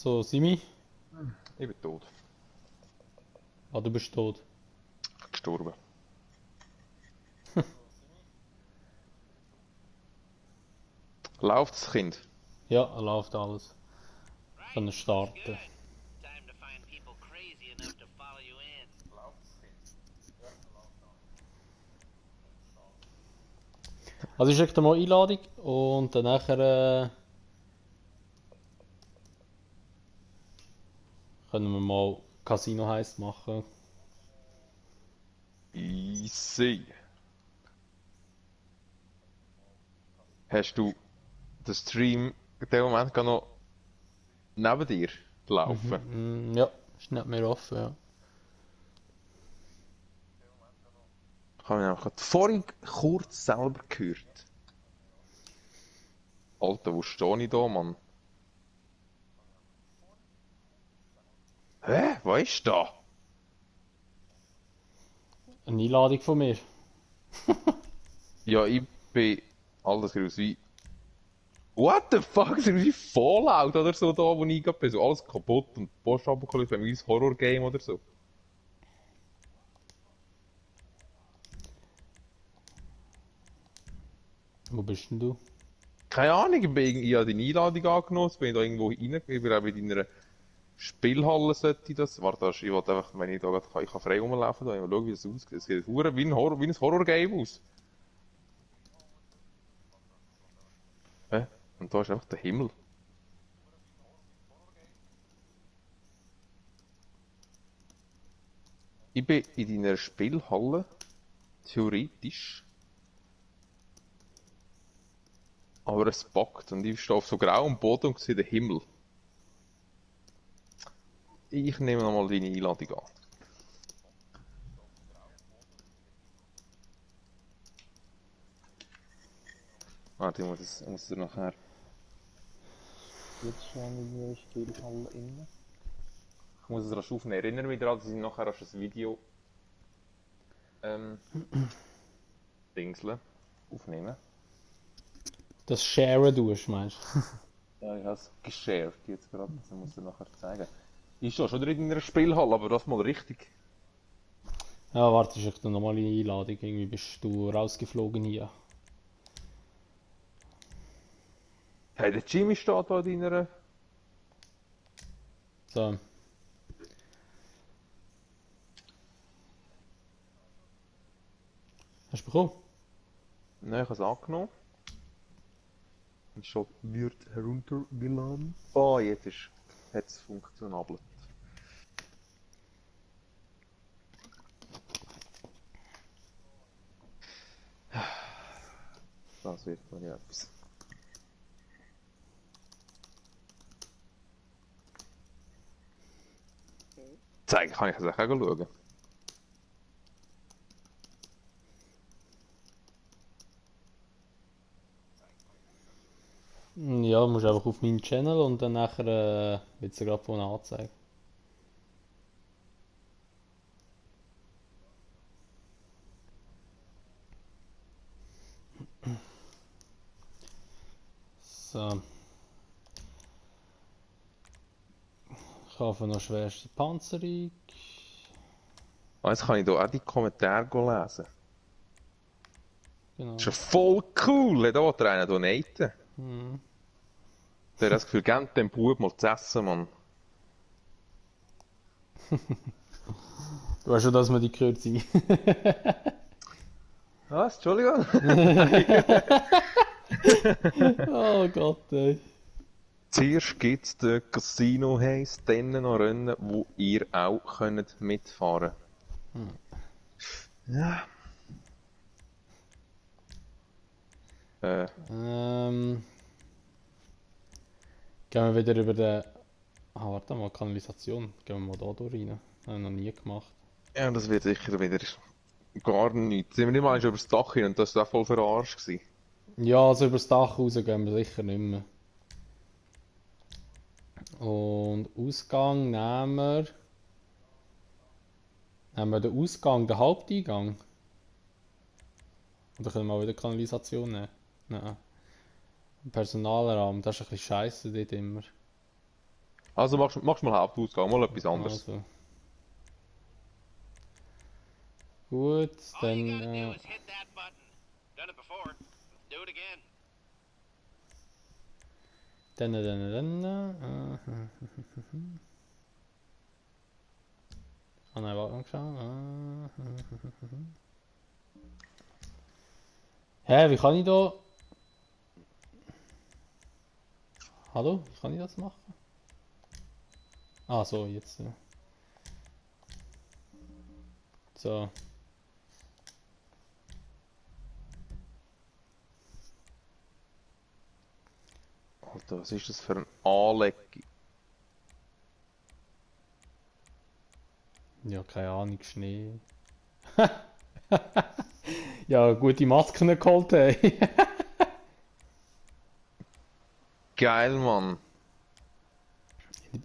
So, Simi? Ich bin tot. Ah, du bist tot. Gestorben. Läuft das Kind? Ja, läuft alles. Können Right, looks starten. good. Time to find people crazy enough to follow you in. Also ich schicke dir mal Einladung und dann nachher können wir mal Casino Heist machen. Easy. Hast du den Stream in dem Moment gerade noch neben dir laufen? Ja, ist nicht mehr offen, ja. Ich habe mich einfach gerade vorhin kurz selber gehört. Alter, wo stehe ich da, Mann? Hä? Was ist da? Eine Einladung von mir. Ja, ich bin... Alter, das sieht aus wie... What the fuck? Das sieht aus wie Fallout oder so da, wo ich gerade bin. So alles kaputt und Postapokalypse, wie ein Horror-Game oder so. Wo bist denn du? Keine Ahnung, ich habe deine Einladung angenommen, jetzt bin ich da irgendwo rein, ich bin auch in deiner Spielhalle sollte ich das. Warte, ich wollte einfach, wenn ich da gerade kann, ich kann frei rumlaufen, da, ich mal schauen, wie das aussieht. Es sieht verdammt wie ein Horror-Game aus. Hä? Und da ist einfach der Himmel. Ich bin in deiner Spielhalle, theoretisch, aber es backt und ich stehe auf so grauem Boden und sehe den Himmel. Ich nehme nochmal deine Einladung an. Warte, ich muss dir nachher... Jetzt schon in der Spielhalle innen. Ich muss es rasch aufnehmen. Erinnere mich daran, dass ich nachher rasch ein Video Dingsle aufnehmen. Das Sharen tust, meinst du? Ja, ich habe es geshared jetzt gerade, das muss ich dir nachher zeigen. Ich stehe schon wieder in einer Spielhalle, aber das mal richtig. Ja, warte, ich schicke dir nochmal eine Einladung. Irgendwie bist du rausgeflogen hier. Hey, der Jimmy steht da in deiner... So. Hast du bekommen? Nein, ich habe es angenommen. Und schon wird heruntergeladen. Oh, jetzt hat es funktionabel. Das wird noch nicht etwas. Zeigen kann ich das auch schauen. Ja, du musst einfach auf meinen Channel und dann nachher wird es dir gerade vorne anzeigen. So. Ich kaufe noch schwerste Panzerung. Ah, jetzt kann ich hier auch die Kommentare lesen. Genau. Das ist ja voll cool, da will einer donaten. Der hat das Gefühl, gebt dem Bub mal zu essen, Mann. Du weißt schon, dass wir die gehört sind. Was? Entschuldigung? Oh Gott, ey. Zuerst gibt es den Casino Heist, dann noch Rennen, wo ihr auch könnt mitfahren könnt. Ja. Gehen wir wieder über den... Ah, warte mal, Kanalisation. Gehen wir mal da durch rein. Haben wir noch nie gemacht. Ja, das wird sicher wieder gar nichts. Sind wir nicht mal über das Dach hin und das war auch voll verarscht gewesen. Ja, also über das Dach raus gehen wir sicher nicht mehr. Und Ausgang nehmen wir... Nehmen wir den Ausgang, den Haupteingang? Oder können wir auch wieder Kanalisation nehmen? Nein. Personalraum, das ist ein bisschen scheiße dort immer. Also machst mal Hauptausgang, mal etwas anderes. Also. Gut, All you dann, gotta do is hit that button. Done it before. Do it again. Ah nein, warte mal schauen. Hä, wie kann ich da... Hallo, wie kann ich das machen? Ah, so, jetzt. So. Alter, was ist das für ein Anleck? Ja, keine Ahnung, Schnee. Ja, gute Masken geholt, hey. Geil, Mann.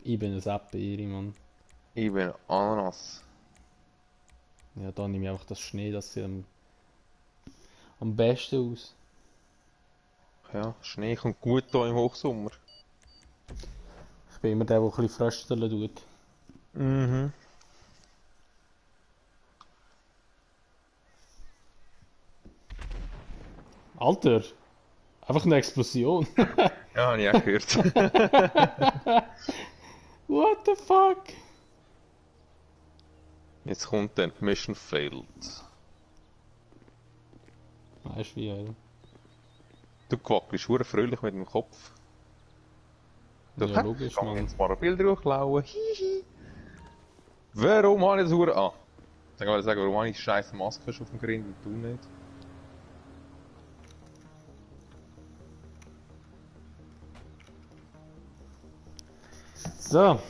Ich bin ein Erdbeere, Mann. Ich bin Ananas. Ja, da nehme ich einfach das Schnee, das sieht am besten aus. Ja, Schnee kommt gut hier im Hochsommer. Ich bin immer der, der ein bisschen frösteln tut. Mhm. Alter, einfach eine Explosion. Ja, habe ich auch gehört. What the fuck? Jetzt kommt dann Mission Failed. Weißt du wie, oder? Du quackelst hure fröhlich mit dem Kopf. Du Ja, logisch, ich kann Mann. jetzt mal ein Bild durchlauen. Hihi. Warum habe ich das hure... Ah. Ich wollte sagen, warum habe ich die scheiß Maske schon auf dem Grind und du nicht? So,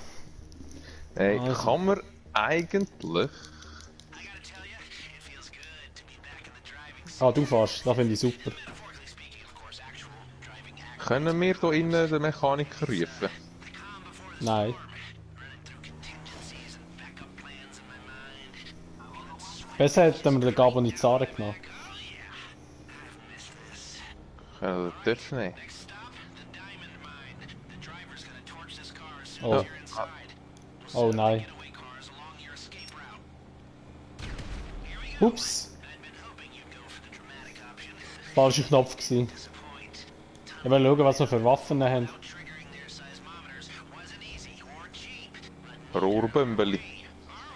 Hey, Also. kann man eigentlich... I gotta tell you, it feels good to be back in the driving seat. ah, du fährst, das finde ich super. Metaphorically speaking, of course, actual driving action. Können wir hier innen den Mechaniker rufen? Calm before the Nein. storm. Running through contingencies and backup plans in my mind. Besser hätten wir den Gabonizare genommen. Können wir das dürfen nicht? Next stop, the diamond mine. The driver's gonna torch this car as soon Oh. as you're inside. Oh nein. Getaway cars along your escape route. Here we go. Ups, I'd been hoping you'd go for the dramatic option. falscher Knopf gewesen. Disappoint. Ich will schauen, was wir für Waffen haben. Triggering their seismometers wasn't easy or cheap, but Rohrbümbeli. are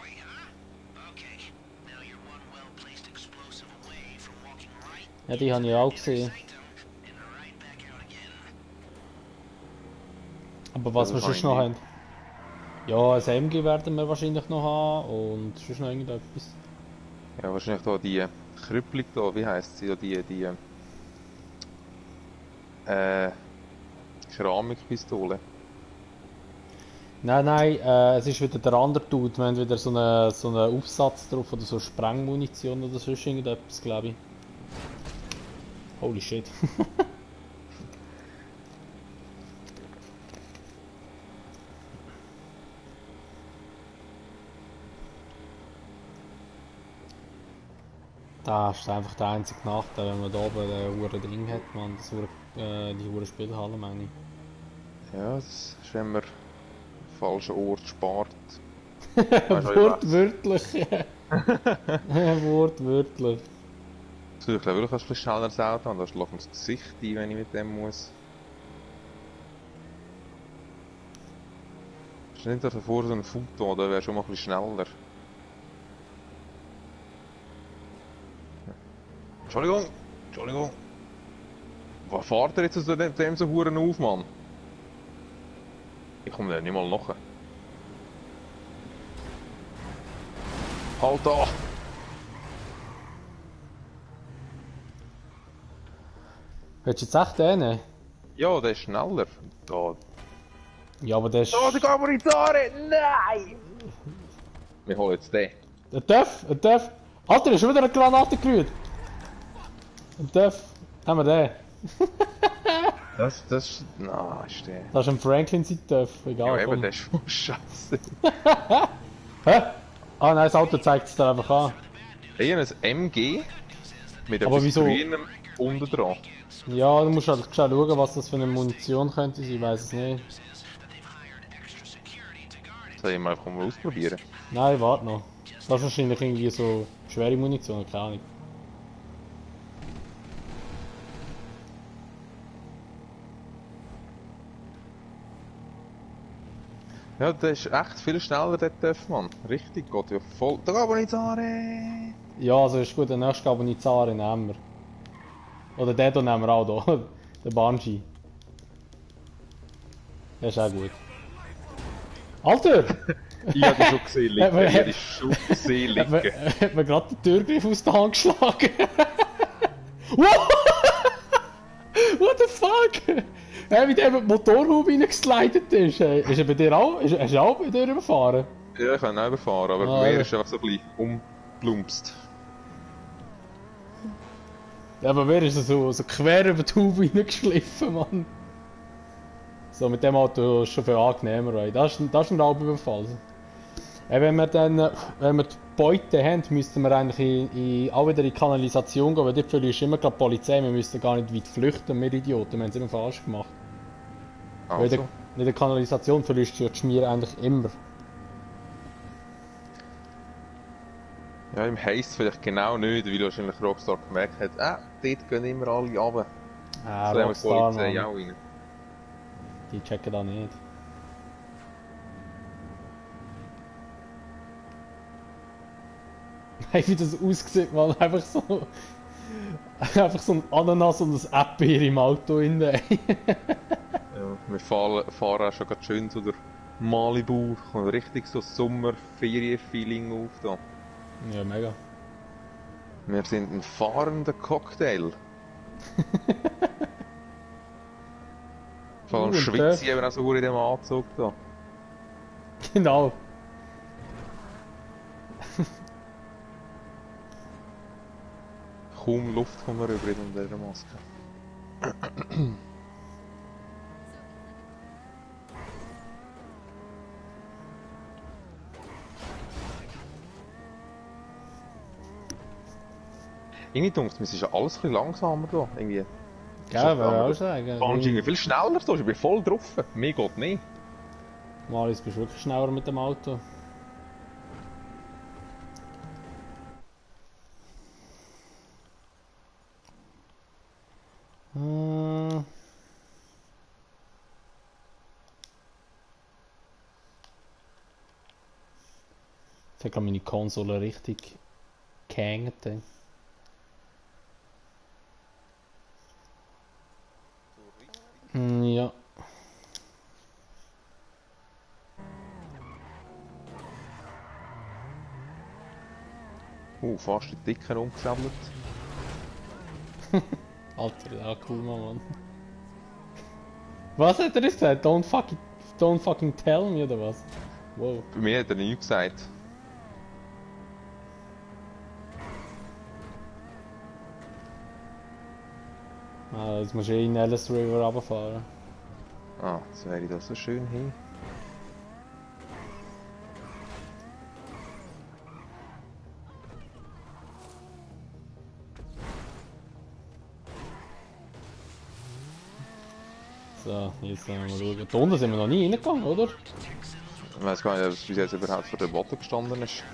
we, huh? Okay, now you're one well-placed explosive away from walking right Ja, die habe ich auch gesehen. sanctum and right back out again. Aber was Das wir habe sonst ich noch nie. haben. Ja, ein MG werden wir wahrscheinlich noch haben und sonst noch irgendetwas. Ja, wahrscheinlich da die Krüppelung da, wie heisst sie da, die Keramikpistole. Nein, nein, es ist wieder der andere Dude. Wir haben wieder so einen Aufsatz drauf oder so Sprengmunition oder sonst irgendetwas, glaube ich. Holy shit. Das ist einfach der einzige Nachteil, wenn man da oben ein hure Ding hat, man, die hure Spielhalle, meine ich. Ja, das ist, wenn man am falschen Ort spart. Weißt du, was ich Wortwörtlich. Wortwörtlich. So, ich glaube, du kannst ein bisschen schneller das Auto haben, da schlägt mir das Gesicht ein, wenn ich mit dem muss. Stell dir vor, so ein Foto, da wäre schon mal ein bisschen schneller. Entschuldigung, Entschuldigung. Was fährt er jetzt aus dem so Huren auf, Mann? Ich komme da nicht mal nach. Halt da! Willst du jetzt echt den nehmen? Ja, der ist schneller. Da. Ja, aber der ist... Oh, der Gabonizare! Nein! Wir holen jetzt den. Ein Töff, ein Töff. Alter, da ist schon wieder eine Granate gerührt. Ein Töff. Haben wir den. Das... Na, ist der. Das ist ein Franklin sein Töff. Ja, Egal, eben, komm. der ist voll scheiße. Hä? Ah nein, das Auto zeigt es dir einfach an. Eher ein MG mit Aber etwas wieso? Grünem unten dran. Ja, du musst halt schnell schauen, was das für eine Munition könnte sein. Ich weiß es nicht. Soll ich mal einfach mal ausprobieren? Nein, warte noch. Das ist wahrscheinlich irgendwie so schwere Munition, keine Ahnung. Ja, der ist echt viel schneller, der Töff, Mann. Richtig, geht ja voll. Da gehen wir nicht an. Ja, also ist gut, der nächste Gabonizare nehmen wir. Oder den hier nehmen wir auch hier. Der Banshee. Der ist auch gut. Alter! Ich hab dich schon gesehen liegen. Ich hab dich schon gesehen Hat man, liegen. hat man gerade den Türgriff aus der Hand geschlagen? Wow! What the fuck? Hey, wie der mit dem Motorhaube reingeslidet ist. Hey. Ist er bei dir auch? Hast du auch bei dir überfahren? Ja, ich kann ihn auch überfahren, aber Ah, bei mir ja. ist einfach so ein bisschen umplumpst. Ja, aber mir ist er so quer über die Haube reingeschliffen, Mann. So, mit dem Auto ist es schon viel angenehmer, weil das ist ein Raubüberfall. Wenn wir die Beute haben, müssten wir eigentlich auch wieder in die Kanalisation gehen, weil dort ist immer gerade die Polizei, wir müssten gar nicht weit flüchten, wir Idioten, wir haben es immer falsch gemacht. Weil Also. in der Kanalisation verlierst du ja die Schmier eigentlich immer. Ja, im Haste vielleicht genau nicht, weil wahrscheinlich Rockstar gemerkt hat, dort gehen immer alle runter. Ah, So haben wir die Rockstar, Polizei Mann. auch rein. Die checken da nicht. Hey, wie das aussieht, man. Einfach so ein Ananas und ein Erdbeer im Auto in der. Ja, wir fahren auch schon ganz schön zu der Malibu. Kommt richtig so Sommer-Ferien-Feeling auf da. Ja, mega. Wir sind ein fahrender Cocktail. Vor allem und schwitze ich eben auch so in dem Anzug da. Genau. Kaum Luft kommt mir rüber in dieser Maske. Irgendwie denkt es ist ja alles ein bisschen langsamer da. Irgendwie. Ja, würde ich auch sagen. Fandst du irgendwie viel schneller da? Ich bin voll drauf. Mir geht nicht. Malis, bist du wirklich schneller mit dem Auto? Jetzt hat gerade meine Konsole richtig gehängt. Ey. Ja. Fast die Dicken umgesammelt. Alter, ja, cool, Mann. Was hat er jetzt gesagt? Don't fucking tell me, oder was? Wow. Bei mir hat er nichts gesagt. Ah, jetzt musst du in Alice River runterfahren. Jetzt wäre ich da so schön hin. So, jetzt mal schauen. Da unten sind wir noch nie reingegangen, oder? Ich weiß gar nicht, ob es bis jetzt überhaupt vor der Boden gestanden ist.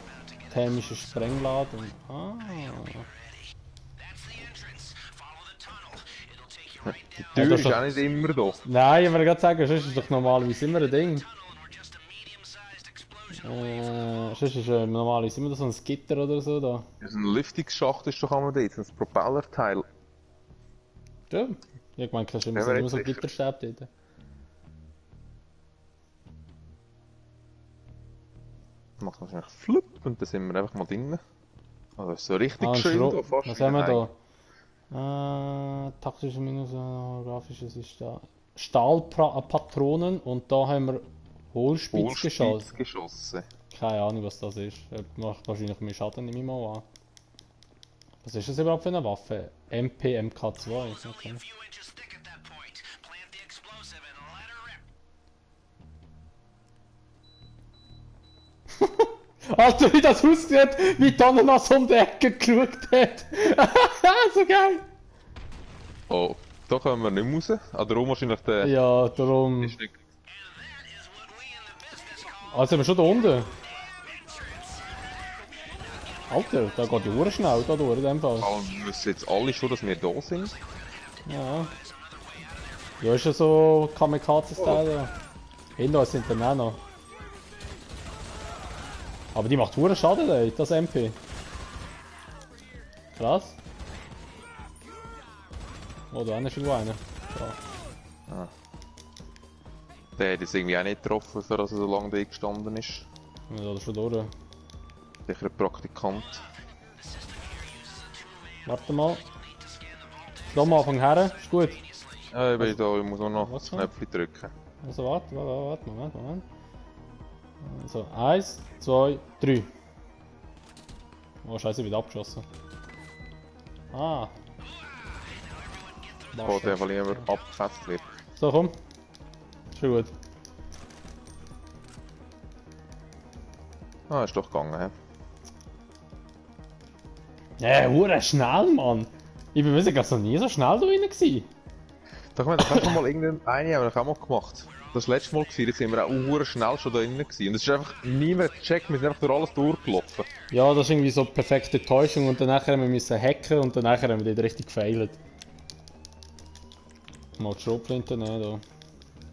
Thermischer Sprengladen. Ah. That's the entrance. Follow the tunnel. It'll take you right Die down Tür das ist ist auch nicht immer da. Nein, ich wollte gerade sagen, sonst ist doch normalerweise immer ein Ding. the tunnel and we're just a medium-sized explosion. Sonst ist normalerweise immer so ein Gitter oder so da. Das ist ein Lüftungsschacht, ist doch einmal dort, ein Propellerteil. Stimmt. Ich meine, es sind Ja, immer so sicher. Gitterstäbe dort. Macht wahrscheinlich flupp und dann sind wir einfach mal drinnen. Also ist so richtig Ah, ein schön Schro- da, fast Was wie haben wir daheim. da? Taktische Minus, grafisches ist da. Stahlpatronen und da haben wir Hohlspitzgeschoss. Hohlspitzgeschosse. Keine Ahnung, was das ist. Macht wahrscheinlich mehr Schaden, nehme ich mal an. Was ist das überhaupt für eine Waffe? MP, MK2. It's only Okay. a few inches thick at that point. Plant the explosive and let her rip. Alter, wie das aussieht, wie die Ananas um die Ecke geschaut hat. So geil. Oh, da kommen wir nicht mehr raus. Darum wahrscheinlich der... Ja, darum. Ist nicht... And that is what we in the business call Ah, jetzt sind wir schon da unten. Alter, da geht die Uhr schnell da durch in dem Fall. Aber wir wissen jetzt alle schon, dass wir da sind. Ja. Ja, ist ja so Kamikaze-Style. Ja. Hinter uns sind dann auch noch. Aber die macht Huren Schaden, ey, das MP. Krass. Oh, da ist irgendwo einer. Ja. Der hat jetzt irgendwie auch nicht getroffen, für dass er so lange da gestanden ist. Ja, da schon durch. Sicher ein Praktikant. Warte mal. Schau mal Anfang her, ist gut. Ja, ich bin da, ich muss auch noch Was das noch? Knöpfchen drücken. Also warte, Moment. So, 1, 2, 3. Oh scheiße, wieder abgeschossen. Ah. Wo der weil immer abgefasst wird. So, komm. Schon gut. Ah, ist doch gegangen, hä? Ja, hure schnell, Mann. Ich bin wirklich noch nie so schnell da rein gewesen. Da kann man das schon mal irgendeine haben wir auch mal gemacht. Das letzte Mal gewesen, jetzt sind wir auch hure schnell schon da drin gewesen. Und es ist einfach niemand gecheckt, wir sind einfach durch alles durchgelaufen. Ja, das ist irgendwie so perfekte Täuschung und danach haben wir müssen hacken und danach haben wir dort richtig gefailt. Mal die Schrotflinte nehmen da.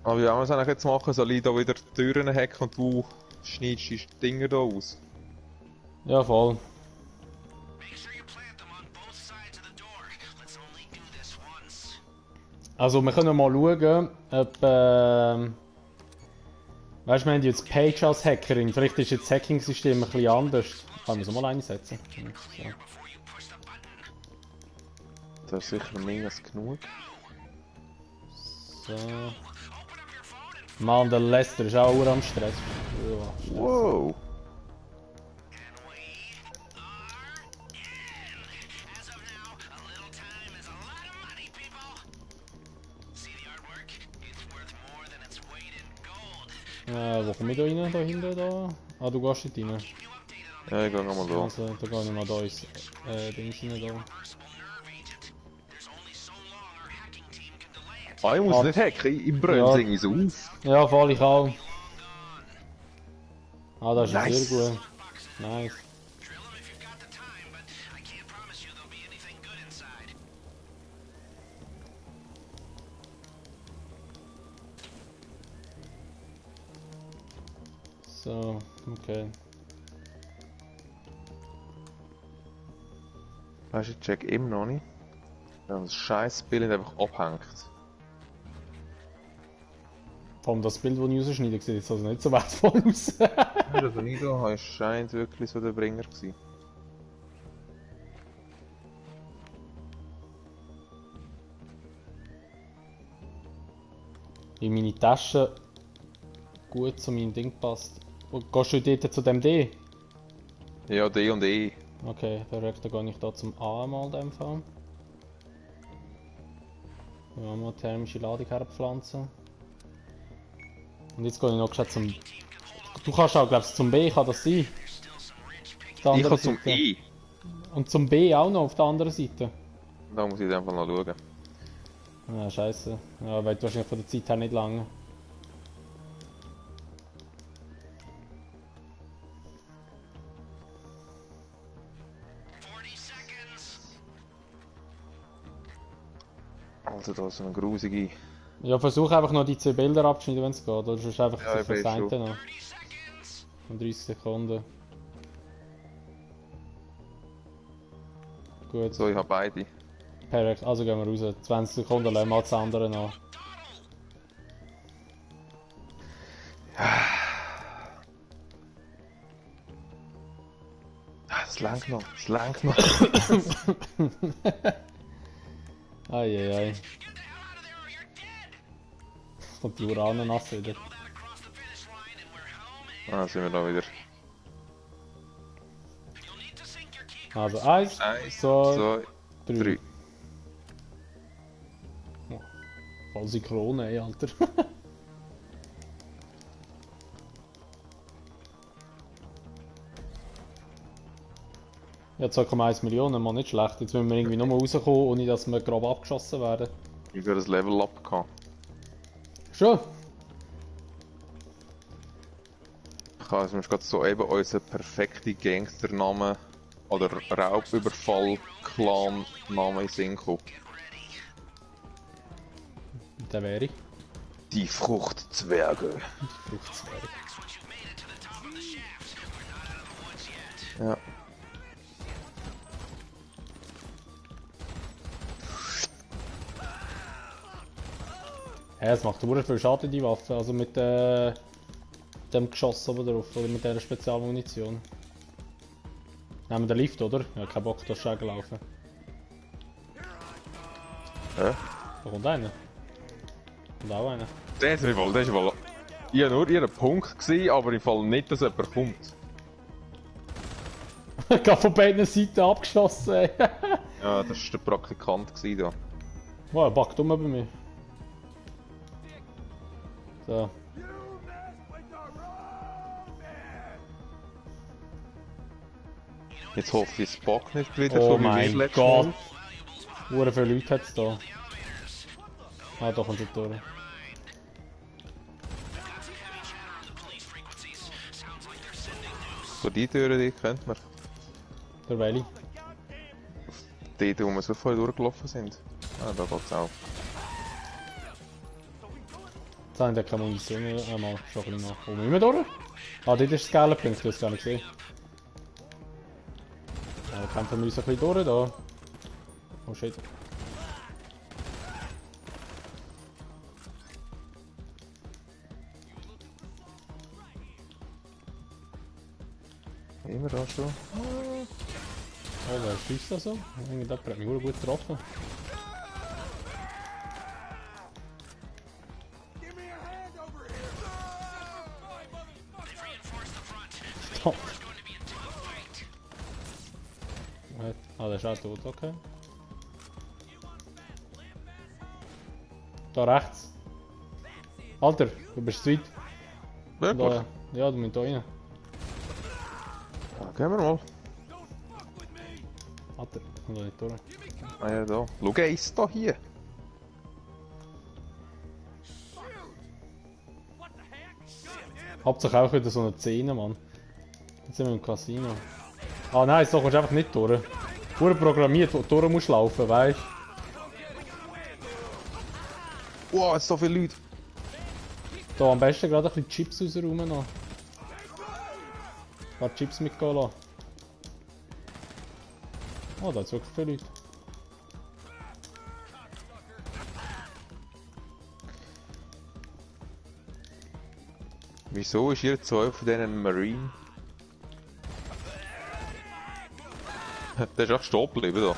Aber wie wollen wir es eigentlich jetzt machen? Soll ich da wieder die Türen hacken und du schneidest die Dinger da aus? Ja, voll. Make sure you plant them on both sides of the door. Let's only do this once. Also wir können mal schauen, ob weißt du, wir haben jetzt Paige als Hackerin, vielleicht ist jetzt das Hacking-System ein bisschen anders. Kann man so mal einsetzen. So. Before you push the button. Das ist sicher mehr als genug. So. Mann, der Lester ist auch am Stress. Ja, Wow! As of now, a little time is a lot of money, people. See the artwork? It's worth more than its weight in gold. Wo komme ich da rein? Da hinten da? Ah, du gehst nicht rein. Ja, ich geh nochmal da. Also, da gehe ich mal da ins Dings rein da. Reversible nerve agent. There's only so long our hacking team can delay it. Ah, ich muss nicht hacken, ich brenne Ja. irgendwie so auf. Ja, voll ich auch. Ah, das ist Nice. sehr gut. Nice. Drill them if you've got the time, but I can't promise you there'll be anything good inside. So, okay. Weißt du, ich check immer noch nicht. Wenn das scheiß Bild einfach abhängt. Vor allem das Bild, das ich rausschneide, sieht jetzt also nicht so wertvoll aus. Also nicht da, es scheint wirklich so der Bringer gewesen. Weil meine Tasche gut zu meinem Ding passt. Und gehst du dort zu dem D? Ja, D und E. Okay, verrückt, dann gehe ich da zum A mal in dem Fall. Ja, mal thermische Ladung herpflanzen. Und jetzt gehe ich noch schnell zum... Du kannst auch, glaubst zum B, kann das sein? Auf der Ich anderen kann zum Seite. E. Und zum B auch noch auf der anderen Seite. Da muss ich in dem Fall noch schauen. Ja, scheiße. Ja, weil wahrscheinlich von der Zeit her nicht lange. Also da ist so eine grusige... Ja, versuch einfach noch die 2 Bilder abzuschneiden, wenn es geht. Oder sonst einfach Ja, so ich weiß verseinten schon. noch. In 30 Sekunden. Gut, So, ich habe beide. perfekt. Also gehen wir raus. 20 Sekunden lassen wir das andere noch. Es langt noch, es langt noch. Eieiei. Kommt die Urane nass wieder. Across the finish line and we're home and Ah, sind wir da wieder. you'll need to sync your key Also 1, 1, 2, 2, 3. 3. Voll synchron, ey, Alter. Ja, 2,1 Millionen, mal nicht schlecht. Jetzt müssen wir irgendwie nochmal rauskommen, ohne dass wir grob abgeschossen werden. Ich habe das Level up gehabt. Schon? Ich habe mir gerade so eben unseren perfekten Gangsternamen oder Raubüberfall-Clan-Namen in den Sinn gekommen. Der wäre ich. Die Fruchtzwerge. Fruchtzwerg. Ja. Ja, es macht verdammt viel Schaden, die Waffe. Also mit dem Geschoss oben drauf oder mit dieser Spezialmunition. Nehmen wir den Lift, oder? Ja, kein Bock, da schnell laufen. Ja. Da kommt einer. Und auch einer. Das ist wohl, das ist wohl. Ich habe nur ihren Punkt gesehen, aber im Fall nicht, dass jemand kommt. Ich habe von beiden Seiten abgeschossen, ey. Ja, das war der Praktikant da. Wow, er backt um bei mir. So. Jetzt hoffe ich, es backt nicht wieder, Oh so wie wir mein letztes Gott! Mal. Hure viele Leute hat es da. Ah, da kommt er durch. So die Türen, die kennt man. Der Welli. Die, wo wir so voll durchgelaufen sind. Ah, da geht's auch. Jetzt habe ich keine Munition mehr. Mal schon ein bisschen nach. Wo müssen wir durch? Ah, dort ist das gelbe Punkt, ich habe es gar nicht gesehen. Ja, kämpfen wir uns ein bisschen durch da. Oh shit. Immer da schon. Oh, wer schießt da so? Irgendjemand hat mich gut getroffen. Stop. Ah, der ist auch tot, okay. Da rechts. Alter, du bist zu weit. Wirklich? Da, ja, du musst da rein. Ja, gehen wir mal. Alter, komm da nicht durch. Ah ja, da. Schau, er ist da hier. Hauptsache auch wieder so eine Szene, Mann. Jetzt sind wir im Casino. Ah nein, so kommst du einfach nicht durch. Pur programmiert, wo du durch musst laufen, weißt du? Wow, so viele Leute. Da am besten gerade ein bisschen Chips rausräumen noch. Ein paar Chips mitgehen lassen. Oh, da hat wirklich viele Leute. Wieso ist ihr zwei von diesen Marine? Der ist echt stehen geblieben da.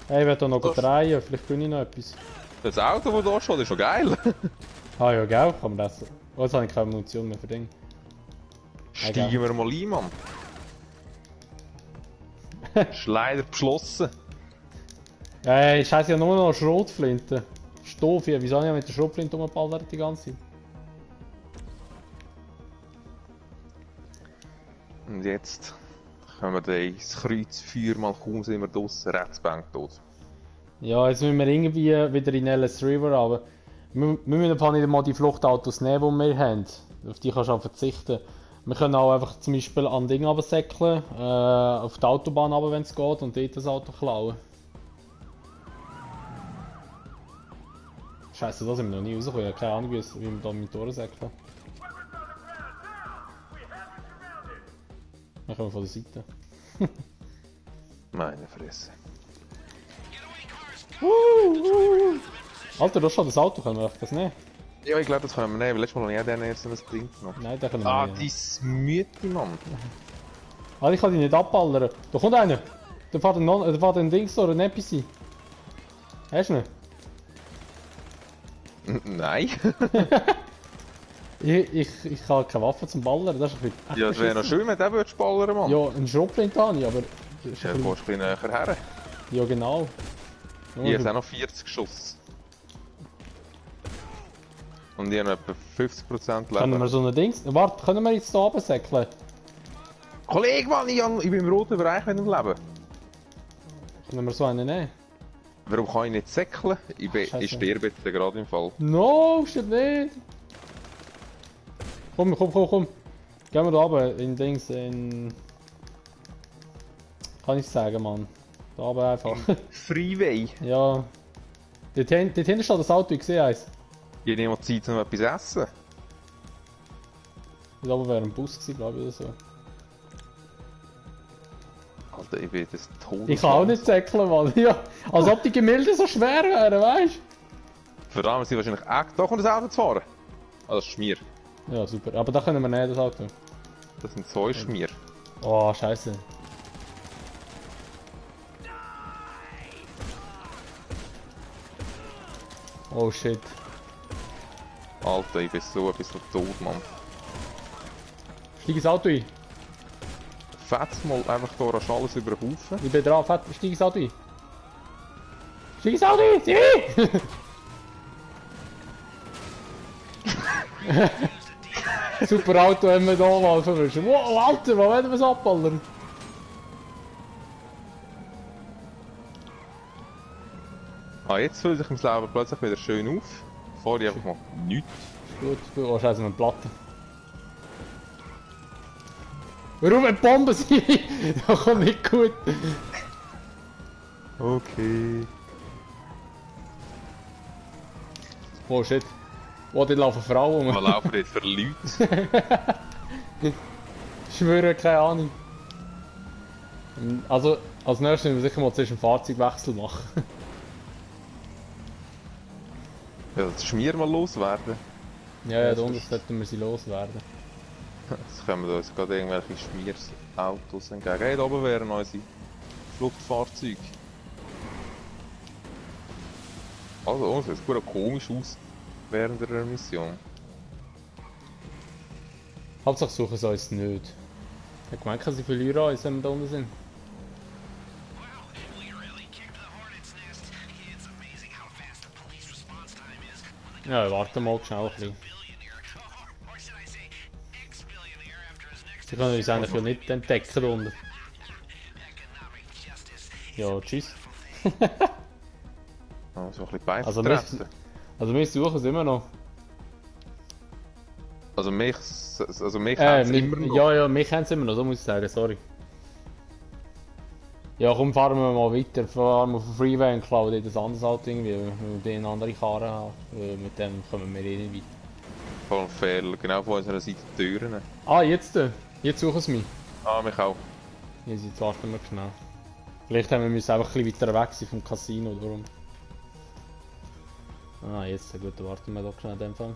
Hey, ich will da noch drehen, vielleicht kann ich noch etwas. Das Auto, das da steht, ist schon geil. Ah ja, gell, kann man das. Oh, jetzt habe ich keine Munition mehr für den. Steigen wir mal ein, Mann. Ist leider beschlossen. Ey, scheiße, ich habe nur noch eine Schrotflinte. Stoff hier, wieso habe ich mit der Schrotflinte umgeballert die ganze Zeit? Und jetzt können wir dann ins Kreuzfeuer mal kaum sind wir draussen, Rechtsbank tot. Ja, jetzt müssen wir irgendwie wieder in Ellis River, aber wir müssen einfach nicht mal die Fluchtautos nehmen, die wir haben. Auf die kannst du auch verzichten. Wir können auch einfach zum Beispiel an Dinge runtersäckeln, auf die Autobahn runter, wenn es geht, und dort das Auto klauen. Scheiße, da sind wir noch nie rausgekommen. Ich habe keine Ahnung, wie wir da mit Toren säckeln. Wir kommen von der Seite. Meine Fresse. Alter, da ist schon das Auto, können wir das nehmen? Ja, ich glaube, das können wir nehmen. Letztes Mal habe ich auch den jetzt so ein Ding genommen. Nein, den können wir Ah, nicht. die Mütte, Mann. Ah, ich kann die nicht abballern. Da kommt einer. Da fährt ein Dings durch, ein NPC. Hast du ihn? Nein. Ich habe keine Waffe zum Ballern, das ist ein bisschen... Ja, das wäre noch schön, wenn du den ballern, Mann. Ja, einen Schrotflinte habe ich, aber... das ist Ja, ein du bisschen- gehst ein bisschen näher her. Ja, genau. Ich habe auch noch 40 Schuss. Und ich habe noch etwa 50% Können wir Leben. so ein Dings... Warte, können wir jetzt hier runtersäckeln? Kollege, Mann, ich bin im roten Bereich mit dem Leben. Können wir so einen nehmen? Warum kann ich nicht säckeln? Scheiße. Ich sterbe jetzt gerade im Fall. No, stimmt nicht! Komm. Gehen wir da runter, in Dings, in... Kann ich sagen, Mann. Da runter einfach. Freeway. Ja. Dort hinten steht das Auto, ich sehe eins. Ich nehme Zeit, um etwas zu essen. Da oben wäre ein Bus gewesen, glaube ich, oder so. Alter, ich bin das Todes. Ich kann auch nicht säckeln, Mann. Ja, als ob die Gemälde so schwer wären, weißt Verdammt, sind wahrscheinlich echt. Da kommt das Auto zu fahren. Ah, das ist Schmier. du? Ja, super. Aber da können wir nehmen, das Auto. Das sind zwei Schmier. Oh, scheiße. Oh shit. Alter, ich bin so etwas von tot, Mann. Steig ins Auto ein. Fetz mal einfach da rasch alles über den Haufen. Ich bin dran, fett. Steig ins Auto ein. Steig ins Auto ein! Sieh! Super Auto haben wir da mal verwischt. Wow, Alter, wo werden wir es abballern? Ah, jetzt füllt sich mein Leben plötzlich wieder schön auf. Vorher einfach mal nichts. Gut, oh scheiße, eine Platte. Warum eine Bombe sind? Das kommt nicht gut. Okay. Oh shit. Oh, dort laufen Frauen Was rum. laufen dort für Leute? Ich schwöre, keine Ahnung. Also, als nächstes müssen wir sicher mal zuerst einen Fahrzeugwechsel machen. Ja, das Schmier mal loswerden. Ja, da unten sollten wir sie loswerden. Jetzt kommen uns gerade irgendwelche Schmiersautos entgegen. Hey, da oben wären unsere Fluchtfahrzeuge. Also, uns sieht es komisch aus während der Mission. Hauptsache suchen sie uns nicht. Ich habe gemeint, sie verlieren uns, wenn wir da unten sind. Wow, we really kicked the hornet's nest. It's amazing how fast the police response time is when Ja, warte mal schnell ein bisschen. billionaire, or should I say ex-billionaire after his next Sie können uns eigentlich ja nicht entdecken da unten. economic justice. Ja, tschüss. Oh, so ein bisschen Bein Also vertreten. wir suchen es immer noch. Also mich hat's immer noch. Ja, mich kennen sie immer noch, so muss ich sagen, sorry. Ja, komm, fahren wir mal weiter. Fahren wir auf den Freeway und klauen dort ein anderes Auto irgendwie, wenn wir eine andere Karre haben. Mit dem kommen wir eh nicht weiter. Vor allem Fehler, genau von unserer Seite die Türen. Ah, jetzt! Jetzt suchen sie mich. Ah, mich auch. Jetzt warten wir schnell. Vielleicht haben wir müssen einfach ein bisschen weiter weg sein vom Casino, oder warum? Ah, jetzt, gut, dann warten wir doch schnell in dem Fall.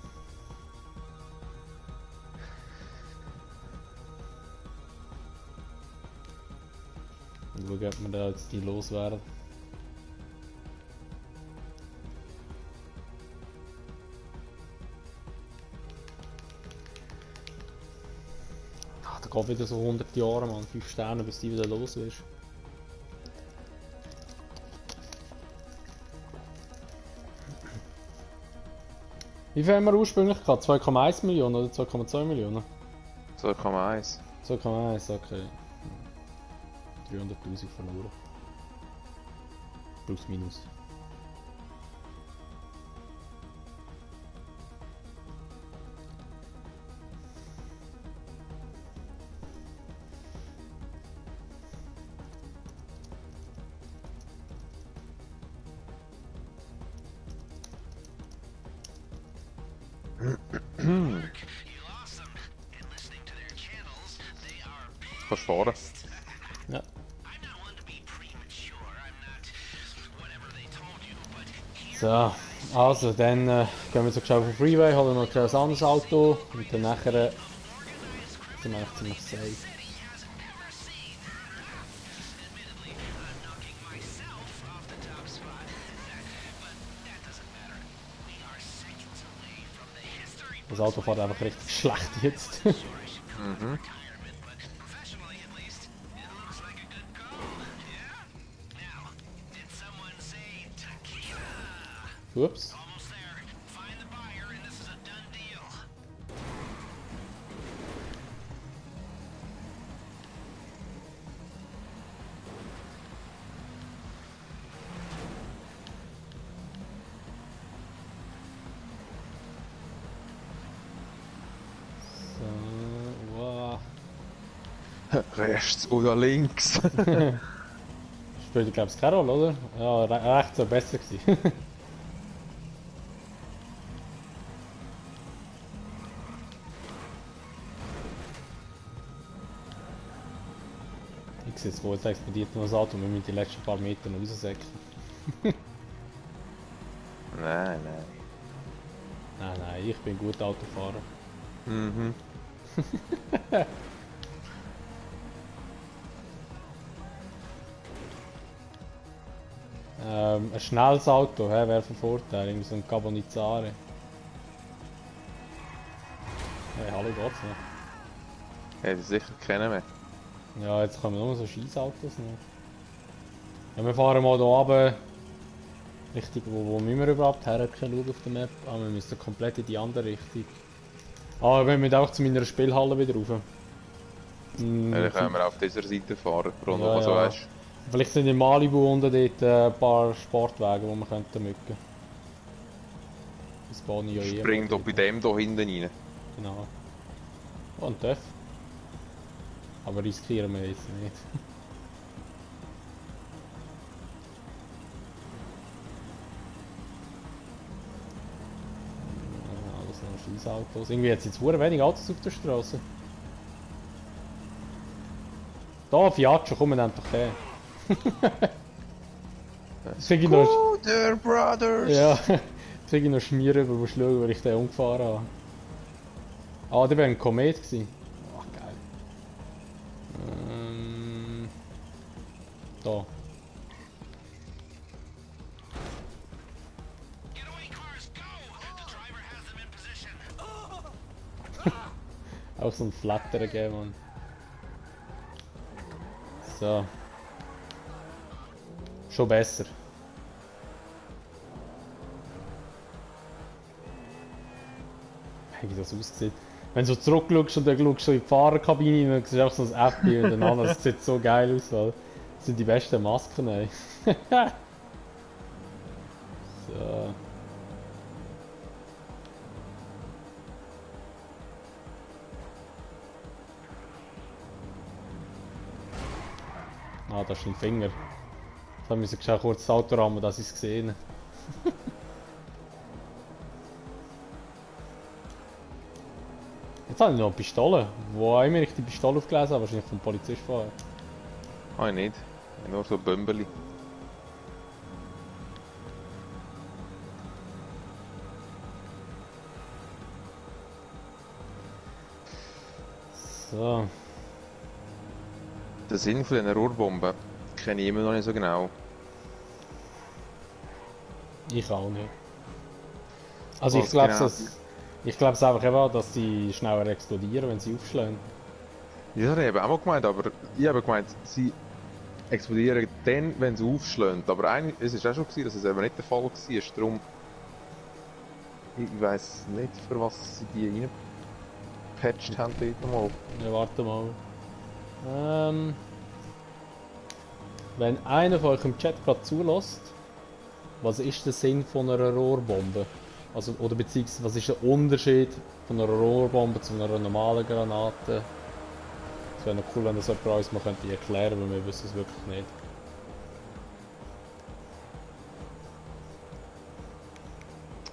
Und schauen, ob wir da jetzt die loswerden. Ah, da geht wieder so 100 Jahre, man. 5 Sterne, bis die wieder los ist. Wie viel haben wir ursprünglich gehabt? 2,1 Millionen oder 2,2 Millionen? 2,1. 2,1, okay. 300.000 verloren. Plus minus. You lost them, and listening to their channels, they are big. Kannst fahren. Ja. I'm not one to be premature. I'm not whatever they told you, but So, also dann gehen wir so schnell auf den Freeway, holen noch ein anderes Auto und dann nachher sind wir eigentlich ziemlich safe. he hasn't ever seen. Admittedly, I'm knocking myself off the top spot, but that doesn't matter. We are seconds away from the history Das Auto fährt einfach richtig schlecht jetzt. retirement, but professionally at least, it looks like a good call. Yeah? Now, did someone say tequila? Ups. Almost there. Find the buyer, and this is a done deal. Rechts oder links? Spielt, glaube ich, keine Rolle, oder? Ja, rechts wäre besser gewesen. Ich sehe es, wo jetzt explodiert noch das Auto und wir müssen die letzten paar Meter noch raussäcken. Nein. Nein, ich bin ein guter Autofahrer. Mhm. Ein schnelles Auto wäre von Vorteil, irgendwie so ein Carbonizare. Hey, hallo, geht's noch? Hätte ich sicher kennen mehr. Ja, jetzt kommen nur so Scheissautos noch. Ja, wir fahren mal hier runter. Richtung, wo müssen wir überhaupt her? Ich kann schauen auf der Map. Ah, wir müssen komplett in die andere Richtung. Ah, wir müssen auch zu meiner Spielhalle wieder rauf. Ja, dann können wir auf dieser Seite fahren, rund Ja, so ja. weißt. Vielleicht sind in Malibu unten dort ein paar Sportwege, die man könnte mücken. Das baue ich ja eh Spring mal doch bei dort. dem hier hinten rein. Genau. Oh, ein Töff. Aber riskieren wir jetzt nicht. Ja, alles noch Scheissautos. Irgendwie hat es jetzt sehr wenig Autos auf der Straße. Da, Fiat, komm, wir nehmen doch den. Das finde ich noch... Scooter Brothers! Ja, das finde ich noch schmieren, aber musst schauen, weil ich den umgefahren habe. Ah, der wäre ein Komet gewesen. Ach, geil. Da. Getaway cars, go! The driver has them in position. Auch so ein Flatter gegeben, Mann. So. Schon besser. Wie das aussieht. Wenn du so zurückschaust und dann schaust du in die Fahrerkabine und dann siehst du auch so ein Apple und dann das sieht so geil aus, weil das sind die besten Masken, ey. So. Ah, das ist ein Finger. Jetzt haben wir schnell kurz das Auto rammen, dass ich es gesehen habe. Jetzt habe ich noch eine Pistole. Wo auch immer ich die Pistole aufgelesen habe, wahrscheinlich vom Polizist vorher. Ah, nicht. Nur so Bömbeli. So. Den Sinn von diesen Rohrbomben kenne ich immer noch nicht so genau. Ich auch nicht. Also ich Was glaube genau? ich glaube es einfach eben, dass sie schneller explodieren, wenn sie aufschlagen. Ja, das habe ich eben auch mal gemeint, aber ich habe gemeint, sie explodieren dann, wenn sie aufschlagen. Aber eigentlich, es war auch schon gewesen, dass es eben nicht der Fall war. Darum, ich weiss nicht, für was sie die reingepatcht haben dort mal. Ja, warte mal. Wenn einer von euch im Chat gerade zulässt, was ist der Sinn von einer Rohrbombe? Also, oder beziehungsweise, was ist der Unterschied von einer Rohrbombe zu einer normalen Granate? Es wäre noch cool, wenn das jemand uns mal könnte erklären, weil wir wissen es wirklich nicht.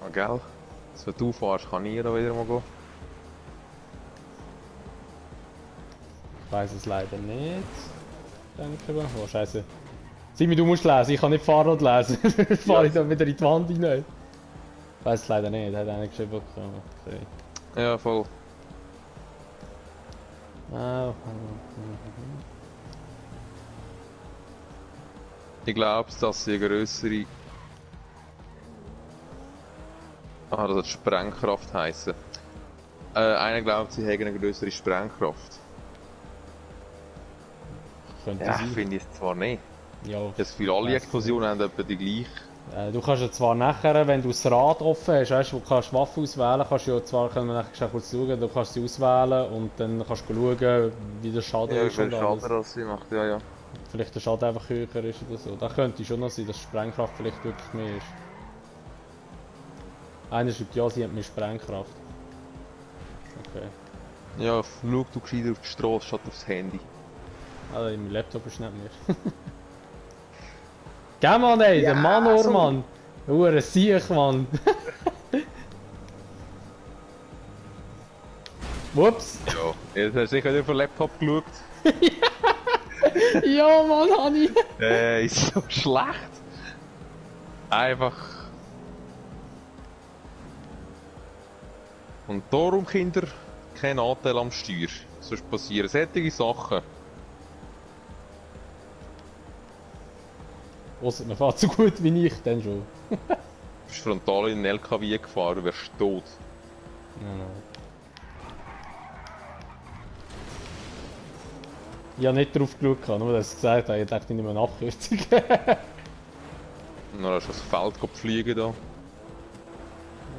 Ah, gell? So, wenn du fährst, kann ich da wieder mal gehen. Ich weiß es leider nicht. Denke ich. Oh, scheiße. Simi, du musst lesen, ich kann nicht Fahrrad lesen. Dann fahre ich da wieder in die Wand rein. Ich weiß es leider nicht, hat einer geschrieben bekommen. Okay. Ja, voll. Ich glaube, dass sie eine grössere. Ah, das hat Sprengkraft heißen. Einer glaubt, sie hätten eine größere Sprengkraft. Könnte Ja, sein. finde ich es zwar nicht. Ja. Das Gefühl, alle Weiss Explosionen haben etwa die gleiche. Du kannst ja zwar nachher, wenn du das Rad offen hast, weißt, wo du kannst Waffe auswählen, kannst du ja zwar, können wir nachher schnell kurz schauen, du kannst sie auswählen und dann kannst du schauen, wie der Schaden ist und alles. das sie macht, ja, ja. Vielleicht der Schaden einfach höher ist oder so. Das könnte schon noch sein, dass die Sprengkraft vielleicht wirklich mehr ist. Einer schreibt, ja, sie hat mehr Sprengkraft. Okay. Ja, schau du gescheiter auf die Straße statt aufs Handy. Also, mein Laptop ist nicht mehr. Geh Mann, ey, der Ja, Manor, so. Mann. Hure Siech, Mann. Ups. Ja, jetzt hast du sicher auf den Laptop geschaut. Ja, Mann, Hanni. Ist so schlecht. Einfach. Und darum, Kinder, kein Anteil am Steuer. Sonst passieren solche Sachen. Ausser man fährt so gut wie ich, dann schon. Du bist frontal in den LKW gefahren, du wärst tot. Nein. Ich habe nicht drauf geschaut, nur dass ich gesagt habe, ich dachte nicht mehr eine Abkürzung. Und dann hast du das Feld geflogen da.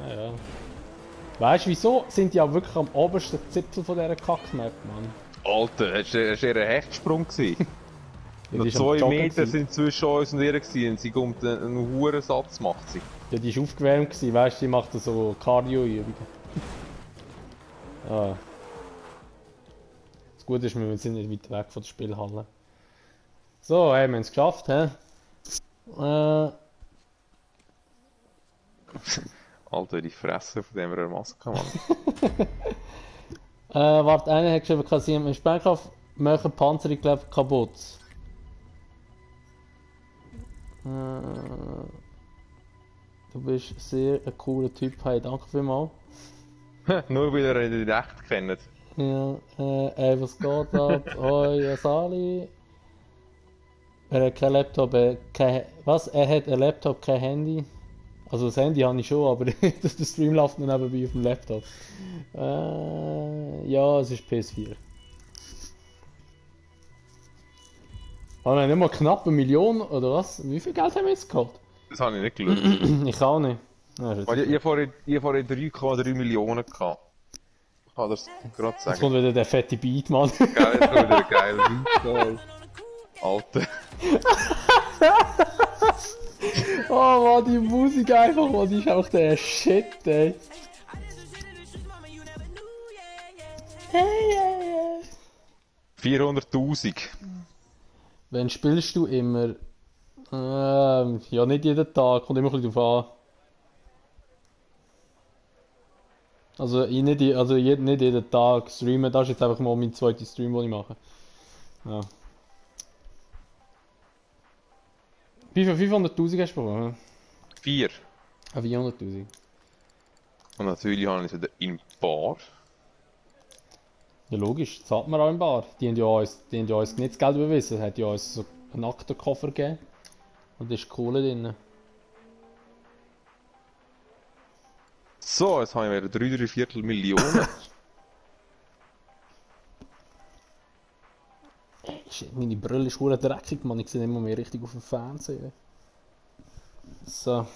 Naja. Weißt du wieso? Sind die ja wirklich am obersten Zipfel von dieser Kackmap, Mann. Alter, hast du einen Hechtsprung gesehen? Ja, Noch die ist am 2 Joggen Meter gewesen. sind zwischen uns und ihr gewesen und sie kommt einen hohen Satz macht sie. Ja, die ist aufgewärmt gewesen, weißt du, die macht so Cardio-Übungen. Ah. Das Gute ist, wir sind nicht weit weg von der Spielhalle. So, hey, wir haben es geschafft, hä? Alter, die Fresse von dem einer Maske, Mann. Warte, einer hat geschrieben, kann sie mit Sprengkraft machen Panzerung glaub, kaputt. Du bist sehr ein cooler Typ, hey, danke vielmals. Nur weil ihr ihn nicht echt kennt. Ja, ey, was geht ab? Hoi, Sali. Er hat kein Laptop, was? Er hat ein Laptop, kein Handy. Also das Handy habe ich schon, aber der Stream läuft noch nebenbei auf dem Laptop. Ja, es ist PS4. Aber wir haben nicht mal knapp 1 Million, oder was? Wie viel Geld haben wir jetzt gehabt? Das habe ich nicht geschaut. Ich auch nicht. Ja, ist jetzt Weil okay. ich vorhin 3,3 Millionen gehabt. Ich kann das gerade Jetzt sagen. kommt wieder der fette Beat, Mann. Geil, jetzt kommt wieder geil. Alter. Oh Mann, die Musik einfach, Mann, die ist einfach der Shit, ey. Hey, 400.000. Wann spielst du immer? Ja, nicht jeden Tag, kommt immer ein bisschen drauf an. Also, nicht jeden Tag streamen, das ist jetzt einfach mal mein zweiter Stream, den ich mache. Ja. Wie viel 500.000 hast du bekommen? 4. Ah, 400.000. Und natürlich habe ich es wieder in Bar. Ja, logisch, das hat man auch im Bar. Die haben ja uns nicht das Geld überwiesen, hat ja uns so einen Aktenkoffer gegeben. Und da ist Kohle drin. So, jetzt habe ich wieder 3,75 Millionen. Shit, meine Brille ist verdammt dreckig, Mann. Ich sehe nicht mehr richtig auf dem Fernsehen. So.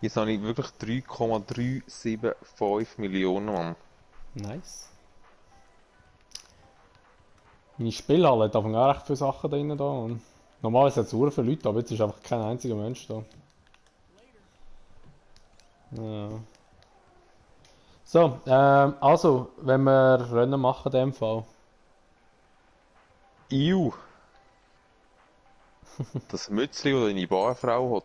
Jetzt habe ich wirklich 3,375 Millionen, Mann. Nice. Meine Spielhalle hat auch recht viele Sachen drin da. Und normalerweise hat es sehr viele Leute, aber jetzt ist einfach kein einziger Mensch da. Ja. So, also, wenn wir Rennen machen in dem Fall. Iu. Das Mützli, das deine Barfrau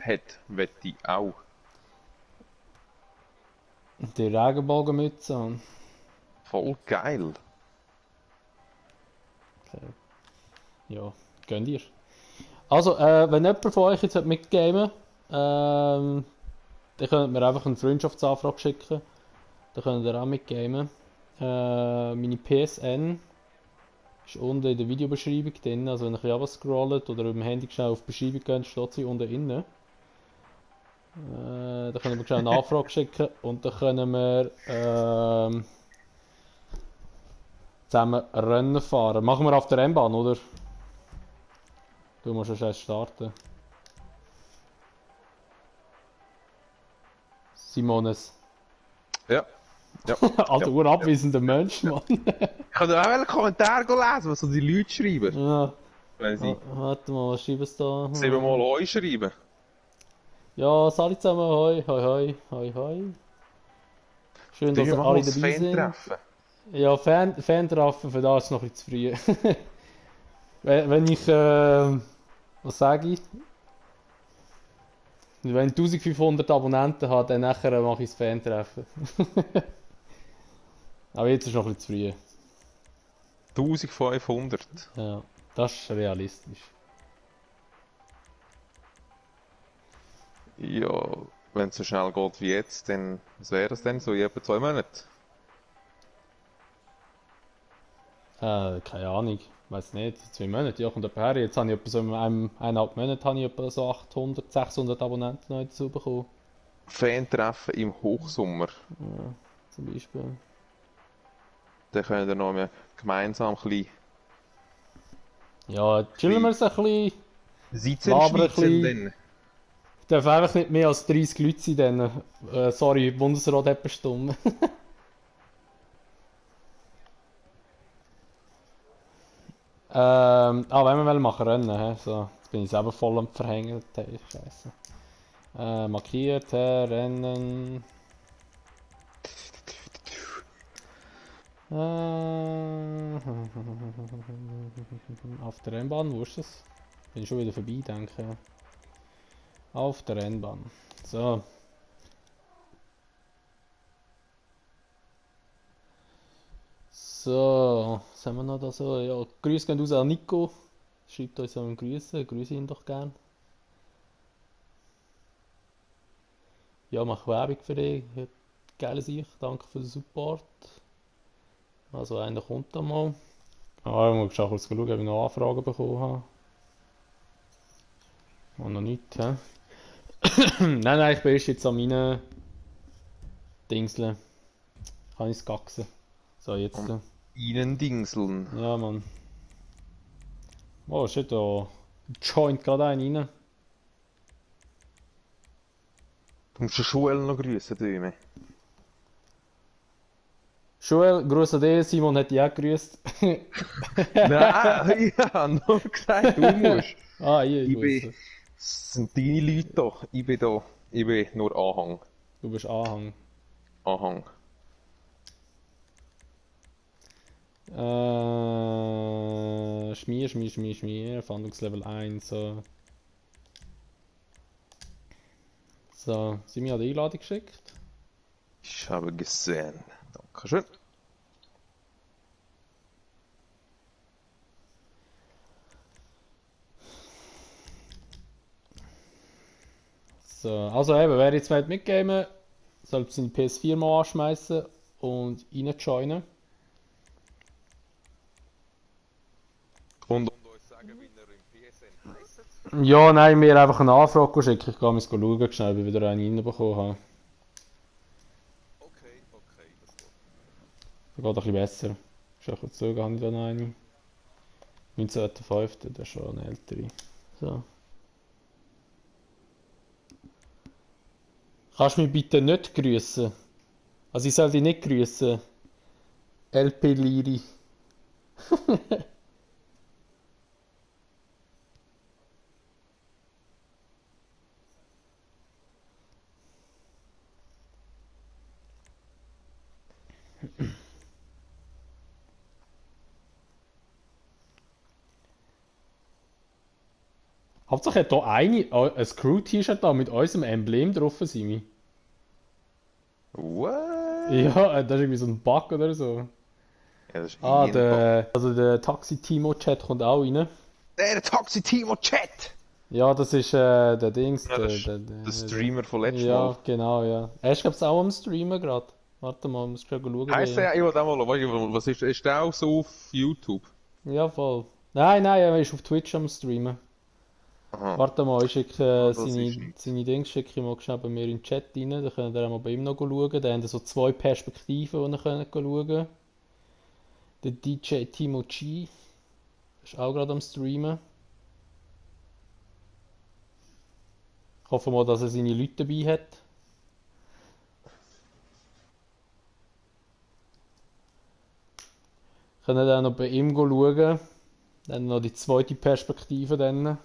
hat, wette ich auch. Die Regenbogenmütze. Und Voll geil. okay. Ja, gönnt ihr. Also, wenn jemand von euch jetzt mitgamen dann könnt ihr mir einfach eine Freundschaftsanfrage schicken. Dann könnt ihr auch mitgamen. Meine PSN ist unten in der Videobeschreibung drin. Also wenn ihr was scrollt oder mit dem Handy schnell auf die Beschreibung geht, steht sie unten innen. Dann können wir schnell eine Anfrage schicken und dann können wir zusammen Rennen fahren. Machen wir auf der Rennbahn, oder? Du musst ja erst starten. Simones. Ja. Ja. Alter, urabwesender Mensch, Mann. Ich kann dir auch einen Kommentar lesen, was so die Leute schreiben. Ja. Wenn sie Warte mal, was schreiben sie da? 7-mal «Hoi» schreiben. Ja, salut zusammen, hoi, hoi, hoi, hoi, hoi. Schön, dass ihr alle dabei sind. treffen. Ja, Fan-Treffen, für das ist es noch ein bisschen zu früh. Wenn ich, was sage ich? Wenn ich 1500 Abonnenten habe, dann nachher mache ich das Fan-Treffen. Aber jetzt ist es noch ein bisschen zu 1500. früh. Ja, das ist realistisch. Ja, wenn es so schnell geht wie jetzt, dann was wäre es denn? So in etwa 2 Monaten? Keine Ahnung, weiß nicht, 2 Monate, ja, kommt etwa her. Jetzt habe ich etwa so in einem, 1,5 Monat habe ich etwa so 800, 600 Abonnenten noch dazu bekommen. Fan-Treffen im Hochsommer. Ja, zum Beispiel. Dann können wir noch mal gemeinsam ein bisschen Ja, chillen wir es ein bisschen, labern ein Sitzen bisschen. dann. Darf einfach nicht mehr als 30 Leute sein, dann. Sorry, Bundesrat hat bestimmt. Wenn wir wollen machen Rennen, hä? So, jetzt bin ich selber voll am Verhängen. Hey, Scheiße. Markiert, Rennen. Auf der Rennbahn, wo ist das? Bin ich schon wieder vorbei, denke ich. Auf der Rennbahn. So. So, was haben wir noch da so? Ja, Grüße gehen raus an Nico. Schreibt uns einen Grüße, grüße ihn doch gern. Ja, mach Werbung für dich. Hat geile Sicht, danke für den Support. Also einer kommt da mal. Ah, ich muss auch kurz schauen, ob ich noch Anfragen bekommen habe. Oh, noch nicht, hä? Nein, ich bin erst jetzt an meinen Dingseln. Kann ich es gaxen. So, jetzt. Ihnen dingseln. Ja, Mann. Oh, shit, da joint gerade einen rein. Du musst den Schule noch grüßen, Döme. Joel, Gruß an dich, Simon hat dich auch gegrüßt. Nein, ich habe nur gesagt, du musst. Ah, ich Ich muss. bin, es sind deine Leute da. Ich bin da. Ich bin nur Anhang. Du bist Anhang. Anhang. Schmier, Fahndungslevel 1. So. So, sie mir die Einladung geschickt. Ich habe gesehen. Dankeschön. So, also eben, wer jetzt will mitgamen, soll seine PS4 mal anschmeißen und reinjoinen. Und uns sagen, wie er im PSN heisst. Ja, nein, mir einfach eine Anfrage schicken. Ich kann mal schauen, schnell, ob ich wieder eine reinbekommen habe. Okay, das geht. Das geht ein bisschen besser. Schon kurz schauen, habe ich da noch eine. 19.05., das ist schon eine ältere. So. Kannst du mich bitte nicht grüßen? Also ich soll dich nicht grüßen. LP Liri. Hauptsache hat hier ein Crew-T-Shirt da mit unserem Emblem drauf, Simi. What? Ja, das ist irgendwie so ein Bug oder so. Ja, das ist Ah, irgendwas. der Taxi-Timo-Chat kommt auch rein. Der Taxi Timo Chat! Ja, das ist der Dings, Ja, das ist der Streamer von letztem Ja, Mal. genau, ja. Er ist glaube ich auch am Streamen gerade. Warte mal, muss schnell schauen. Heißt der, ich wollte auch mal, was ist der auch so auf YouTube? Ja, voll. Nein, er ist auf Twitch am Streamen. Aha, Warte mal, ich schicke das ist nichts. seine Dings schicke ich mal schnell bei mir in den Chat rein. Dann könnt ihr auch mal bei ihm noch schauen. Da haben so zwei Perspektiven, die ihr könnt schauen. Der DJ Timo G ist auch gerade am Streamen. Ich hoffe mal, dass er seine Leute dabei hat. Können dann noch bei ihm schauen. Dann noch die zweite Perspektive. Dann.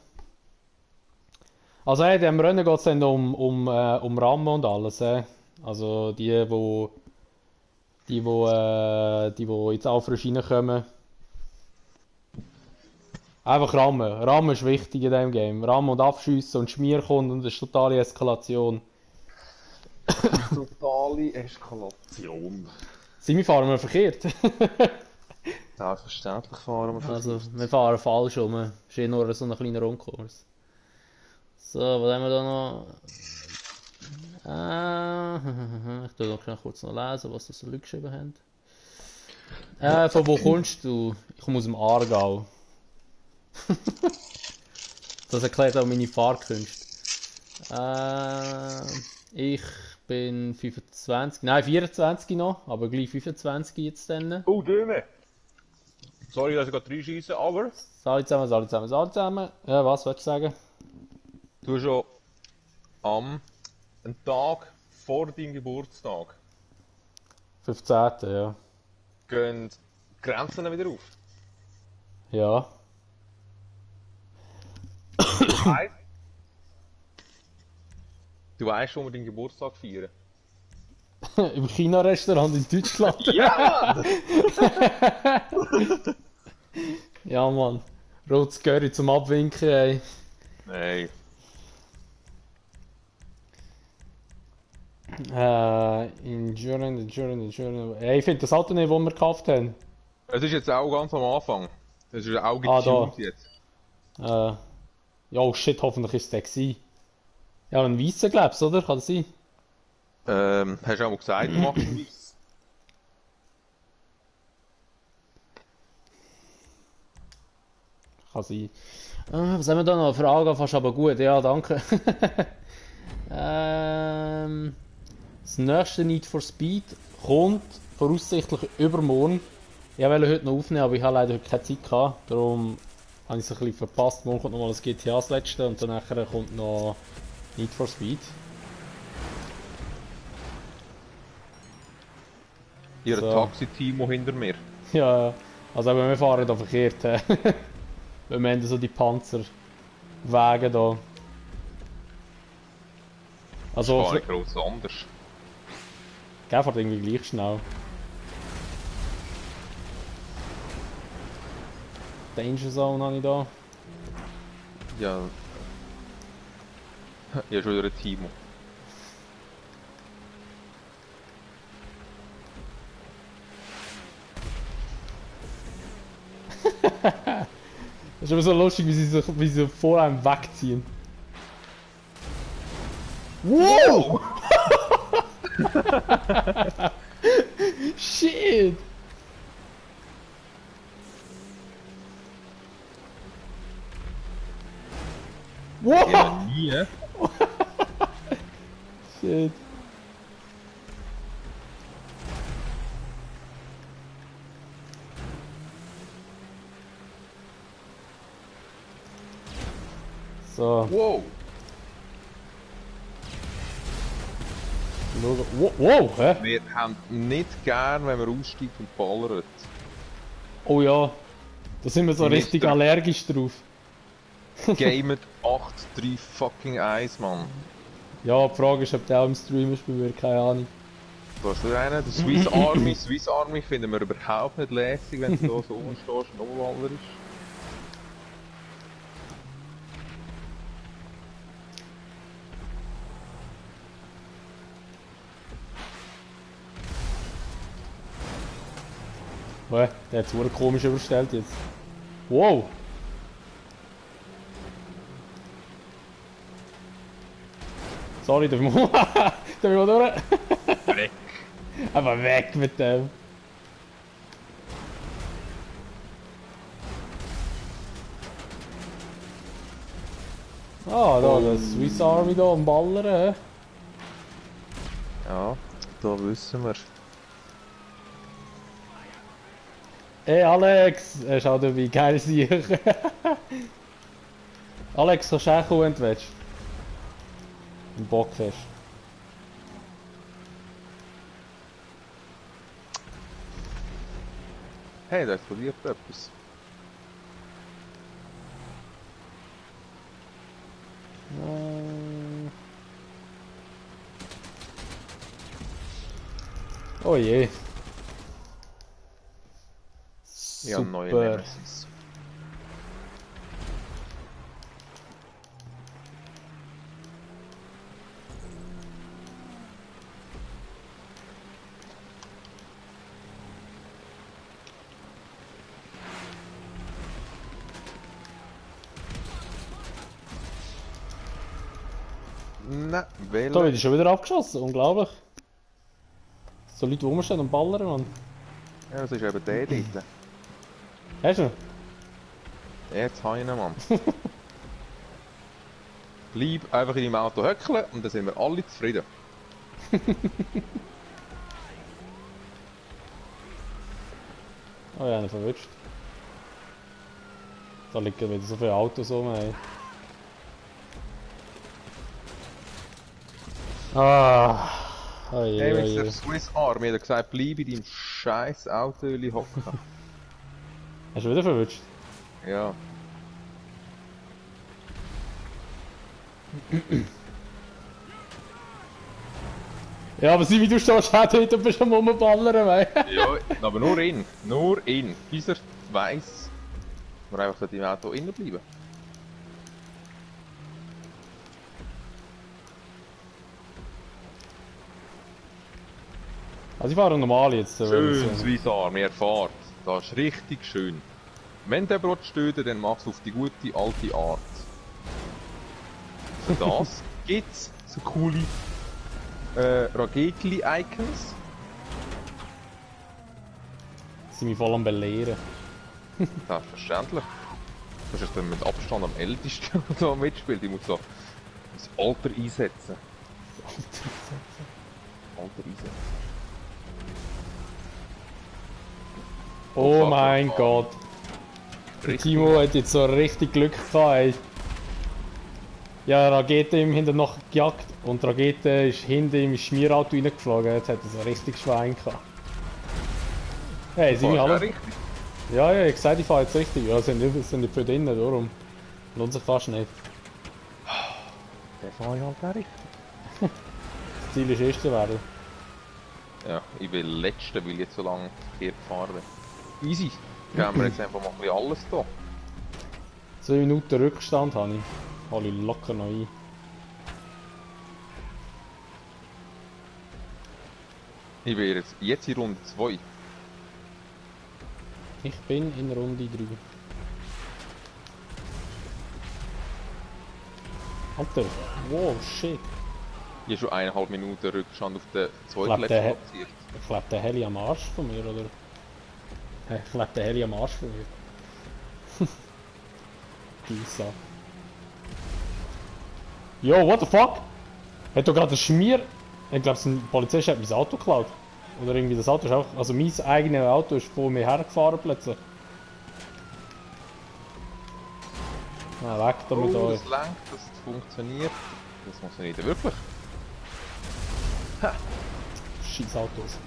Also in diesem Rennen geht es dann um Rammen und alles. Also die die jetzt auch frisch reinkommen. Einfach rammen. Rammen ist wichtig in diesem Game. Rammen und abschiessen und Schmier kommt und das ist totale Eskalation. Totale Eskalation. Sind wir fahren wir verkehrt? Selbstverständlich fahren wir Also, wir fahren falsch rum. Ist eh nur so ein kleiner Rundkurs. So, was haben wir da noch? Ich tue noch schnell kurz noch lesen, was das so Leute geschrieben haben. Von wo kommst du? Ich komme aus dem Aargau. Das erklärt auch meine Fahrkünste. Ich bin 25, nein 24 noch, aber gleich 25 jetzt dann. Oh, Döme! Sorry, dass ich gerade reinscheisse, aber Salut zusammen, salut zusammen, salut zusammen. Ja, was wolltest du sagen? du hast schon einen Tag vor deinem Geburtstag 15. Ja. gehen die Grenzen wieder auf. Ja. Du weißt, wo wir deinen Geburtstag feiern. Im China-Restaurant in Deutschland. Ja! Ja, Mann. Rotes Curry zum Abwinken, ey. Nein. Endurance. Ey, ich finde das Auto nicht, das wir gekauft haben. Es ist jetzt auch ganz am Anfang. Das ist auch Ah, da. getuned jetzt. Ja, oh shit, hoffentlich ist es der gewesen. Ja, ein weißer, glaubst du, oder? Kann das sein? Hast du auch mal gesagt, du machst einen Weiss? Kann sein. Was haben wir da noch? Frage fast aber gut, ja, danke. Das nächste Need for Speed kommt voraussichtlich übermorgen. Ich wollte heute noch aufnehmen, aber ich habe leider heute keine Zeit gehabt. Darum habe ich es ein bisschen verpasst. Morgen kommt nochmal das GTA das letzte und dann nachher kommt noch Need for Speed. Ihr So. Taxi-Team hinter mir. Ja, also eben, wir fahren da verkehrt. Weil wir haben so die Panzerwege da. Also, Gar nicht groß anders. gell, fährt irgendwie gleich schnell. Danger Zone habe ich da. Ja. Ja, schon wieder ein Timo. Das ist immer so lustig, wie sie vor einem wegziehen. Wow! Shit! Wow! Ja, nie. Shit. So, Wow! wow, hä? Wir haben nicht gern, wenn man aussteigt und ballert. Oh ja, da sind wir so richtig Mister. allergisch drauf. Gamet 8-3 fucking 1, Mann. Ja, die Frage ist, ob der auch im Stream ist bei mir, keine Ahnung. Du hast wieder einen, der Swiss Army finden wir überhaupt nicht lässig, wenn du da so rumstehst und rumwallerst. Hä? Der hat es verdammt komisch überstellt jetzt. Wow! Sorry, darf ich mal, darf ich mal durch? Weg! Aber weg mit dem! Ah, da, der Swiss Army da am Ballern, hä? Ja, da wissen wir. Hey Alex! Schau dir wie geil sie. Alex, kannst du auch kommen, wenn du willst? Einen Bock hast. Hey, da explodiert etwas. Oh je. Ich habe einen neuen Super. Nemesis. Nein, Da wählen. wird ich schon wieder abgeschossen, unglaublich. So Leute, die rumstehen und ballern, Mann. Ja, das ist eben der dort. Hast du ihn? Jetzt habe ich ihn, Mann. Bleib einfach in deinem Auto höckeln und dann sind wir alle zufrieden. Oh ja, einen verwünscht. Da liegen wieder so viele Autos rum, ey. Ah. Oje, Hey, oje. Mr. Swiss Army hat gesagt, bleib in deinem scheiß Auto hocken. Hast du wieder verwünscht? Ja. Ja, aber sieh, wie du stehst, auch dort und bist am Rumballern, ey. Ja, aber nur ihn. Nur ihn. Bis er weiss, wir einfach dort im Auto innen bleiben. Also ich fahre normal jetzt. Schön, Swiss Army, er fährt. Das ist richtig schön. Wenn der Brot stößt, dann mach's auf die gute alte Art. Für das gibt's so coole Raketli-Icons. Sie mich voll am Belehren. Selbstverständlich. Das ist dann mit Abstand am ältesten, der da mitspielt. Ich muss so das Alter einsetzen. Alter einsetzen. Oh fuck, mein oh. Gott. Der Richtig. Timo hat jetzt so richtig Glück gehabt, ey. Ja, Rakete ihm hinter noch gejagt und die Rakete ist hinter ihm ins Schmierauto reingeflogen. Jetzt hat er so richtig Schwein gehabt. Hey, sind wir Ja, alle? richtig. Ja, ja, ich gesagt, ich fahre jetzt richtig. Ja, sind nicht für drinnen, darum. Lohnt sich fast nicht. Der fahre ich halt auch richtig. Das Ziel ist erster werden. Ja, ich will letzte, weil ich jetzt so lange verkehrt gefahren bin. Easy. Geben wir jetzt einfach mal ein bisschen alles da. 2 Minuten Rückstand habe ich. Hol ich locker noch ein. Ich wäre jetzt in Runde 2. Ich bin in Runde 3. Alter, wow, shit. Ich habe schon 1,5 Minuten Rückstand auf den Ich zweiten glaub, der letzten hat- platziert. Ich glaube, der Heli am Arsch von mir, oder? Ich glaube, der Heli am Arsch von mir. Gisa. Yo, what the fuck? Hat doch gerade ein Schmier. Ich glaube, ein Polizist hat mein Auto geklaut. Oder irgendwie das Auto ist auch. Also mein eigenes Auto ist vor mir hergefahren plötzlich. Ah, weg da mit Oh, euch. das lenkt, das funktioniert. Das funktioniert ja wirklich. Scheiß Autos.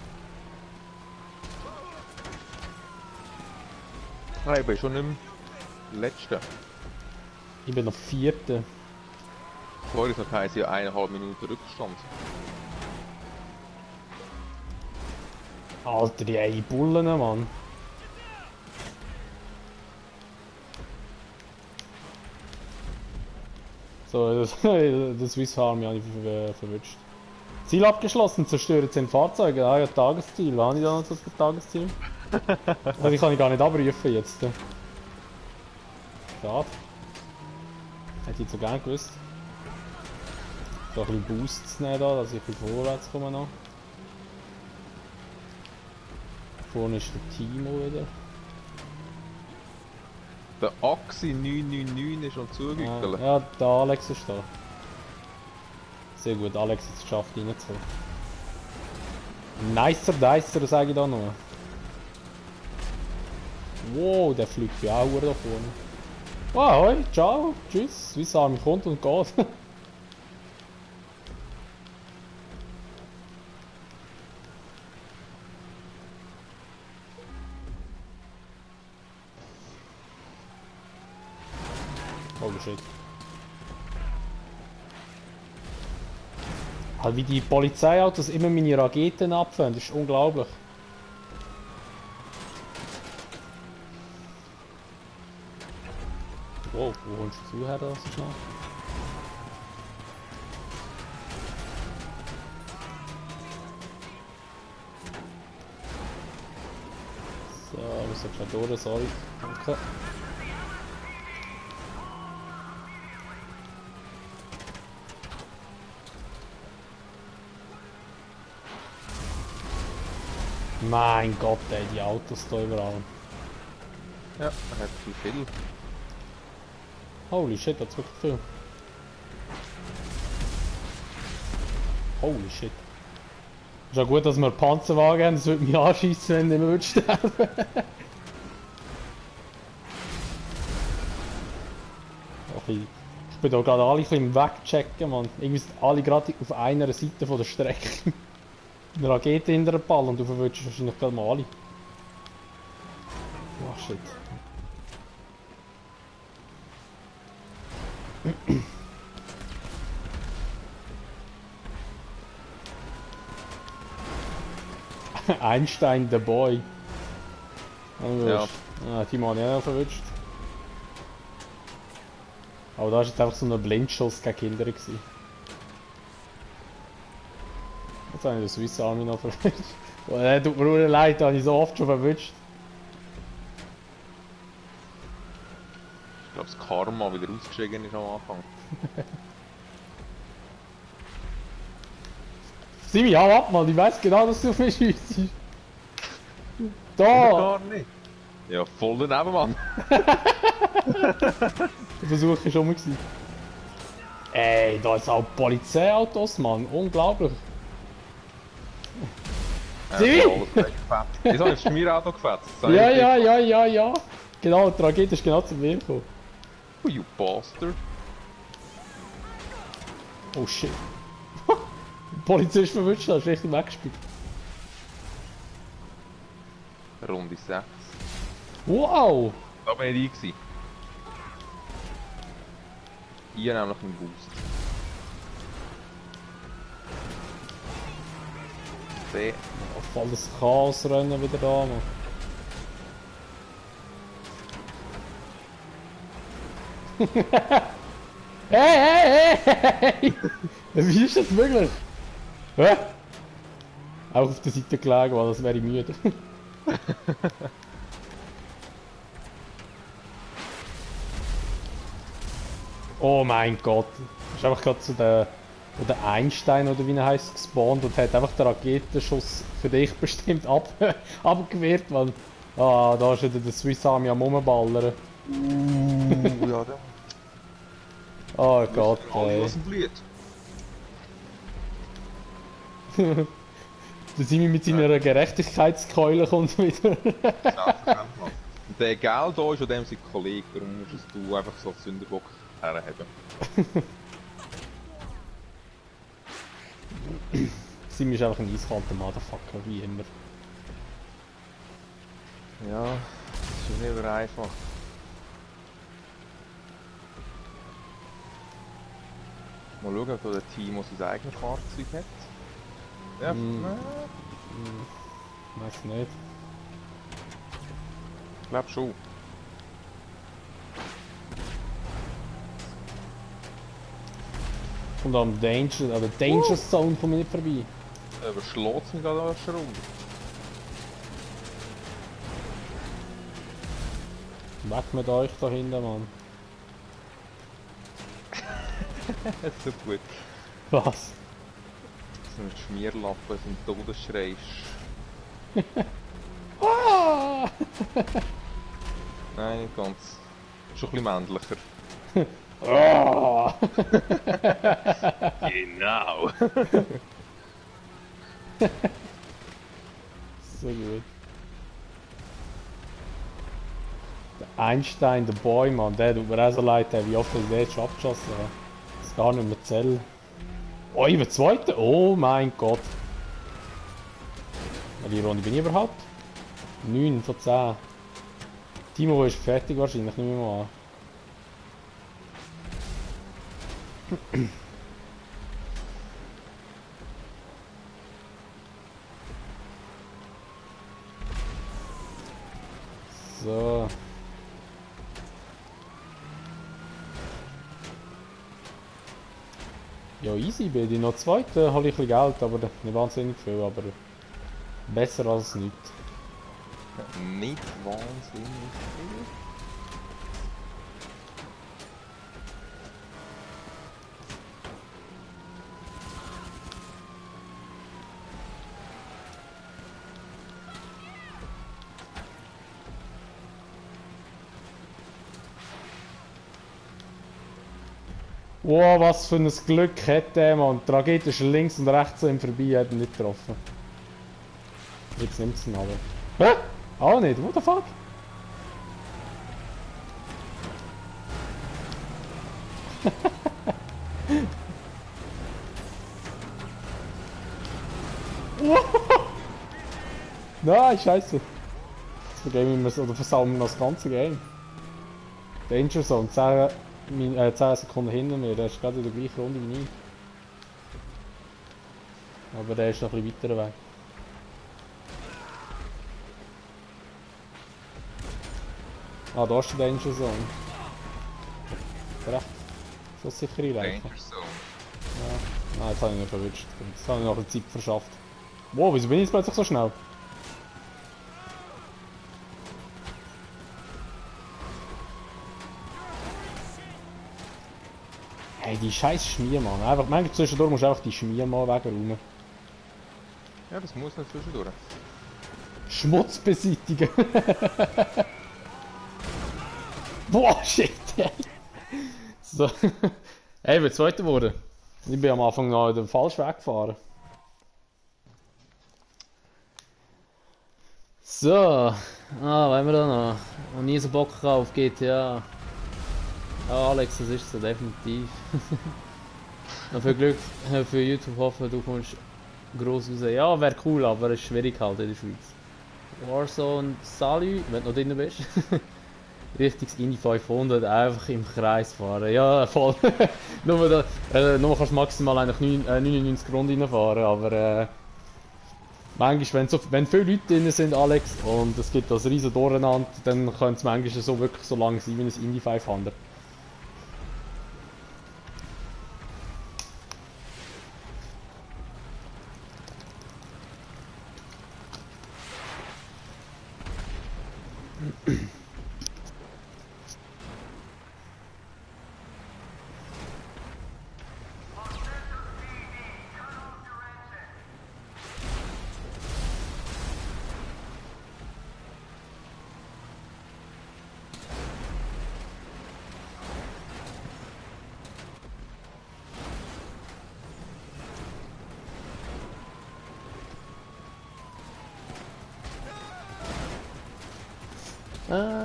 Nein, ich bin schon im letzten. Ich bin noch Vierte. Vorher noch heisst ja 1,5 Minuten Rückstand. Alter, die ey Bullen, Mann. So, das Swiss Army habe ich verwünscht. Ziel abgeschlossen, zerstören 10 Fahrzeuge. Ah ja, Tagesziel. Was habe ich da noch so für Tagesziel? Also ich kann ich gar nicht abrufen jetzt. Schade. Hätte ich so gern gewusst. So ein bisschen Boosts nehmen da, dass ich ein bisschen vorwärts komme noch. Vorne ist der Timo wieder. Der Axi 999 ist schon zugegelt. Ja, der Alex ist da. Sehr gut, Alex hat es geschafft reinzukommen. Nicer Dicer, sage ich da nur. Wow, der fliegt ja auch da vorne. Ah, hoi, ciao, tschüss, Swiss Army kommt und geht. Holy shit. Halt wie die Polizeiautos immer meine Raketen abfangen, das ist unglaublich. Wow, wo kommst du her, das ist noch? So, wir müssen schon durch, sorry. Danke. Mein Gott, ey, die Autos da überall. Ja, er hat viel. Holy shit, das wirklich viel. Holy shit. Ist ja gut, dass wir einen Panzerwagen haben, das würde mich anschießen, wenn ich nicht mehr sterben. Ach, ich bin da gerade alle ein bisschen im Wegchecken, man. Irgendwie sind alle gerade auf einer Seite von der Strecke. Eine Rakete hinter den Ball und du verwirrst wahrscheinlich gerade mal alle. Ach shit. Einstein, the boy. Ja. Ah, die Mann ja verwünscht. Aber da war jetzt einfach so ein Blindschuss gegen Kinder gewesen. Jetzt habe ich den Swiss Army noch verwünscht. Oh, tut mir nur leid, da habe ich so oft schon verwünscht. Ich glaube, das Karma wieder ausgestiegen ist am Anfang. Simi, hau ab, Mann, ich weiß genau, dass du auf mich schießt. Da! Gar nicht. Ja, voll daneben, Mann. Der Versuch war schon mal. Ey, da ist auch Polizeiautos, Mann, unglaublich. Simi! Wieso hast du mir Auto gefetzt? Ja. Genau, die Tragödie ist genau zu mir gekommen. Oh, you bastard. Oh shit. Der Polizist verwünscht, hast richtig weggespielt. Runde 6. Wow! Da bin ich gewesen. Hier nämlich einen Boost. C. Voll das Chaosrennen wieder da, Mann. Hey! Wie ist das möglich? Hä? Auch auf der Seite gelegen, weil das wäre ich müde. Oh mein Gott. Ist einfach gerade zu der Einstein oder wie er heißt gespawnt und hat einfach den Raketenschuss für dich bestimmt abgewehrt, weil da ist wieder der Swiss Army am Rumballern. Ja, der Oh Gott, alles ey. was ihm blüht. Der Simi mit seiner Gerechtigkeitskeule kommt wieder. Selbstverständlich. Und der Geld da ist an dem sein Kollege, darum musst es du einfach so als Sünderbock herhaben. Simi ist einfach ein eiskalter Motherfucker, wie immer. Ja, das ist nicht mehr einfach. Mal schauen, ob da der Timo sein eigenes Fahrzeug hat. Ja, Weiß nicht. ich glaube schon. Und an der Danger Zone komme ich nicht vorbei. Er überschlägt es mich gerade erst rum. Weg mit euch da hinten, Mann. So gut. Was? So ein Schmierlappen, so ein Todesschrei. Ah! Nein, nicht ganz. Schon ein bisschen männlicher. Ah! Genau. So gut. Der Einstein, der Boy, Mann, der tut mir auch so leid, wie oft ich den jetzt schon abgeschossen habe. Das ist gar nicht mehr zählen. Oh, ich bin Zweiter? Oh mein Gott. Wie Runde bin ich überhaupt? 9 von 10. Timo ist fertig wahrscheinlich, nicht mehr an. So. Ja, easy, bin ich noch Zweiter, habe ich ein bisschen Geld, aber nicht wahnsinnig viel, aber besser als nichts. Nicht wahnsinnig viel. Wow, was für ein Glück hat der Mann. Die Rakete ist links und rechts an ihm vorbei, hat ihn nicht getroffen. Jetzt nimmt es ihn aber. Hä? Auch nicht, what the fuck? Nein, scheiße. Jetzt vergeben wir oder versammeln wir das ganze Game. Danger Zone, 10 Sekunden hinter mir, der ist gerade in der gleichen Runde wie ich. Aber der ist noch ein bisschen weiter weg. Ah, da ist der Danger Zone. Recht. So sicher reinlaufen. Danger Zone. Ja. Nein, jetzt habe ich ihn verwünscht. Jetzt habe ich noch eine Zeit verschafft. Wow, wieso bin ich jetzt plötzlich so schnell? Hey, die scheiß Schmiermann. Einfach, manchmal zwischendurch musst du einfach die Schmiermann wegräumen. Ja, das muss nicht zwischendurch. Schmutz beseitigen. Boah, shit, ey. So. Hey, ich bin Zweiter geworden. Ich bin am Anfang noch den falschen Weg gefahren. So. Ah, was haben wir da noch? Noch nie so Bock auf GTA. Ja, Alex, das ist so definitiv. Noch viel Glück für YouTube, hoffe du kommst gross raus. Ja, wäre cool, aber es ist schwierig halt in der Schweiz. Warzone Salü, wenn du noch drin bist. Richtiges Indy 500, einfach im Kreis fahren. Ja, voll. Nur kannst du maximal eigentlich 99 Runden reinfahren, aber manchmal, wenn viele Leute drin sind, Alex, und es gibt das riesen Durcheinander, dann könnte es manchmal so wirklich so lang sein wie ein Indy 500.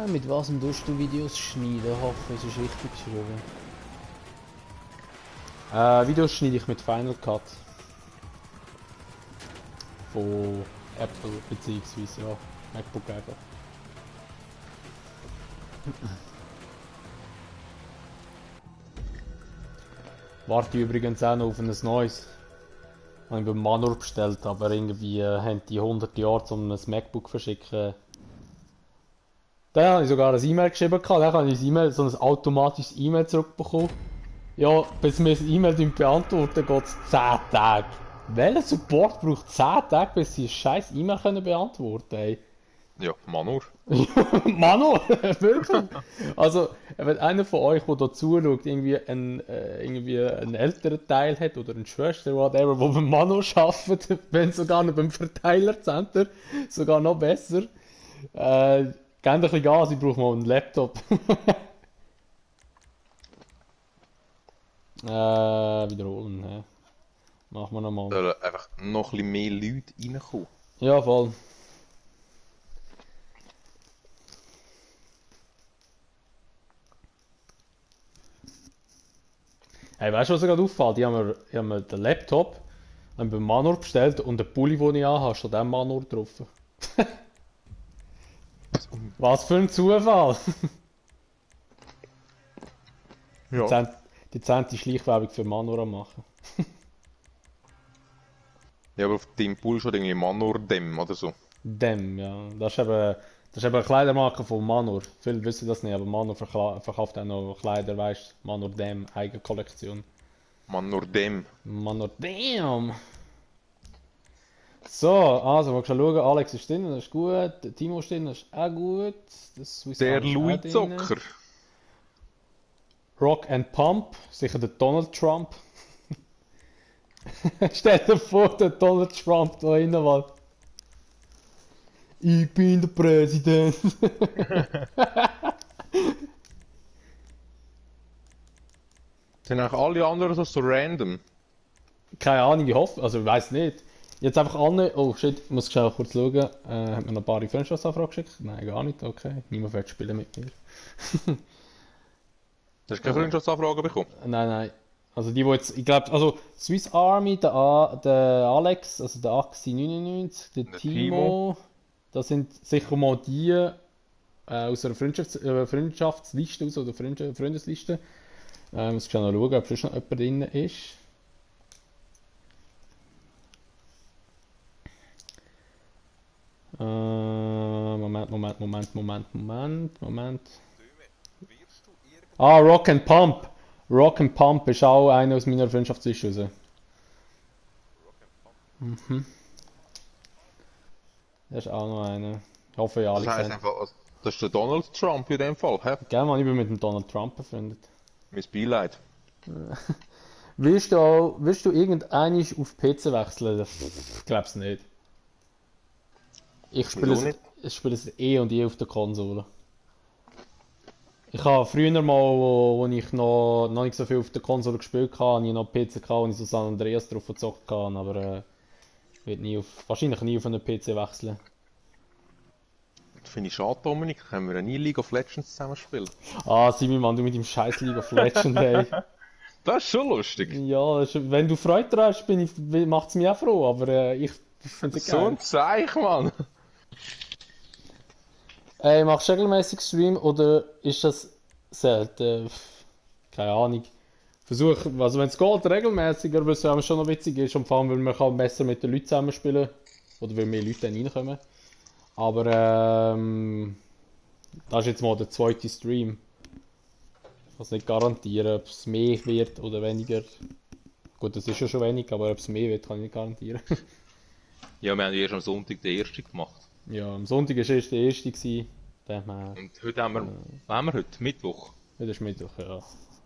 Mit was tust du Videos schneiden? Hoffe, es ist richtig geschrieben. Videos schneide ich mit Final Cut. Von Apple beziehungsweise ja, MacBook einfach. Warte übrigens auch noch auf ein neues. Habe ich beim Manor bestellt, aber irgendwie haben die 100 Jahre um ein MacBook verschicken. Dann habe ich sogar ein E-Mail geschrieben, dann habe ich so ein automatisches E-Mail zurückbekommen. Ja, bis wir das E-Mail beantworten, geht es 10 Tage. Welcher Support braucht 10 Tage, bis sie ein scheiß E-Mail beantworten können? Ja, Manor. Mano, wirklich? Also, wenn einer von euch, der da zuschaut, irgendwie einen älteren Teil hat oder eine Schwester, whatever, der beim Mano arbeitet, wenn sogar noch beim Verteilercenter, sogar noch besser, gebt ein bisschen Gas, ich brauche mal einen Laptop. Wiederholen, hä? Machen wir nochmal. Sollen einfach noch ein bisschen mehr Leute reinkommen. Ja, voll. Hey, weißt du, was mir gerade auffällt? Ich hab mir den Laptop beim Manor bestellt und den Pulli, den ich anhabe, steht auch Manor drauf. Was für ein Zufall! Ja. Die 10. Schleichwerbung für Manor am machen. Ja, aber auf dem Pool steht irgendwie Manor Dem oder so. Dem, ja. Das ist eben eine Kleidermarke von Manor. Viele wissen das nicht, aber Manor verkauft auch noch Kleider, weißt du? Manor Dem, eigene Kollektion. Man, nur dem. Man, oh damn! So, also, mal schauen, Alex ist drin, das ist gut. Timo ist drin, das ist auch gut. Das Swiss Der Army ist auch Louis drin. Zocker. Rock and Pump, sicher der Donald Trump. Stell dir vor, der Donald Trump da rein, weil ich bin der Präsident. Sind eigentlich alle anderen so random? Keine Ahnung, ich hoffe, also ich weiß nicht. Jetzt einfach alle. Oh shit, ich muss schnell kurz schauen. Hat mir noch ein paar Freundschaftsanfragen geschickt? Nein, gar nicht, okay. Niemand will spielen mit mir. Hast du keine Freundschaftsanfrage bekommen? Nein. Also die jetzt, ich glaube, also Swiss Army, der Alex, also der Axi99, der Der Timo, das sind sicher mal die aus einer Freundschaftsliste, aus oder Freundesliste. Muss ich noch schauen, ob sonst noch jemand drin ist. Moment. Ah, Rock and Pump. Rock and Pump ist auch einer aus meiner Freundschaftsliste raus. Mhm. Das ist auch noch einer. Ich hoffe, ja, Das alle heisst kennen. einfach, das ist der Donald Trump in dem Fall, hä? Gell, Mann, ich bin mit dem Donald Trump befreundet. Mein Beileid. Willst du irgendeinisch auf PC wechseln? Ich glaub's nicht. Wieso nicht? Ich spiele es eh und je auf der Konsole. Ich habe früher mal, wo ich noch nicht so viel auf der Konsole gespielt habe, habe ich noch PC gehabt und ich so San Andreas drauf gezockt habe, aber wird wahrscheinlich nie auf einen PC wechseln. Das finde ich schade, Dominik. Können wir nie League of Legends zusammen spielen? Ah, Simi, Mann, du mit dem scheiß League of Legends, ey. Das ist schon lustig. Ja, wenn du Freude daran hast, macht's mich auch froh, aber ich finde es So geil. ein Zeich, Mann. Ey, machst du regelmäßig Stream oder ist das selten? Keine Ahnung. Versuch, also wenn es geht, regelmäßiger, weil es ja schon noch witzig ist, und vor allem, weil man kann besser mit den Leuten zusammenspielen oder weil mehr Leute dann reinkommen. Aber das ist jetzt mal der zweite Stream. Ich kann es nicht garantieren, ob es mehr wird oder weniger. Gut, das ist ja schon wenig, aber ob es mehr wird, kann ich nicht garantieren. Ja, wir haben erst am Sonntag den ersten gemacht. Ja, am Sonntag war erst der erste. Und heute haben wir, was haben wir heute? Mittwoch. Das ist Mittwoch, ja.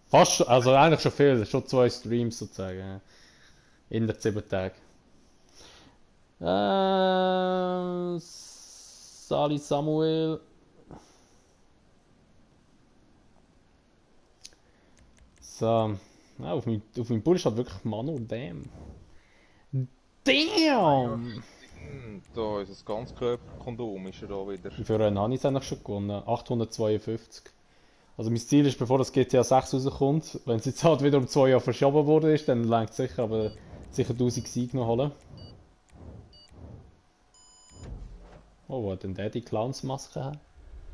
Fast, also eigentlich schon viel, schon 2 Streams sozusagen. Ja. In den 7 Tagen. Sali Samuel. So. Ja, auf meinem Pool steht wirklich Manu, damn. Damn! Da ist das Ganzkörperkondom, ist er da wieder. Wie viel habe ich jetzt eigentlich schon gewonnen? 852. Also mein Ziel ist, bevor das GTA 6 rauskommt, wenn es jetzt halt wieder um 2 Jahre verschoben worden ist, dann reicht es sicher, aber sicher 1000 Siege noch holen. Oh, wo hat denn der die Clownsmaske hat?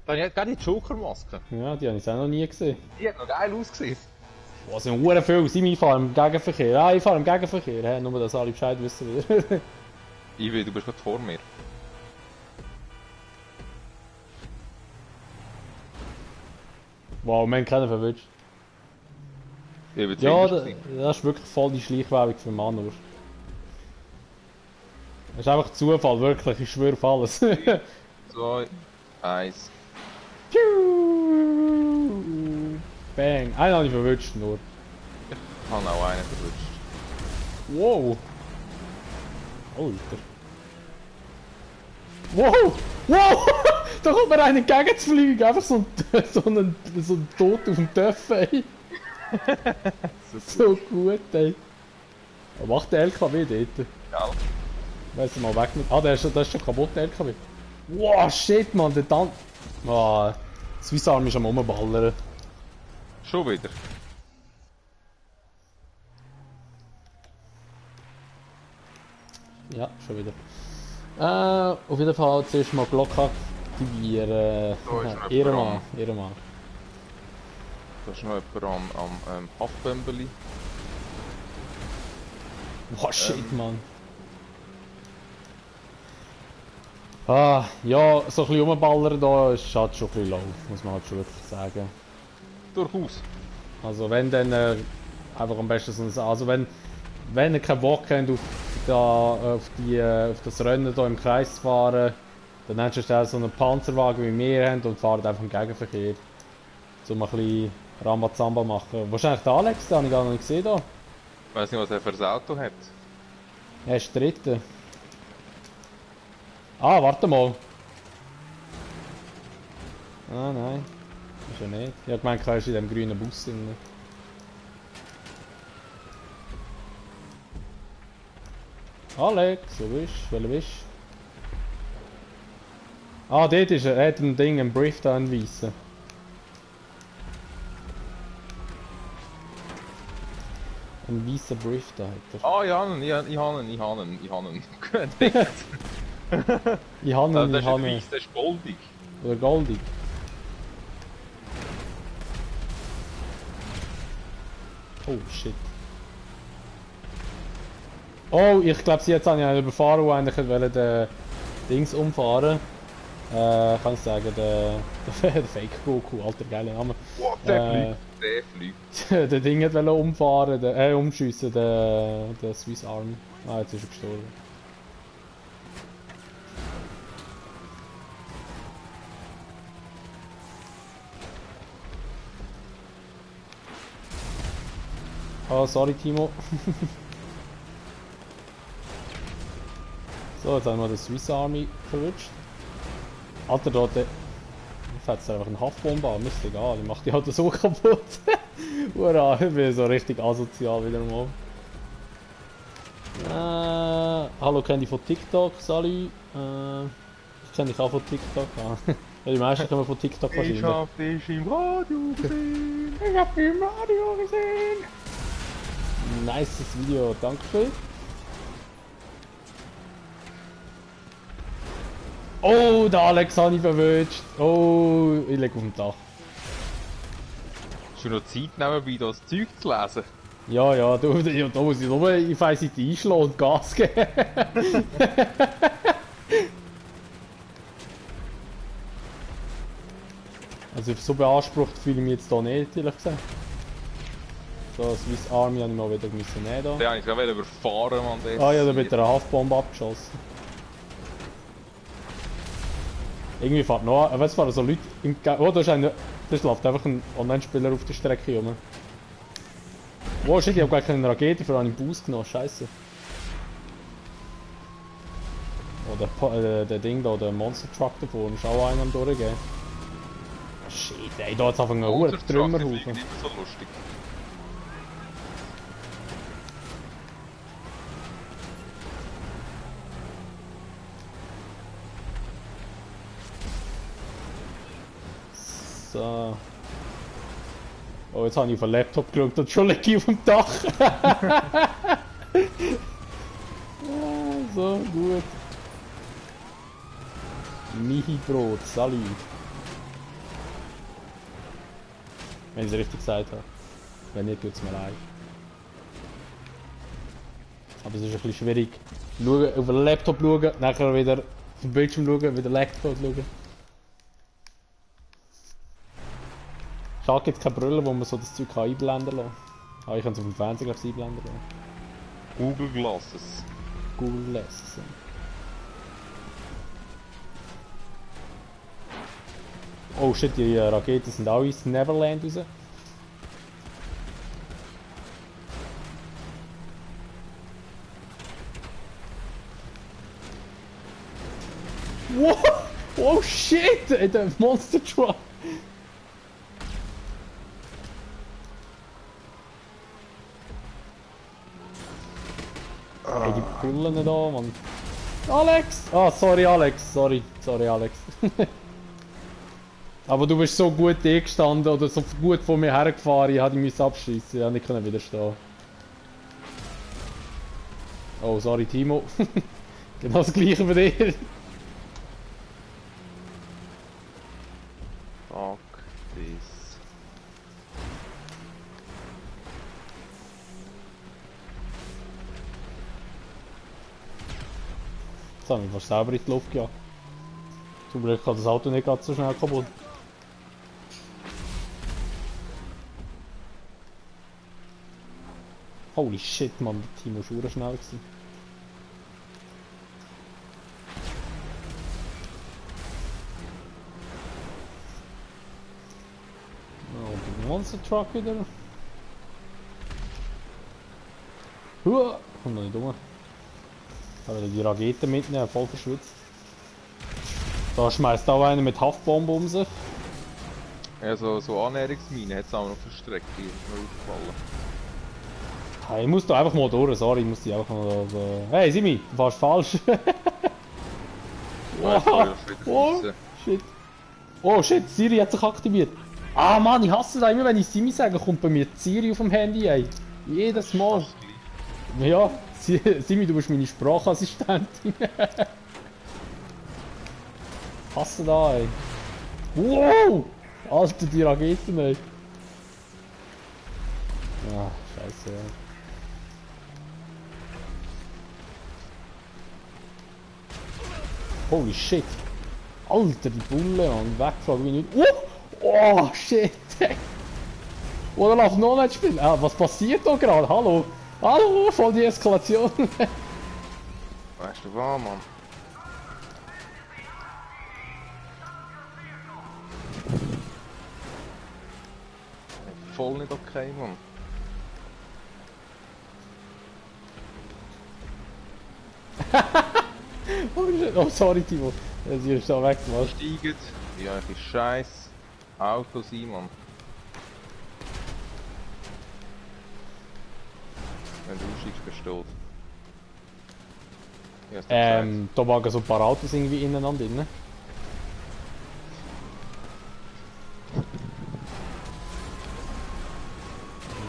Da hat gerade die Joker-Maske. Ja, die habe ich auch noch nie gesehen. Die hat noch geil ausgesehen. Boah, sind verdammt viel. Sind ich fahre im Gegenverkehr. Ja, ich fahre im Gegenverkehr. Hey, nur, dass alle Bescheid wissen wieder. Ivi, du bist gerade vor mir. Wow, wir haben keinen verwünscht. Ivi, Ja, das ist wirklich voll die Schleichwerbung für Mann. Das ist einfach Zufall, wirklich. Ich schwöre auf alles. 2, 1. Bang. Einen habe ich verwünscht nur. Ich habe auch einen verwünscht. Wow. Alter. Wow! Wow! Da kommt mir einer entgegenzufliegen. Einfach so ein Tod auf dem Töpfen, ey. So gut, ey. Was macht der LKW dort? Ja. Weiss ich mal weg mit. Ah, das ist schon kaputt, der LKW. Wow, shit, man, der dann. Ah, Swiss Army ist am Rumballern. Schon wieder. Ja, schon wieder. Auf jeden Fall zuerst mal Glock aktivieren. Da ist noch Ehrenmann, jemand Ehrenmann. Da ist noch jemand am Haftbämbeli. Wow, shit, Mann. Ah, ja, so ein bisschen rumballern da ist halt schon ein bisschen low, muss man halt schon wirklich sagen. Durchaus. Also wenn dann Einfach am besten so ein, also wenn ihr keinen Bock habt auf das Rennen hier im Kreis zu fahren, dann nehmt ihr so einen Panzerwagen wie wir haben und fahrt einfach im Gegenverkehr. Um ein bisschen Rambazamba machen. Wahrscheinlich der Alex, den habe ich gar noch nicht gesehen. Da. Ich weiß nicht, was er für ein Auto hat. Er ist dritte. Ah, warte mal. Ah, nein. Ist ja nicht. Ich habe gemeint, er ist in dem grünen Bus drin. Alex, wo bist du? Welcher bist du? Ah, dort ist er. Er hat ein Ding, einen Brief da anweisen. Ein weißer Brief da hat er. Ah, ich habe ihn. Ich habe ihn. Entdeckt. Ich habe Das ihn, ist ich habe nicht ihn. weiss, das ist goldig. Oder goldig. Oh shit. Oh, ich glaube, sie jetzt habe ich einen überfahren, der eigentlich wollte den Dings umfahren. Kann ich sagen, der Fake Goku, alter geiler Name. What, der fliegt. Der Ding wollte umfahren, umschiessen, der Swiss Army. Ah, jetzt ist er gestorben. Oh, sorry Timo. So, jetzt haben wir den Swiss Army verwünscht. Alter, da fährt jetzt einfach eine Haftbombe an, mir ist egal, ich mach die halt so kaputt. Hurra, ich bin so richtig asozial wieder mal. Hallo, kenne ich von TikTok, Sally. Ich kenne dich auch von TikTok. Ja, die meisten kommen von TikTok wahrscheinlich. Ich hab dich im Radio gesehen. Ich hab dich im Radio gesehen. Nices Video, dankeschön. Oh, der Alex habe ich verwünscht. Oh, ich liege auf dem Dach. Hast du noch Zeit nebenbei, das Zeug zu lesen? Ja, ja, da muss ich nur in Feisite einschlagen und Gas geben. Also so beansprucht fühle ich mich jetzt hier nicht, ehrlich gesagt. So, Swiss Army habe ich mal wieder nehmen da. Den habe ich gerade überfahren, Mann. Ah ja, da wird eine Haftbombe abgeschossen. Irgendwie fährt noch, weißt du, fahren so Leute im oh, da läuft einfach ein Online-Spieler auf der Strecke rum. Oh shit, ich hab gar keine Rakete für einen Boost genommen, scheiße. Oh, der Ding da, der Monster Truck da vorne, ist auch einer am durchgehen. Shit, ey, da hat's einfach einen hohen Trümmerhaufen. Nicht immer so lustig. So. Oh, jetzt habe ich auf den Laptop geschaut und schon liege ich auf dem Dach. So, gut. Mihi-Brot, salut. Wenn ich es richtig gesagt habe. Wenn nicht, tut es mir leid. Aber es ist ein bisschen schwierig. Schauen, auf den Laptop schauen, nachher wieder auf den Bildschirm schauen, wieder Laptop schauen. Schade, gibt es keine Brille, wo man so das Zeug einblenden kann. Ah, ich kann es auf dem Fernseher glaube ich einblenden lassen. Google Glasses. Google Glasses. Oh shit, die Raketen sind auch ins Neverland raus. Wow! Oh shit! Der Monster Truck! Ey, die Bullen da, Mann. Alex! Ah, sorry Alex, sorry Alex. Aber du bist so gut gestanden oder so gut vor mir hergefahren, ich musste abschießen, ich konnte nicht widerstehen. Oh, sorry Timo. Genau das gleiche bei dir. Fuck this. Jetzt habe ich fast selber in die Luft gejagt. Zum Glück kann das Auto nicht ganz so schnell kaputt. Holy shit, Mann, der Timo ist ur schnell gewesen. Oh, der Monster Truck wieder. Huah, komm noch nicht rum. Da will ich die Raketen mitnehmen, voll verschwitzt. Da schmeißt auch einer mit Haftbombe um sich. Ja, so Annäherungsminen hat es auch noch verstreckt, die ist mir aufgefallen. Hey, ich muss da einfach mal durch, sorry, ich muss die einfach mal so... Hey, Simi, du fährst falsch. Wow, oh, shit. Oh shit, Siri hat sich aktiviert. Ah Mann, ich hasse das immer, wenn ich Simi sage, kommt bei mir die Siri auf dem Handy, ey. Jedes Mal. Ja, Simi, du bist meine Sprachassistentin. Hasse da, ey. Wow! Alter, die Raketen, ey. Ah, scheiße, ja. Holy shit. Alter, die Bulle, Mann. Wegfragen wie nicht. Oh, shit. Oder läuft noch nicht spielen? Ah, was passiert da gerade? Hallo? Hallo, voll die Eskalation. Weißt du was, Mann? Voll nicht okay, Mann. Holy shit. Oh, sorry, Timo. Sie ist da weg, Mann. Steigen. Ja, eigentlich scheiß Auto sein, Mann. Wenn du aussteigst, bist du tot. Ja, Da wagen so ein paar Autos irgendwie ineinander drin. Und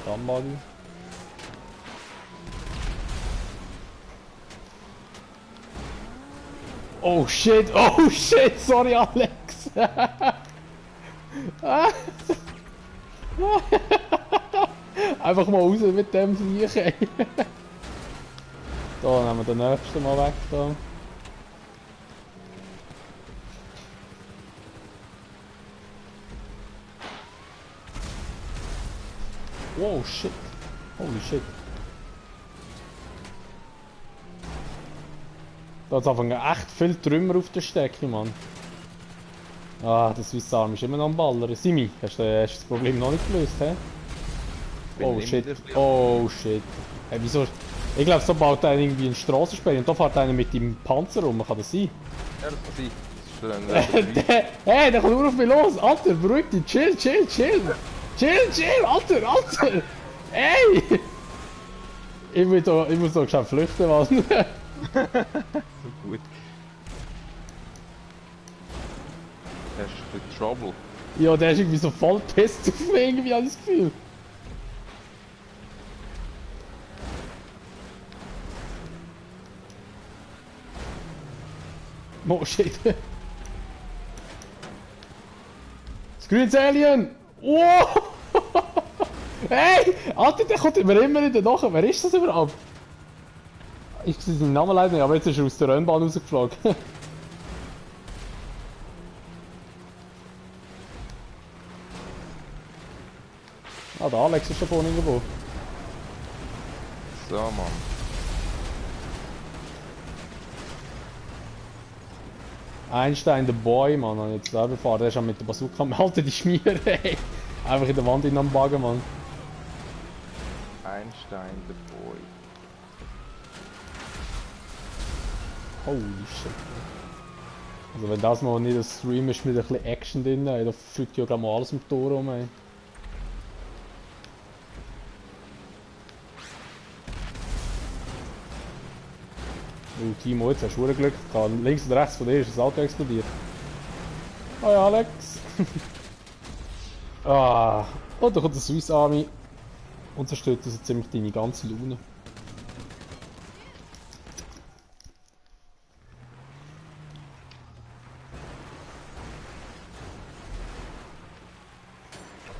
dann mal. Oh shit, sorry Alex. Einfach mal raus mit dem Viech, ey. Da nehmen wir den nächsten mal weg da. Wow, shit. Holy shit. Da hat anfangen echt viel Trümmer auf der Strecke, Mann. Ah, der Swiss Army ist immer noch am Ballern. Simi, hast du das Problem noch nicht gelöst, hä? Oh shit, oh shit. Hey, wieso? Ich glaube, so baut einer irgendwie eine Strassensperre und da fährt einer mit dem Panzer rum, kann das sein? Ja, das kann sein. Das ist Hey, der kommt nur auf mich los! Alter, beruhig dich, chill! Alter! Ey! Ich muss da schnell flüchten, Mann. so gut. Das ist ein bisschen Trouble. Ja, der ist irgendwie so voll pisst auf mich, irgendwie, habe ich das Gefühl. Oh shit. Screens Alien! Oh! Hey! Alter, der kommt mir immer wieder nach. Wer ist das überhaupt? Ich sehe seinen Namen leider nicht, aber jetzt ist er aus der Rennbahn rausgeflogen. Ah, der Alex ist da vorne irgendwo. So, Mann. Einstein, der Boy, Mann, habe ich jetzt selber gefahren. Der ist auch mit der Bazooka am Alter, die Schmiere, ey. Einfach in der Wand in am Baggen, Mann. Einstein, the Boy. Holy shit. Also wenn das mal nicht ein Stream ist mit ein bisschen Action drin, ey, da fliegt ja glaub mal alles im Tor rum, ey. Oh, Timo, jetzt hast du Glück gehabt. Links und rechts von dir ist das Auto explodiert. Hi Alex! Ah, und da kommt der Swiss Army und zerstört also ziemlich deine ganze Laune.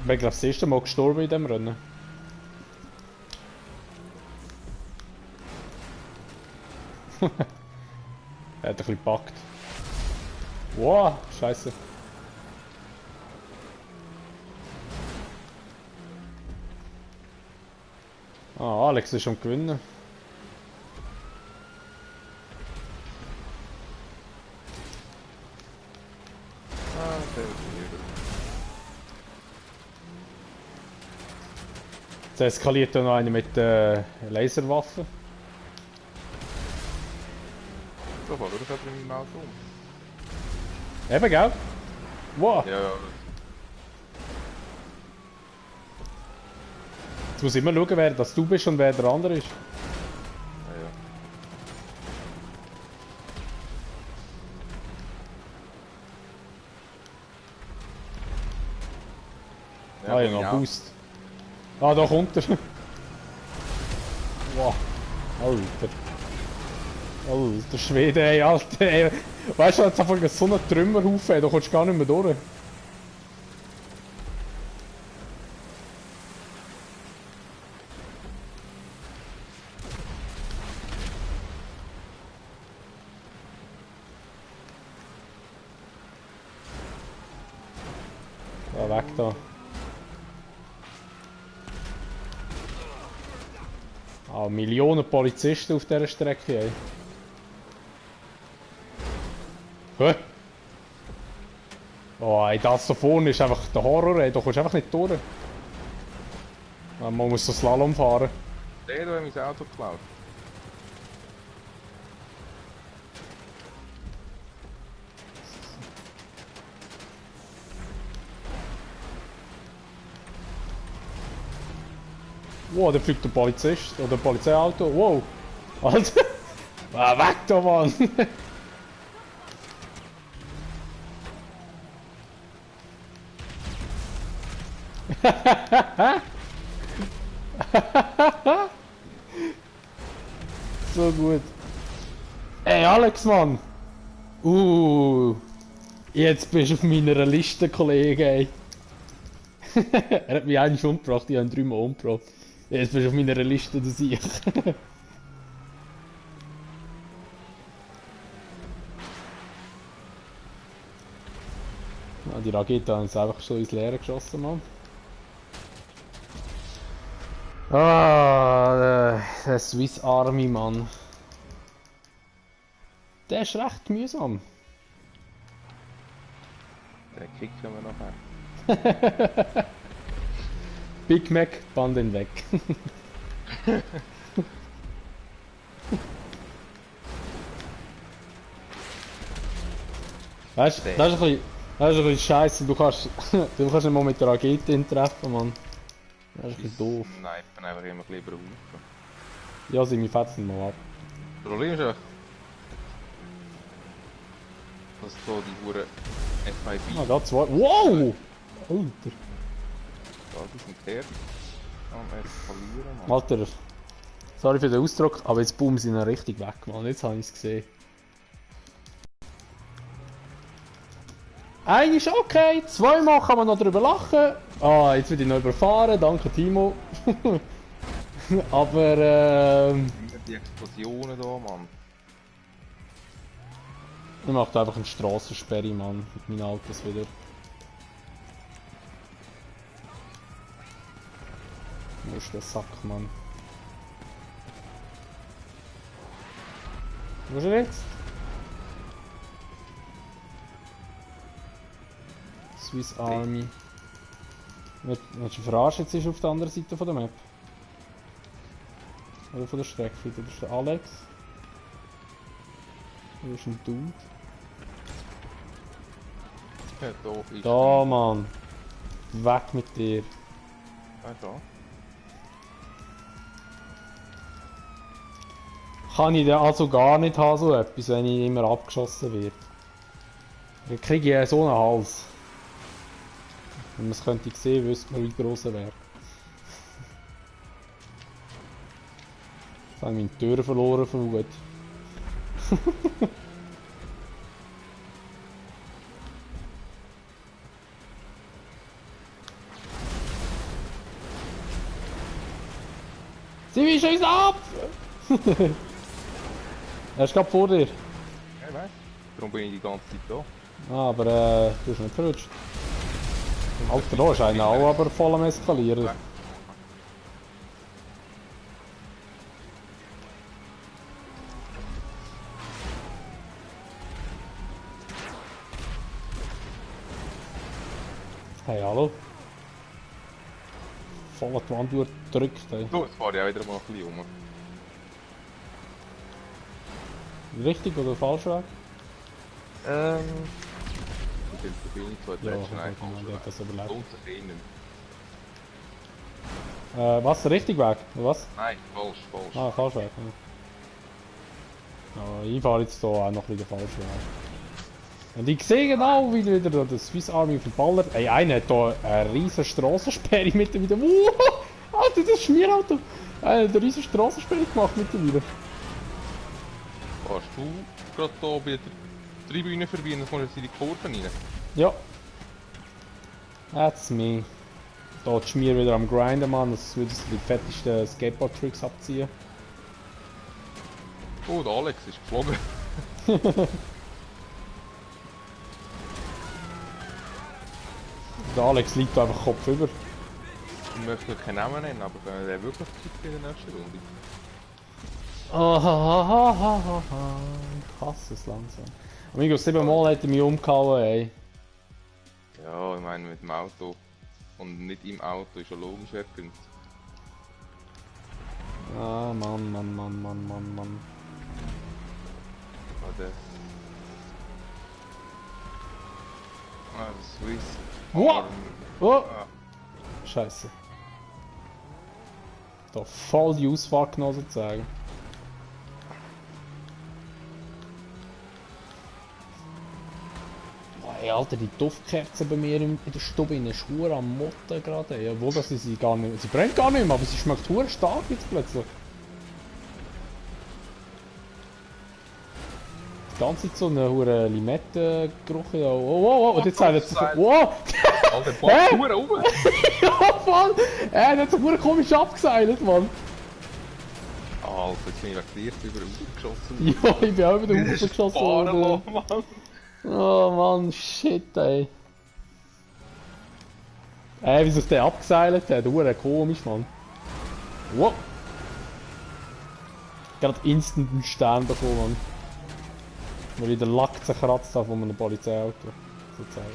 Ich bin glaube das erste Mal gestorben in diesem Rennen. Er hat ein bisschen gepackt. Wow, scheiße. Ah, Alex ist am Gewinnen. Ah, der ist wieder. Jetzt eskaliert da noch einer mit Laserwaffen. So, fahr durch in meinem Auto um. Eben, gell? Wow! Ja, ja. Jetzt muss ich immer schauen, wer das du bist und wer der andere ist. Ja, Ah ja, komm ich noch auch. Boost. Ah, da kommt er. Wow. Alter. Alter Schwede, ey, Alter. Ey. Weißt du, jetzt einfach so einen Trümmerhaufen, ey, da kommst du gar nicht mehr durch. Ja, weg da. Ah, Millionen Polizisten auf dieser Strecke, ey. Hä? Oh, ey, das da vorne ist einfach der Horror, ey. Da kommst du einfach nicht durch. Ah, man muss so Slalom fahren. Der hat mein Auto geklaut. Wow, da fliegt der Polizist oder ein Polizeiauto. Wow! Alter! Ah, weg da, Mann! So gut. Ey, Alex, Mann! Jetzt bist du auf meiner Liste, Kollege, ey. Er hat mich eigentlich umgebracht, ich habe ihn 3 Mal umgebracht. Jetzt bist du auf meiner Liste, du Sieg. Ja, die Rakete haben uns einfach schon ins Leere geschossen, Mann. Ah, der Swiss Army, Mann. Der ist recht mühsam. Der kickt wir nachher. Big Mac, band ihn weg. Weißt du, das ist ein bisschen scheiße. Du kannst nicht mal mit der Rakete ihn treffen, Mann. Das ist ein bisschen doof. Nein, ich bin einfach immer lieber raus. Ja, sie mir fetzen mal ab. Das Problem ist echt, dass so die Hure FIB Ah, da zwei. Wow! Alter. da sind her. Am eskalieren, Mann. Alter. Sorry für den Ausdruck, aber jetzt boom sind wir richtig weg, Mann. Jetzt habe ich es gesehen. Einer ist okay, 2-mal kann man noch drüber lachen. Ah, jetzt wird ich noch überfahren, danke Timo. Aber Wieder die Explosionen da, Mann. ich mache einfach eine Strassensperre, Mann, mit meinen Autos wieder. Wo ist der Sack, Mann? Wo ist er jetzt? Swiss Army. Willst du verarschen, jetzt ist auf der anderen Seite von der Map? Oder von der Strecke? Das ist der Alex. Wo ist ein Dude? Ja, da ist Da, Mann! Weg mit dir! Weißt du? Kann ich denn also gar nicht haben, so etwas, wenn ich immer abgeschossen werde? Dann kriege ich ja so einen Hals. Wenn man es könnte sehen, wüsste man, wie groß er wäre. Jetzt habe ich meine Tür verloren von gut. Sie wischen uns ab! Er ist gerade vor dir. Ja, weißt du? Darum bin ich die ganze Zeit da. Ah, aber du hast nicht verrutscht. Alter, da ist einer auch aber voll am Eskalieren. Hey, hallo? Voll an die Wand durchgedrückt, ey. So, jetzt fahre ich auch wieder mal ein bisschen um. Richtig oder falsch Weg? Wie viel zu viel, so Ja, jetzt schon ein der hat das überlebt. Lohnt sich eh nicht. Was? Richtig Weg? Oder was? Nein, falsch, falsch. Ah, falsch Weg. Ja. Ich fahre jetzt hier auch noch ein bisschen den falschen Weg. Und ich sehe genau, wie wieder der Swiss Army verballert. Ey, einer hat hier eine riesen Strassensperre mittlerweile. Alter, das ist mein Auto! Einer hat eine riesen Strassensperre gemacht mittlerweile. Warst du gerade hier bei der Tribüne vorbei und dann kommst du jetzt in die Kurve rein? Ja. That's me. Da ist Schmier wieder am Grinden, Mann. Das würde die fettesten Skateboard-Tricks abziehen. Oh, der Alex ist geflogen. Der Alex liegt einfach kopfüber. Ich möchte keinen Namen nennen, aber wenn der wirklich kippt in der nächsten Runde. Ich hasse es langsam. Amigo, 7 Mal hat er mich umgehauen, ey. Ja, ich meine mit dem Auto. Und nicht im Auto, ist ja logisch erkannt. Ah, Mann. Warte. Ah, Swiss. Wow. Oh! Ah, Scheiße. Da voll die Ausfahrt genommen sozusagen. Boah, ey, Alter, die Duftkerzen bei mir in der Stube in der Schuhe am Motten gerade. Ey. Obwohl, dass sie gar nicht. Sie brennt gar nicht mehr, aber sie schmeckt hure stark jetzt plötzlich. Die ganze Zeit so eine hure Limettengeruch. Ja. Oh, und jetzt sagt er. Wow! Alter, pass Uhr rum! Ja, Mann! Der hat sich hure komisch abgeseilt, Mann. Alter, jetzt bin ich wegen dir über rausgeschossen. Ja, ich bin auch wieder hochgeschossen worden. Mann! Oh Mann, shit, ey. Wieso ist der abgeseilt hat? Hure komisch, Mann. Wow! Gerade instant einen Stern bekommen, Mann. Weil ich den Lack zerkratzt habe von einem Polizeiauto. Sozusagen.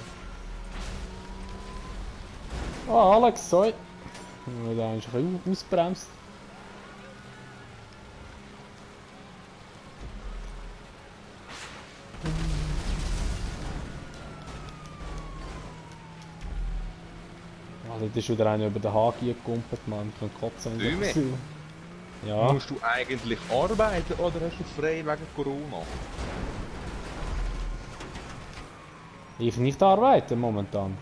Oh, Alex, sorry. Der ist ein bisschen ausbremst. Also, das ist wieder einer über den Haken gekumpelt, Mann. Ich kann kotzen. Düme. Ja. Musst du eigentlich arbeiten oder hast du frei wegen Corona? Ich nicht arbeiten momentan.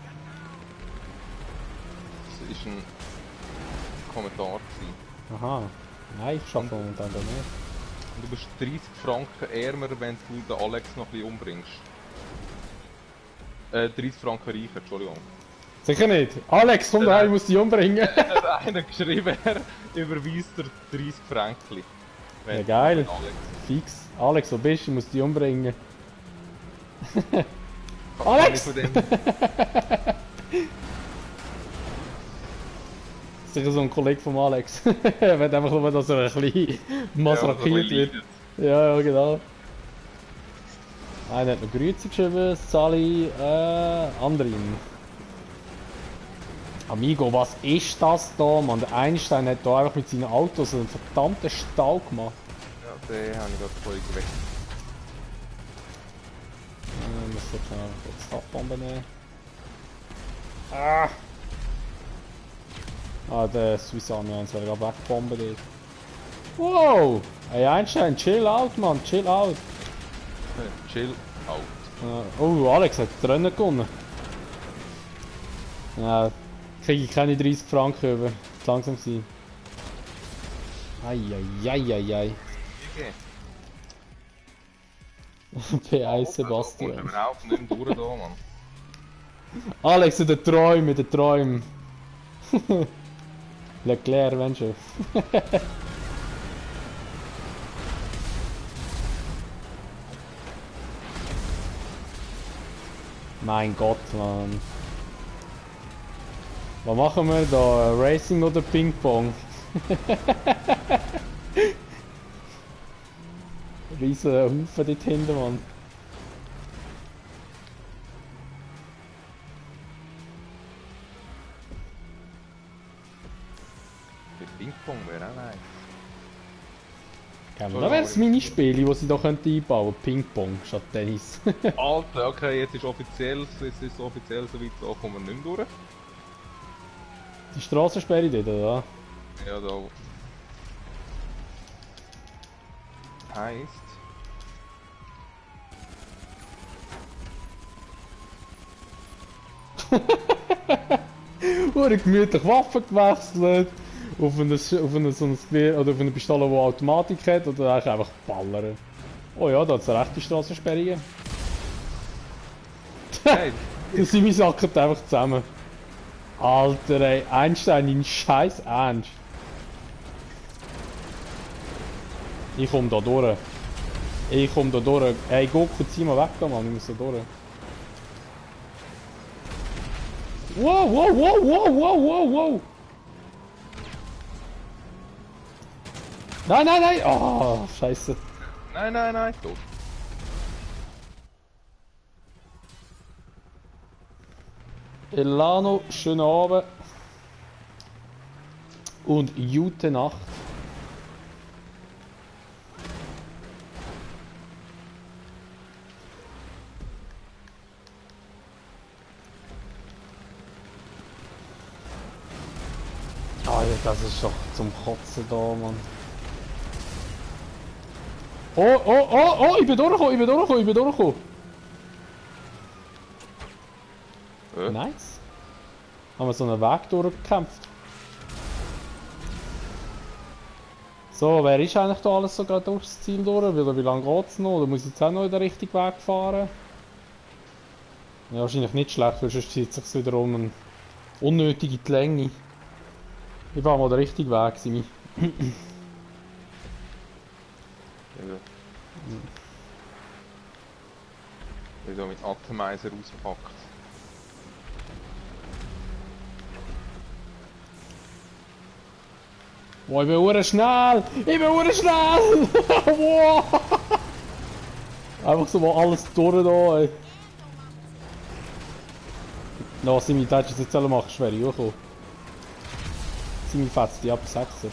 Das war ein Kommentar. Gewesen. Aha. Nein, ich schaffe momentan da nicht. Und du bist 30 Franken ärmer, wenn du den Alex noch ein bisschen umbringst. 30 Franken reicher, Entschuldigung. Sicher nicht. Alex, komm da, ich muss dich umbringen. Hat einer geschrieben, er überweist dir 30 Franken. Ja, geil. Fix. Alex, wo bist du? Ich muss dich umbringen. Alex! Sicher so ein Kollege von Alex. Er will einfach nur, dass er ein bisschen massakriert wird. Ja, genau. Einer hat noch Grüezi geschrieben, Sally, Andrin. Amigo, was ist das da, Mann? Der Einstein hat da einfach mit seinen Autos einen verdammten Stau gemacht. Ja, den habe ich gerade vorhin geweckt. Ich muss jetzt schnell kurz die Tabbombe nehmen. Ah! Ah, der Swiss Army 1 wäre gerade weggebombt dort. Wow! Ey, Einstein, chill out, Mann, chill out. Chill out. Oh, Alex hat die Rennen gewonnen. Ja, kriege ich keine 30 Franken über. Langsam sein. Eieieiei. Okay. P1 Sebastian. Kommst du mir auf, nicht mehr durch da, Mann. Alex, der Träume, der Träume. Leclerc, wenn schon. Mein Gott, Mann. Was machen wir da? Racing oder Ping-Pong? Riesen Haufen dort hinten, Mann. Ping-Pong wäre auch nice. Da wäre das Minispiel, das sie da einbauen könnten. Ping-Pong statt Tennis. Alter, okay, jetzt ist offiziell, so weit, da kommen wir nicht mehr durch. Die Strassensperre dort, oder? Ja, da. Heisst. Wurde gemütlich Waffen gewechselt. Auf eine so ein Gewehr oder auf eine Pistole, die Automatik hat, oder eigentlich einfach ballern. Oh ja, da hat es eine rechte Strassensperre gegeben. Hey, Da sind wir sacken einfach zusammen. Alter ey, Einstein, dein Scheiß Ernst. Ich komm da durch. Ich komm da durch. Ey, Goku, zieh mal weg da, Mann, ich muss da durch. Wow, wow, wow, wow, wow, wow, wow. Nein, nein, nein! Oh, scheiße. nein, tot. Elano, schönen Abend. Und gute Nacht. Ah, ja, das ist doch zum Kotzen da, Mann. Oh, oh, oh, oh, ich bin durchgekommen. Nice. Haben wir so einen Weg durchgekämpft. So, wer ist eigentlich da alles so gerade durchs Ziel durch? Wie lange geht's noch? Oder muss ich jetzt auch noch in den richtigen Weg fahren? Ja, wahrscheinlich nicht schlecht, weil sonst zieht es sich wieder um eine unnötige Länge. Ich fahre mal den richtigen Weg, Simi. So mit Atomizer auspackt. Boah, ich bin hure schnell! Wow. Einfach so mal alles durch da, ey. No, Simi, da hättest du jetzt alle machen, schwer hochkommen. Simi fetzt die ab, 6er.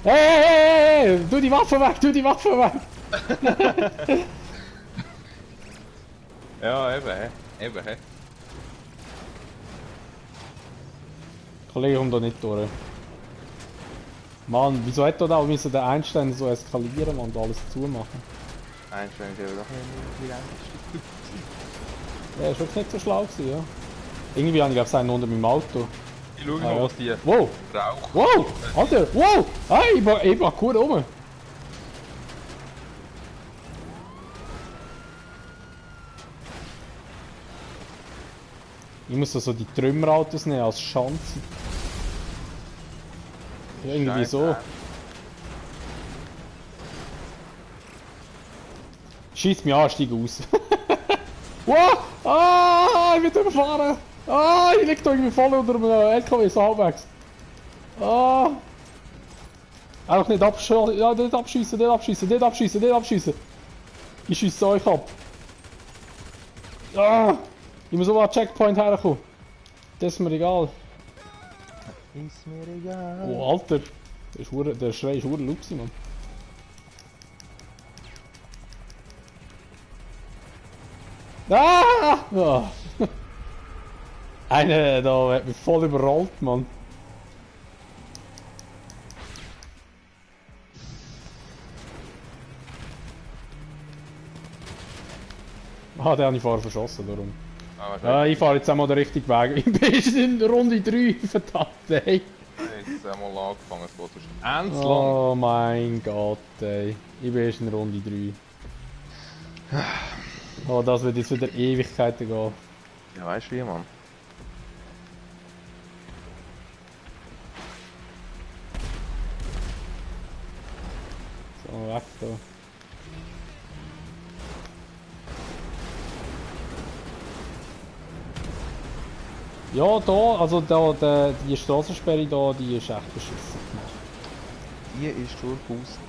Hey! Du die Waffe weg! Ja, eben, hä. Kollege, komm da nicht durch. Mann, wieso hat er da müssen den Einstein so eskalieren und alles zumachen? Einstein ist eben doch nicht die Ja, ist wirklich nicht so schlau gewesen, ja. Irgendwie habe ich glaube einen unter meinem Auto. Ich schau mal, was die Wow! Rauch. Wow! Alter! Wow! Hey, ich war gut rum! Ich muss also die Trümmerautos nehmen als Schanze. Ja, irgendwie so. Schieß mich an, steig aus. Wow! Ah! Ich bin überfahren! Ah! Ich lieg da irgendwie voll unter einem LKW, so halbwegs. Ah! Einfach nicht abschießen, ja, nicht abschießen! Ich schiesse euch ab. Ah! Ich muss aber an den Checkpoint herkommen. Das ist mir egal. Ist mir egal. Oh, Alter. Der Schrei ist hure Luxi, Mann. Ah! Oh. Einer da hat mich voll überrollt, Mann. Ah, den habe ich vorher verschossen, darum. Ich fahre jetzt einmal den richtigen Weg. Ich bin in Runde 3, verdammt, ey. Jetzt einmal angefangen, es geht ernst lang. Oh mein Gott, ey. Ich bin erst in Runde 3. Oh, das wird jetzt wieder Ewigkeiten gehen. Ja, weißt du wie, Mann? So, weg da. Ja, da, also da, die Strassensperre da, die ist echt beschissen gemacht. Die ist durchaus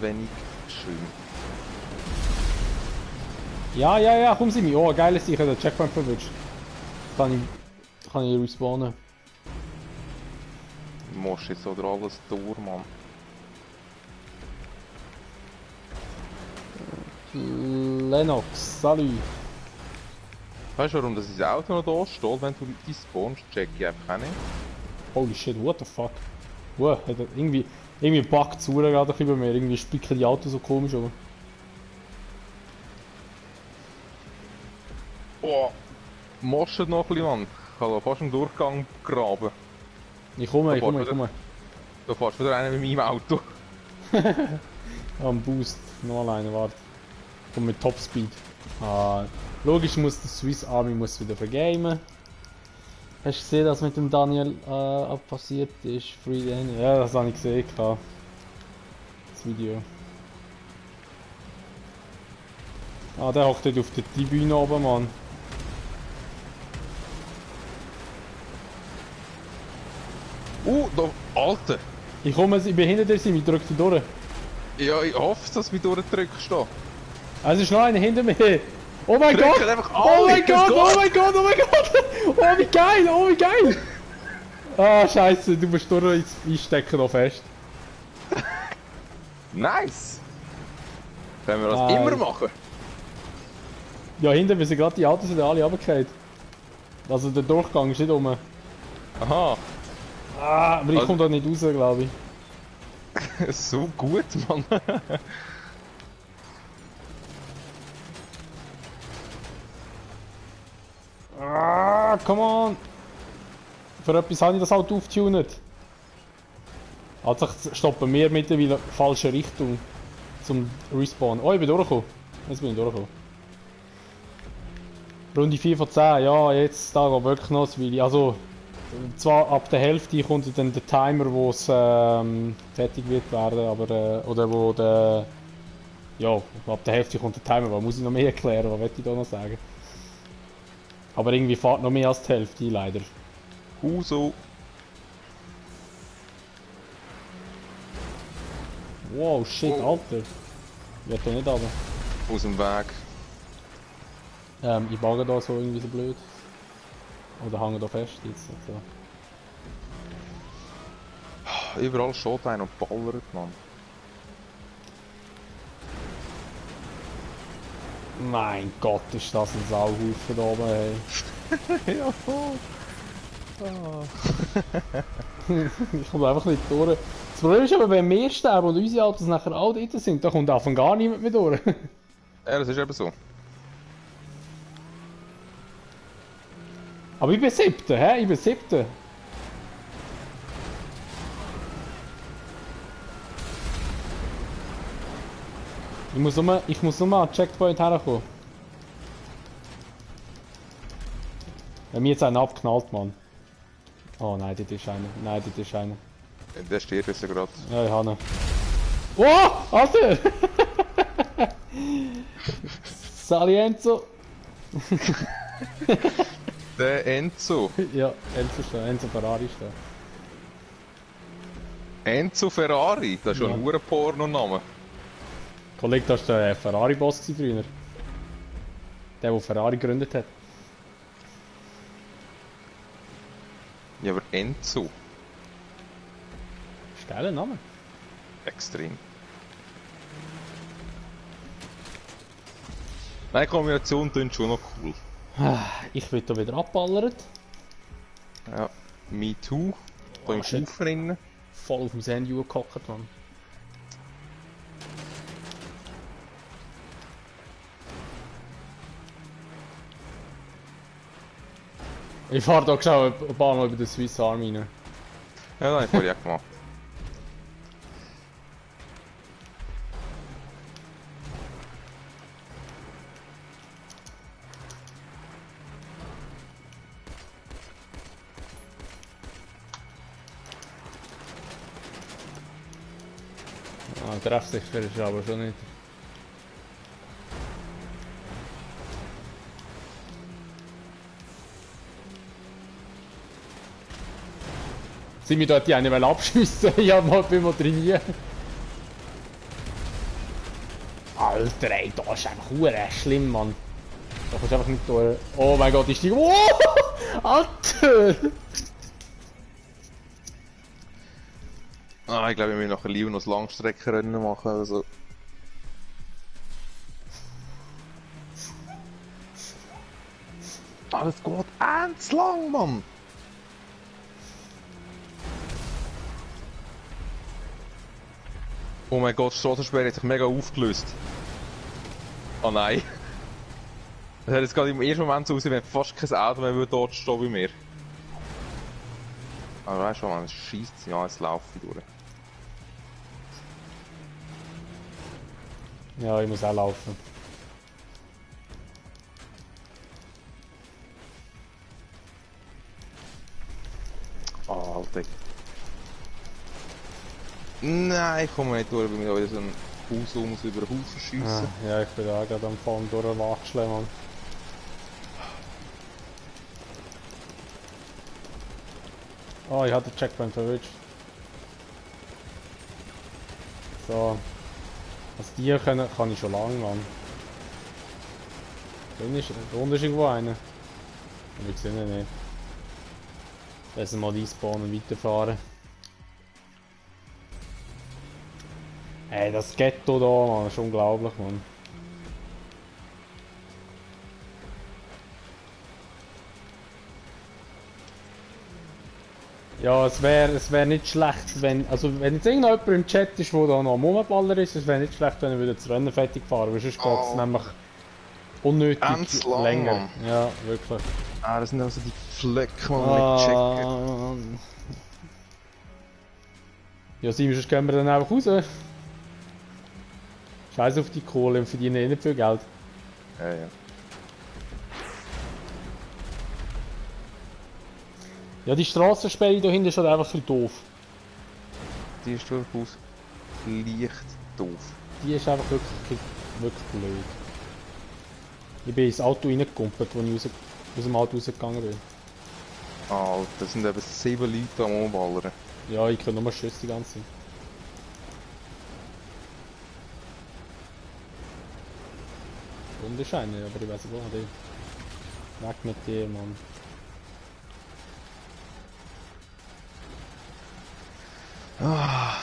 wenig schön. Ja, komm sie mir. Oh, geil, dass ich den Checkpoint verwünscht. Kann ich kann ich respawnen. Du musst jetzt oder alles durch, Mann. Lennox, salut. Weißt du, warum das Auto noch da steht, wenn du die spawnst? Check ich einfach nicht. Holy shit, what the fuck? Wow, hat er irgendwie packt zu gerade ein bisschen bei mir. Irgendwie spicken die Autos so komisch, aber. Oh, mostet noch ein bisschen, Mann. Ich habe da fast einen Durchgang graben. Ich komme. Da fährst wieder einer mit meinem Auto. Am Boost. Noch alleine, warte. Komm mit Topspeed. Ah, logisch muss die Swiss Army muss wieder vergamen. Hast du gesehen, was mit dem Daniel passiert ist? Free Daniel? Ja, das habe ich gesehen. Klar. Das Video. Ah, der hockt dort auf der Tribüne oben, Mann. Da, Alter! Ich bin hinter dir, ich drück dich durch. Ja, ich hoffe, dass du mich durchdrückst da. Es ist noch einer hinter mir. Oh mein Drücken Gott! einfach Oh alle, mein es Gott! geht. Oh mein Gott! Oh mein Gott! Oh wie geil! Oh wie geil! Ah Scheiße, du musst durch einstecken noch fest. Nice! Können wir das Nice. immer machen? Ja, hinter mir sind gerade die Autos sind alle runtergefallen. Also der Durchgang ist nicht rum. Aha, Ah, aber ich Also- komme da nicht raus, glaube ich. so gut, Mann. Ah, come on! Für etwas habe ich das Auto aufgetunet. Also stoppen wir mittlerweile falsche Richtung zum Respawn. Oh, ich bin durchgekommen. Jetzt bin ich durchgekommen. Runde 4 von 10, ja, jetzt da geht wirklich noch ein Weile. Also, zwar ab der Hälfte kommt dann der Timer, wo es fertig wird werden, aber, oder wo der, ja, ab der Hälfte kommt der Timer, was muss ich noch mehr erklären, was will ich da noch sagen? Aber irgendwie fährt noch mehr als die Hälfte, leider. So. Wow, shit, Oh. Alter. Ich will da nicht runter. Aus dem Weg. Ich bagge da so irgendwie so blöd. Oder hänge da fest jetzt. Also. Überall steht einer und ballert, Mann. Mein Gott, ist das ein Sauhaufen da oben, hey. Ja, voll. Ich komme einfach nicht durch. Das Problem ist aber, wenn wir sterben und unsere Autos nachher auch dort sind, dann kommt davon gar niemand mehr durch. Ja, das ist eben so. Aber ich bin siebter, hä? Ich bin siebter. Ich muss nur an den Checkpoint herkommen. Wir haben jetzt einen abgeknallt, Mann. Oh nein, dort ist einer. Nein, dort ist einer. Der steht jetzt gerade. Ja, ich habe ihn. Oh, Alter! Salienzo! Der Enzo. Ja, Enzo ist da. Enzo Ferrari ist da. Enzo Ferrari. Das ist schon Ja. ein hoher Porno-Name. Kollege, das war der Ferrari-Boss früher. Der Ferrari gegründet hat. Ja, aber Enzo. Ist ein geiler Name. Extrem. Nein, die Kombination klingt schon noch cool. Ich will da wieder abballern. Ja, me too. Da im shit. Schufer drin. Voll auf dem Sandy gehockt, Mann. Ich fahre da schon ein paar Mal über den Swiss Army rein. Ja, das habe ich vorher auch gemacht. Ah, treffsicher ist er aber schon nicht. Sind wir dort die einen abschiessen? Ich hab mal bin mal trainieren. Alter, ey, da ist einfach schlimm, Mann. Da kommst du einfach nicht durch. Oh mein Gott, ist die... Oh! Alter! Ah, ich glaube, wir müssen nachher lieber noch das Langstreckenrennen machen. Also. Ah, das geht ernst lang, Mann! Oh mein Gott, die Strassensperre hat sich mega aufgelöst. Oh nein. Das hat jetzt gerade im ersten Moment so ausgesehen, wenn fast kein Auto mehr dort stehen wie mir. Aber weißt du, man, es scheisst, ja, jetzt laufe ich durch. Ja, ich muss auch laufen. Oh, Alter. Nein, ich komme nicht durch, weil mir da wieder so ein Haus muss über den Haus schiessen. Ja, ich bin da gerade am Fahren durchwachseln, Mann. Oh, ich hatte den Checkpoint verwünscht. So. Also die können, kann ich schon lange, Mann. Da unten ist irgendwo einer. Aber ich sehe ihn nicht. Besser mal respawnen und weiterfahren. Ey, das Ghetto da, Mann, ist unglaublich, Mann. Ja, es wär nicht schlecht, wenn, also wenn jetzt irgendjemand im Chat ist, der da noch am Rumballer ist, es wäre nicht schlecht, wenn er wieder das Rennen fertig fahren, weil sonst geht es nämlich unnötig Ganz lang, länger. Mann. Ja, wirklich. Ah, das sind also die Flecken, die man nicht checken. Mann. Ja, Simon, sonst gehen wir dann einfach raus. Scheiß auf die Kohle und verdienen eh nicht viel Geld. Ja, ja. Ja, die Strassensperre da hinten ist halt einfach ein bisschen doof. Die ist durchaus leicht doof. Die ist einfach wirklich blöd. Ich bin ins Auto reingekumpelt, als ich aus dem Auto rausgegangen bin. Alter, das sind eben 7 Leute am Umballern. Ja, ich kann nur Schüsse die ganze Zeit. Und ist einer, aber ich weiß nicht, wo er ist. Weg mit dir, Mann. Ah,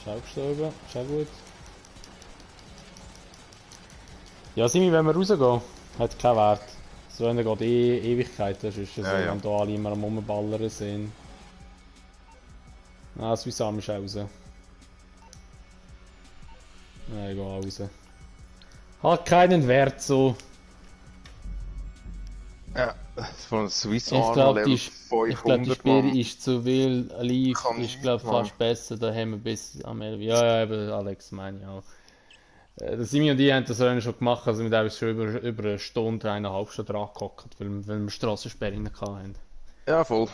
Schau gestorben, schau gut. Ja, Simi, wenn wir rausgehen, hat keinen Wert. So Rennen geht eh Ewigkeiten, das ist ja so, Ja, ja. wenn da alle immer am Rumballern sind. Ah, das Wissam ist raus. Nein, ich gehe auch raus. Hat keinen Wert so. ja, von Swiss Ich Army glaube, Level die 500 Spiele Mann. ist zu viel live. Kann Ich glaube nicht, Mann. fast besser, da haben wir bis am 11. Ja, ja, eben, Alex meine ich auch. Der Simi und ich haben das Rennen schon gemacht, also wir haben schon über eine Stunde, 1,5 Stunden dran gehockt, weil wir Strassensperren hatten. Ja, voll.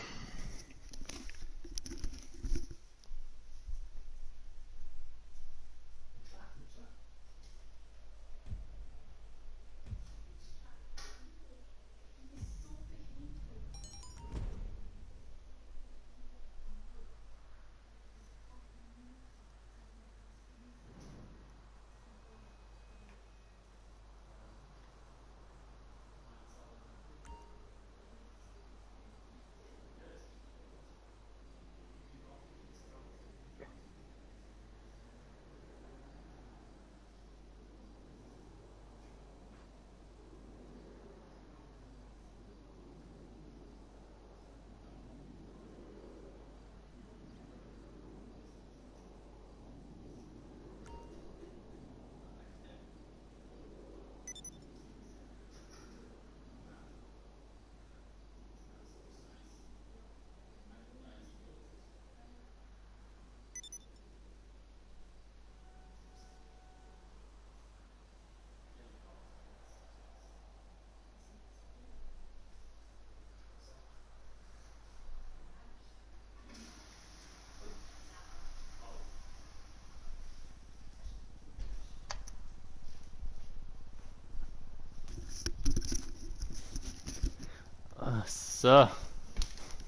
So.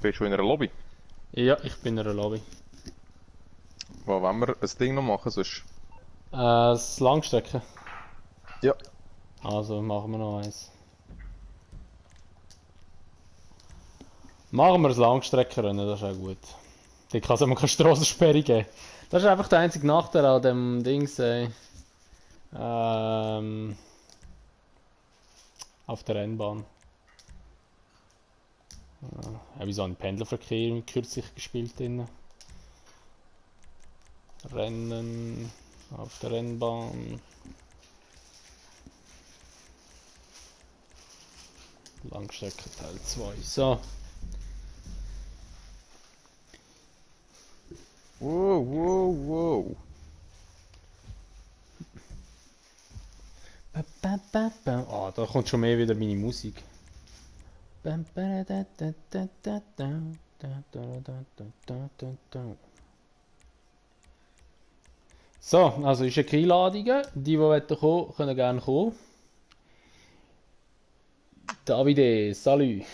Bist du schon in einer Lobby? Ja, ich bin in einer Lobby. Wo wollen wir ein Ding noch machen sonst? Das Langstrecken. Ja. Also machen wir noch eins. Machen wir ein Langstreckenrennen, das ist auch gut. Da kann es immer keine Strassensperre geben. Das ist einfach der einzige Nachteil an dem Dings, auf der Rennbahn. Habe ich so einen Pendlerverkehr kürzlich gespielt drin. Rennen auf der Rennbahn. Langstrecke Teil 2. So. Wow, wow, wow. Oh, da kommt schon mehr wieder meine Musik. So, also ist eine Einladung. Die kommen wollen, können gerne kommen. Davide, salut.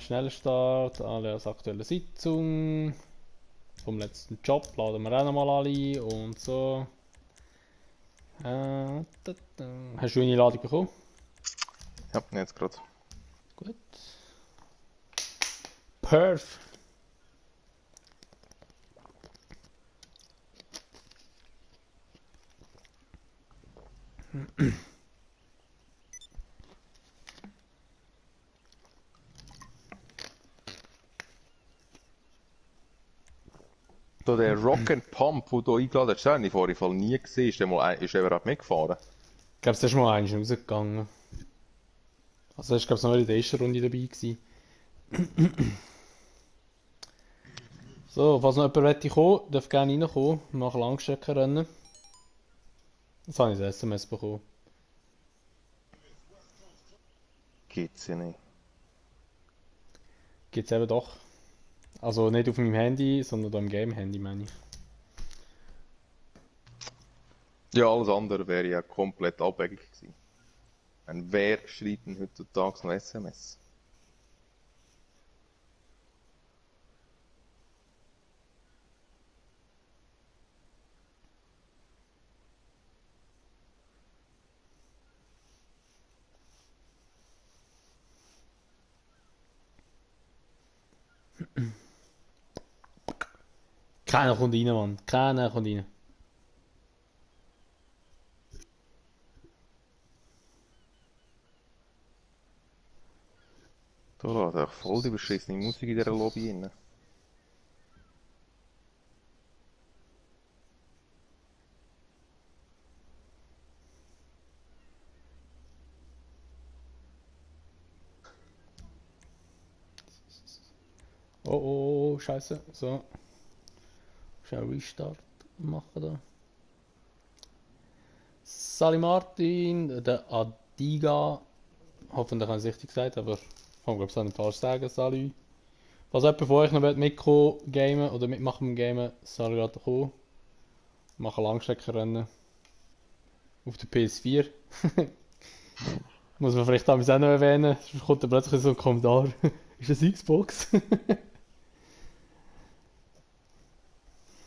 Schneller Start, alle aus aktueller Sitzung. Vom letzten Job laden wir auch nochmal alle und so. Hast du eine Einladung bekommen? Ja, jetzt gerade. Gut. Perf. Da der Rock and Pump, den du eingeladen hast, den habe ich vorher Fall nie gesehen. Ist er überhaupt mitgefahren? Ich glaube, es ist mal eins rausgegangen. Also, ich glaube, es noch in der ersten Runde dabei gewesen. So, falls noch jemand kommen will, darf gerne reinkommen. Wir machen Langstreckenrennen. Jetzt habe ich ein SMS bekommen. Geht's ja nicht. Gibt es eben doch. Also nicht auf meinem Handy, sondern am Game-Handy, meine ich. Ja, alles andere wäre ja komplett abwegig gewesen. Wer schreibt denn heutzutage noch SMS? Keiner kommt rein, Mann. Keiner kommt rein. Da läuft auch voll die beschissene Musik in dieser Lobby rein. Oh, scheiße. So. Schnell Restart machen da. Sally Martin, der Adiga. Hoffentlich habe ich es richtig gesagt, aber ich kann glaube ich nicht falsch sagen. Salut. Falls jemand von euch noch mitkommen gamen oder mitmachen im Gamen, soll gerade kommen. Machen Langstreckenrennen. Auf der PS4. Muss man vielleicht auch noch erwähnen, sonst kommt dann plötzlich so ein Kommentar. Ist das Xbox?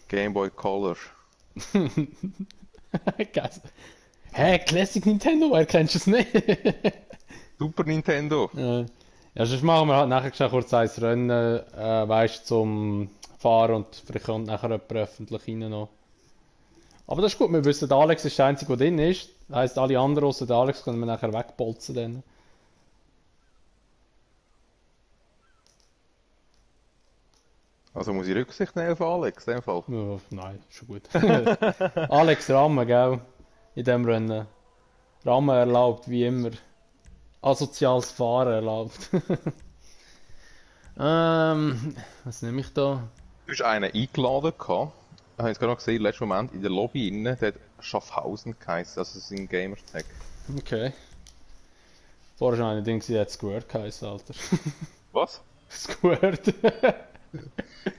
Game Boy Color. Geil. Hä, Classic Nintendo, wer kennst du es nicht? Super Nintendo. Ja, sonst machen wir halt nachher schon kurz ein Rennen, weißt zum Fahren und vielleicht kommt nachher jemand öffentlich rein noch. Aber das ist gut, wir wissen, der Alex ist der Einzige, der drin ist. Das heisst, alle anderen außer der Alex können wir nachher wegbolzen dann. Also muss ich Rücksicht nehmen auf Alex, in dem Fall. Ja, nein, schon gut. Alex Ramme, gell? In dem Rennen. Ramme erlaubt, wie immer. Asoziales Fahren erlaubt. Was nehme ich da? Du hast einen eingeladen gehabt. Ich habe jetzt gerade noch gesehen, im letzten Moment in der Lobby innen, der hat Schaffhausen geheißen, also sein Gamertag. Okay. Vorher schon eine Ding, die hat Squirt geheißen, Alter. Was? Squirt.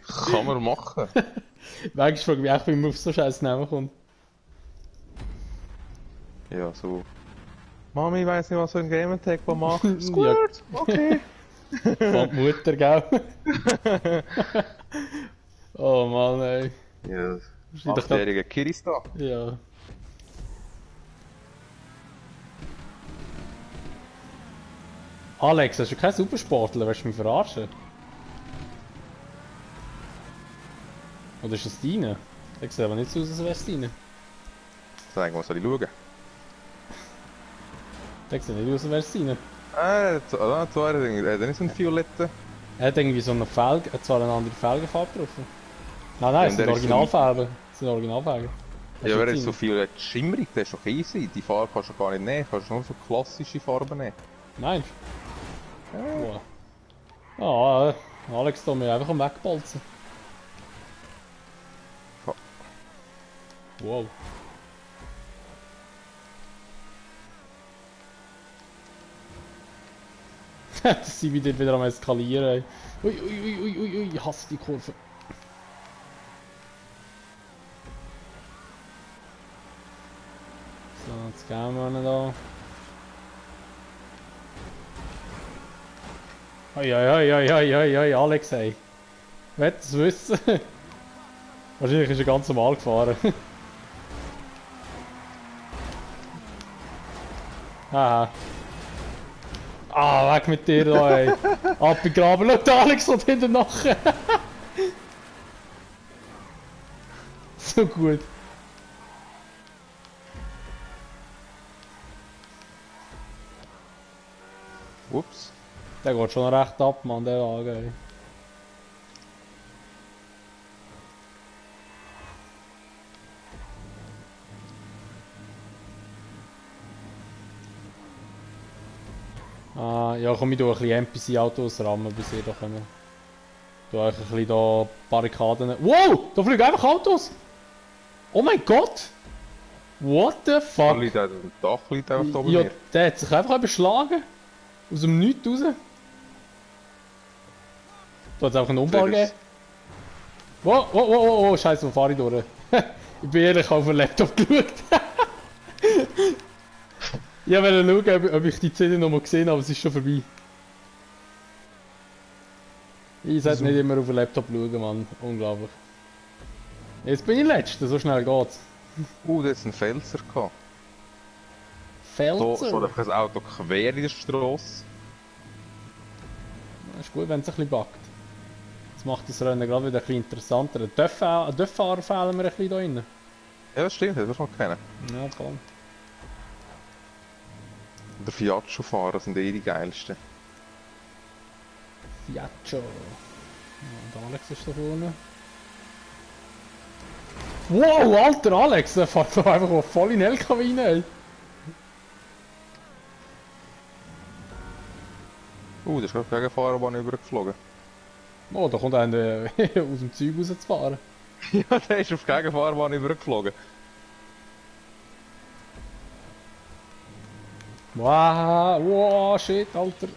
Kann man machen. Manchmal frage ich mich echt, wie man auf so scheiß Namen kommt. Ja, so. Mami, ich weiss nicht, was für ein Gamertag man macht. Squirt! Okay. Von die Mutter, gell? Oh Mann, ey. Ja, Ich dachte, 8-jähriger Kirista. ja. Alex, hast du keinen Supersportler? Willst du mich verarschen? Oder ist das deine? Ich sehe aber nicht so aus, als wäre es deine. Sag mal, soll ich schauen? Ich sehe nicht aus, als wäre es deine. Zwei Dinge. Dann ist ein Violetten. Er hat irgendwie so eine Felge, zwar eine andere Felgenfarbe drauf. Nein, es Ja, sind und der ist so Originalfarben. Es sind Originalfarben. Hast Ja, du wer jetzt ist so deine? viel schimmrig, der ist doch easy. Die Farbe kannst du gar nicht nehmen, kannst nur so klassische Farben nehmen. Meinst du? Wow. Alex, da mir einfach am Wegbolzen. Fuck. Wow. Das sind wieder am Eskalieren. Ey. Ui, ui, ui, ui, ui, ui, ich hasse die Kurve. So, jetzt gehen wir da. Oi, oi, oi, oi, oi, oi, oi, Alex, ey. Willst du es wissen? Wahrscheinlich ist er ganz normal gefahren. Haha. Ah, weg mit dir da, ey. Abgegraben. Schau, der Alex kommt hinten nachher. So gut. Ups. Der geht schon recht ab, Mann, der Wagen, ey. Ah, ja, komm, ich tue ein bisschen NPC-Autos rammen, bis ihr da kommt. Du euch ein bisschen da Barrikaden. Wow! Da fliegen einfach Autos! Oh mein Gott! What the Da fuck? liegt auch, das Dach liegt einfach da oben Ja, mir. der hat sich einfach überschlagen. Aus dem Nichts raus. Da hat es einfach einen Unfall gegeben. Wow, wow, wow, wow, wow, scheiße, wo fahre ich durch? Ich bin ehrlich auf den Laptop geschaut. Ich wollte schauen, ob ich die Szene noch mal gesehen habe, aber es ist schon vorbei. Ich sollte nicht immer auf den Laptop schauen, Mann. Unglaublich. Jetzt bin ich Letzter, so schnell geht's. Da ist ein Felser gehabt. Da Felser? steht einfach ein Auto quer in der Straße. Das ist gut, wenn es ein bisschen backt. Das macht das Rennen gerade wieder ein bisschen interessanter. Ein Dörffahrer fehlen mir ein bisschen da drin. Ja, das stimmt, das wirst du mal kennen. Ja, voll. Der Fiat-Fahrer sind die geilsten. Fiaccio. Ja, der Alex ist da vorne. Wow, alter Alex, der fährt da einfach voll in den LKW rein, ey. Das ist gerade gegen Fahrerbahn übergeflogen. Oh, da kommt einer aus dem Zeug rauszufahren. Ja, der ist auf die Gegenfahrbahn übergeflogen. Wow, wow, shit, alter.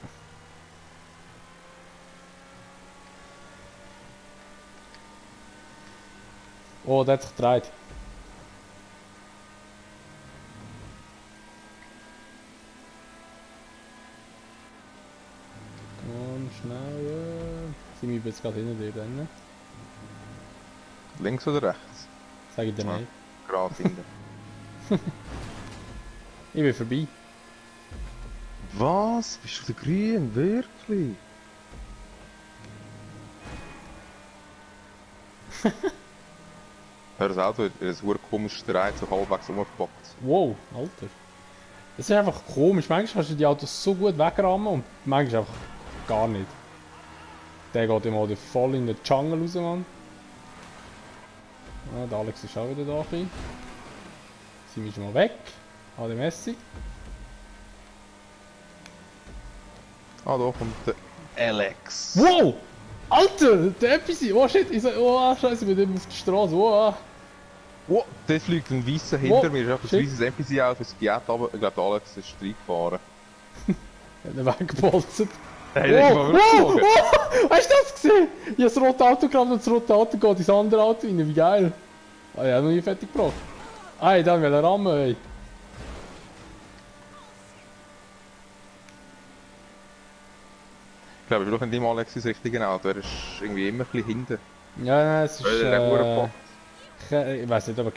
Oh, der hat sich gedreht. Komm, schneller. Sind wir jetzt gerade hinter dir drin? Links oder rechts? Sag ich dir Ja. nicht. Gerade hinten. Ich bin vorbei. Was? Bist du der Grün? Wirklich? Hör das Auto, er ist ein komisches Dreieck, so halbwegs umgepackt. Wow, alter. Das ist einfach komisch. Manchmal kannst du die Autos so gut wegrammen und manchmal einfach gar nicht. Der geht immer voll in den Jungle raus, Mann. Ah, der Alex ist auch wieder da. Sind wir schon mal weg. Ade Messi. Ah, da kommt der Alex. Wow! Alter, der NPC! Oh shit, ich so, oh scheiße, mit dem auf der Straße. Oh, Oh, da fliegt ein weißer hinter Oh, mir. Das ist shit. ein weißes NPC-Auto, es geht aber ich glaube, der Alex ist reingefahren. hat er weggebolzt. Hey, der ist mal übergeflogen. Oh! Hast du das gesehen? Ich habe das rote Auto gehabt und das rote Auto geht ins andere Auto rein. Wie geil. Ah, ich habe noch nie fertig gebracht. Ey, dann will er rammen, ey. Ich glaube, ich bin doch in dem Alex das richtige Auto. Er ist irgendwie immer ein bisschen hinten. Ja, es ist. Der Hurenbock. Ich weiß nicht, ob er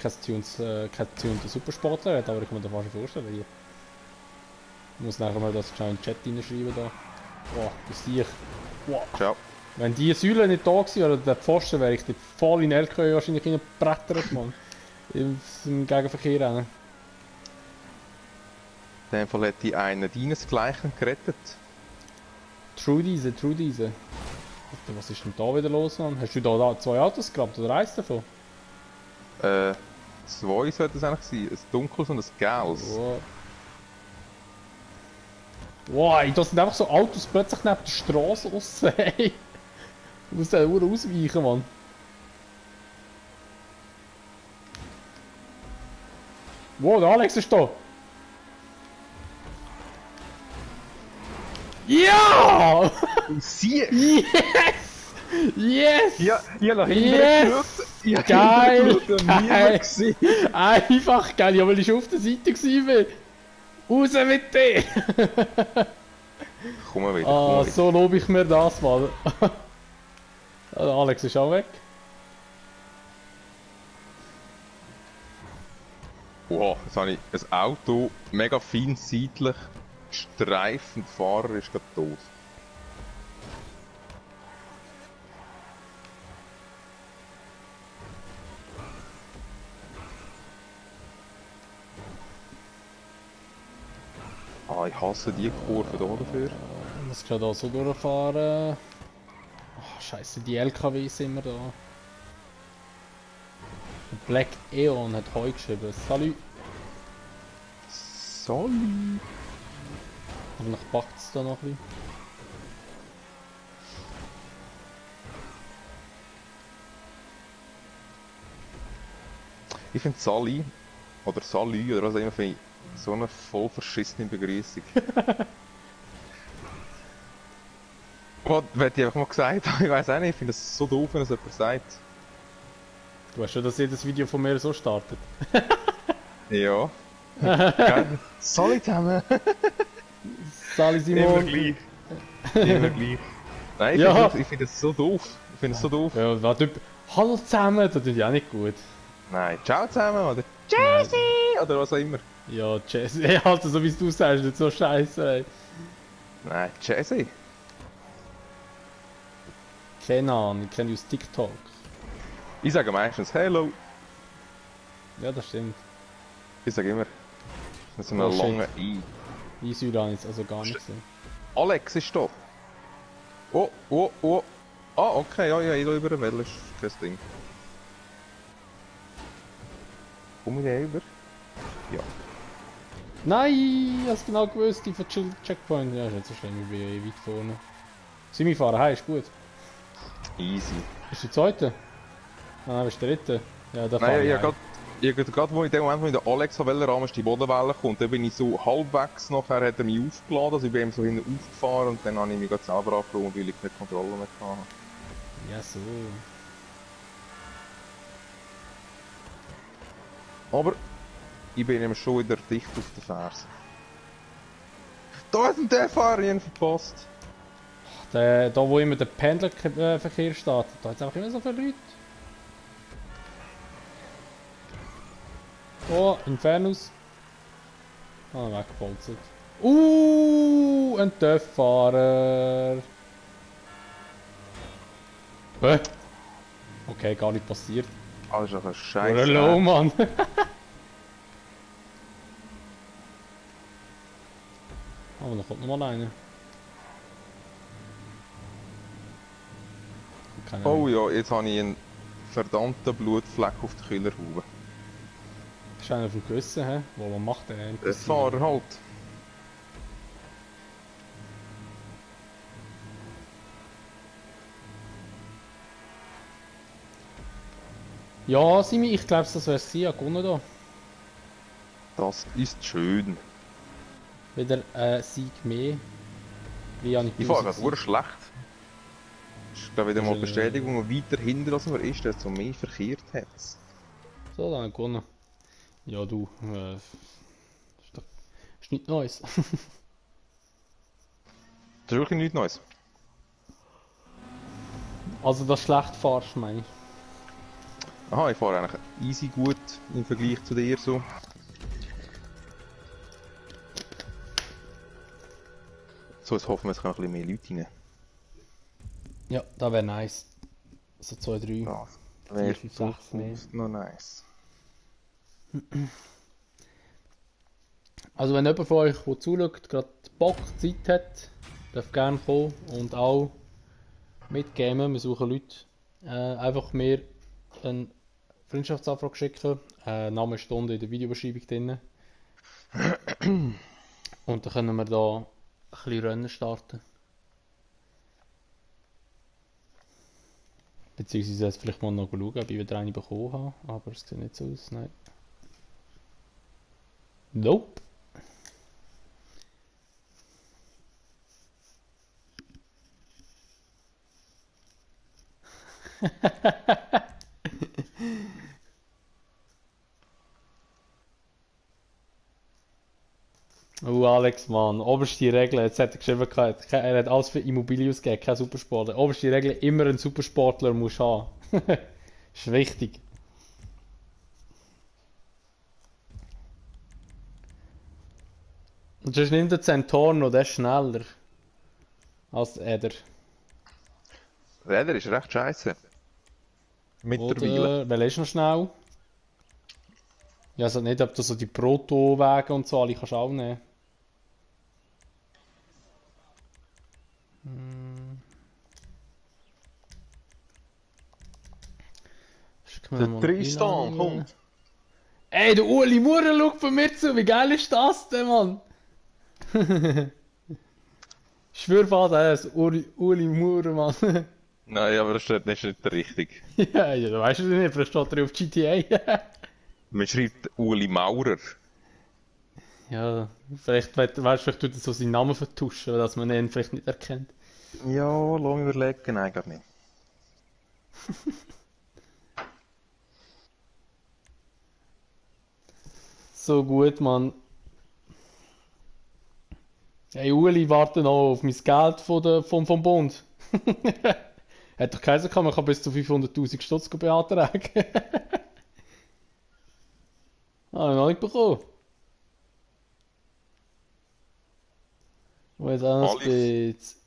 kein tunter Supersportler hat, aber ich kann mir das fast vorstellen. Hier. Ich muss nachher mal das schnell in den Chat reinschreiben da. Boah, das sehe ich. Wow. Ciao. Wenn die Säule nicht da gewesen oder der Pfosten, wäre ich dort voll in LKW wahrscheinlich reingebrettert, Mann. Im Gegenverkehr rennen. In dem Fall hat die einen deinesgleichen gerettet. True diese. Alter, was ist denn da wieder los, Mann? Hast du da zwei Autos gehabt oder eins davon? Zwei sollte es eigentlich sein. Ein dunkles und ein gelbes. Wow. Wow, da sind einfach so Autos plötzlich neben der Straße raus. Hey. Du musst da nur ausweichen, Mann. Wow, der Alex ist da. Ja! Sie! Yes! Yes! Ja, nach Yes! geschaut. Geil! Niemand gesehen. Einfach geil, ja, weil ich schon auf der Seite war. Raus mit dir! Komm wieder, Ah, komm wieder. so lobe ich mir das mal. Der Alex ist auch weg. Wow, jetzt habe ich ein Auto mega fein seitlich gestreift und der Fahrer ist gerade tot. Ah, ich hasse die Kurve hier dafür. Ich muss gerade auch so durchfahren. Oh, scheiße, die LKWs sind immer da. Black Eon hat heute geschrieben. Salut! Sorry. Hoffentlich packt es da noch ein bisschen. Ich finde Sally, oder Salü, oder was auch immer, finde ich so eine voll verschissene Begrüßung. Was, hätte ich einfach mal gesagt, ich weiß auch nicht, ich finde es so doof, wenn es jemand sagt. Du weißt schon, dass jedes Video von mir so startet. Ja. Geil. Sally zusammen. Sali Simon. Immer gleich. Immer gleich. Nein, Ja. ich finde es so doof. Ich finde es so doof. Ja, warte, hallo zusammen, das tut ja auch nicht gut. Nein, ciao zusammen, oder Jesse, oder was auch immer. Ja, Jesse, ey, Alter, so wie du sagst, nicht so scheiße, ey. Nein, Jesse. Keine Ahnung, ich kenne die aus TikTok. Ich sage meistens Hello. Ja, das stimmt. Ich sage immer. Das ist eine Oh, shit. lange I. Easy habe ich jetzt also gar nicht gesehen. Alex ist da. Oh, oh, oh. Ah, okay, ja, ja, ich über den Well, ist kein Ding. Komm ich den über? Ja. Nein, ich hab's genau gewusst, die Checkpoint. Ja, ist nicht so schlimm, ich bin ja eh weit vorne. Simi fahren, hey, ist gut. Easy. Bist du der Zweite? Ah, nein, bist du der Dritte? Ja, da fahr Nein, ich ich heim. gerade wo in dem Moment, wo ich den Alex Rahmen ist die Bodenwelle kommt, dann bin ich so halbwegs nachher hat er mich aufgeladen, also ich bin ihm so hinten aufgefahren und dann habe ich mich gerade selber abgeholt, weil ich keine Kontrolle mehr hatte. Ja, so. Aber ich bin ihm schon wieder dicht auf den Fersen. Da hat der Fahrer ihn verpasst. Da wo immer der Pendlerverkehr steht, da hat es einfach immer so viele Leute. Oh, Infernus. Ah, weggebolzt. Ein Töfffahrer. Okay, gar nicht passiert. Ah, das ist einfach Oder scheiße. low, Mann. Aber da kommt noch mal einer. Keine Oh Ahnung. ja, jetzt habe ich einen verdammten Blutfleck auf der Killerhaube. Das ist einer vom Gewissen, hä? Was macht der? Der Fahrer halt. Ja, Simi, ich glaube, das wäre sie, ja, gewonnen da. Das ist schön. Wieder Sieg mehr. Wie habe Ich fahre gerade sehr schlecht. Das ist glaube wieder mal Also, Bestätigung, weiter hinter als man ist, desto mehr verkehrt hat es. So, dann gewonnen. Ja, du, ist nichts Neues. Das ist wirklich nichts Neues. Also das schlecht fahrst, meine ich. Aha, ich fahre eigentlich easy gut im Vergleich zu dir so. So, jetzt hoffen wir, es kommen ein bisschen mehr Leute rein. Ja, das wäre nice. So 2, 3, Ja, 4, 5, 6 mehr. noch nice. Also wenn jemand von euch, der zuschaut, gerade Bock, Zeit hat, darf gerne kommen und auch mitgamen. Wir suchen Leute. Einfach mir eine Freundschaftsanfrage schicken. Name Stunde in der Videobeschreibung drin. Und dann können wir da ein bisschen Rennen starten. Beziehungsweise jetzt vielleicht mal noch schauen, ob ich wieder eine bekommen habe. Aber es sieht nicht so aus, nein. Nope. Oh, Alex, Mann, oberste Regel, jetzt hat er geschrieben, er hat alles für Immobilien ausgegeben, kein Supersportler. Oberste Regel, immer einen Supersportler muss haben. Ist wichtig. Und sonst nimmt der Centaurno, der ist schneller als Eder. Räder ist recht scheiße. Mittlerweile. Oder, welcher ist noch schnell? Ja, also nicht, ob du so die Proto-Wege und so alle kannst auch nehmen. Schick mir Der mal Tristan Einladungen. kommt. Ey, der Uli Maurer schaut bei mir zu, wie geil ist das denn, Mann? Ich schwör fast, das ist Uli Maurer, Mann. Nein, aber das ist nicht der richtige. Ja, ja, weißt du nicht, vielleicht steht er auf GTA. Man schreibt Uli Maurer. Ja, vielleicht, weißt du, vielleicht tut er so seinen Namen vertuschen, dass man ihn vielleicht nicht erkennt. Ja, lass mich überlegen, nein, gar nicht. So gut, Mann. Hey, Uli, warte noch auf mein Geld vom Bund. Hat doch geheißen, man kann bis zu 500'000 Stutz beantragen. Habe ich noch nicht bekommen. Und jetzt auch noch ein Alex. bisschen...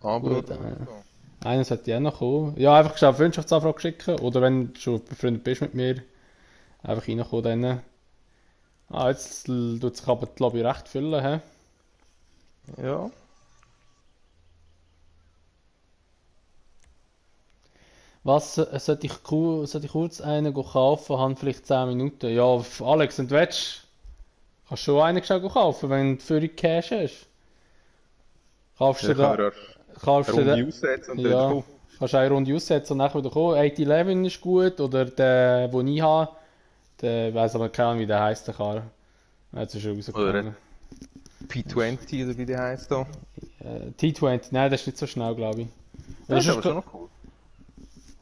Aber Gut, eines sollte ich auch noch kommen. Ja, einfach schnell eine Freundschaftsanfrage schicken. Oder wenn du schon befreundet bist mit mir, einfach reinkommen dann. Ah, jetzt tut sich aber die Lobby recht füllen, hä? ja. Was sollte ich kurz einen kaufen? Haben vielleicht 10 Minuten. Ja, Alex, und willst kannst schon einen schnell kaufen, wenn du für Cash hast. Kaufst du Ich kann da, mir kaufst eine du da, Runde aussetzen und dann ja, kommen. kannst eine Runde aussetzen und dann wieder kommen. 811 ist gut, oder der, den ich habe, der, ich weiss aber keine Ahnung, wie der heisst, der Karl. Jetzt ist er rausgekommen. P20 oder wie der heisst da. T20, nein, das ist nicht so schnell, glaube ich. Oder Das ist sonst aber schon noch cool.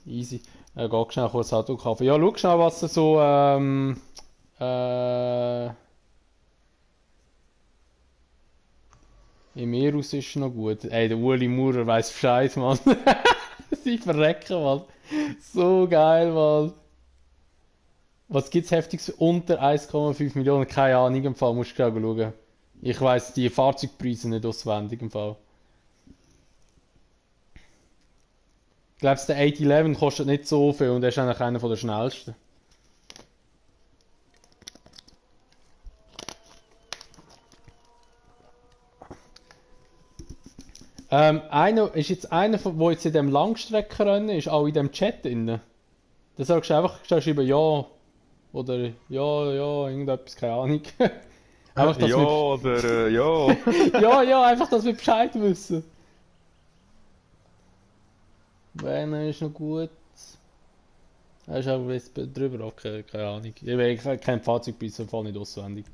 easy. Geh schnell kurz Auto kaufen. Ja, schau schnell, was er so, im Erus ist noch gut. Ey, der Uli Maurer weiss Bescheid, Mann. Sie verrecken, Mann. So geil, Mann. Was gibt's Heftiges unter 1,5 Millionen? Keine Ahnung, im Fall musst du gerade schauen. Ich weiss die Fahrzeugpreise nicht auswendig, im Fall. Ich glaube, der 811 kostet nicht so viel und er ist eigentlich einer der schnellsten. Einer ist jetzt einer, der jetzt in dem Langstreckenrennen ist, auch in dem Chat drin. Da sagst du einfach schreiben ja oder ja, irgendetwas, keine Ahnung. Einfach, dass Ja, wir, oder ja. ja, einfach, dass wir Bescheid wissen. Werner ist noch gut. Er ist aber jetzt drüber, okay, keine Ahnung. Ich kenne Fahrzeugpreis im Fall nicht auswendig.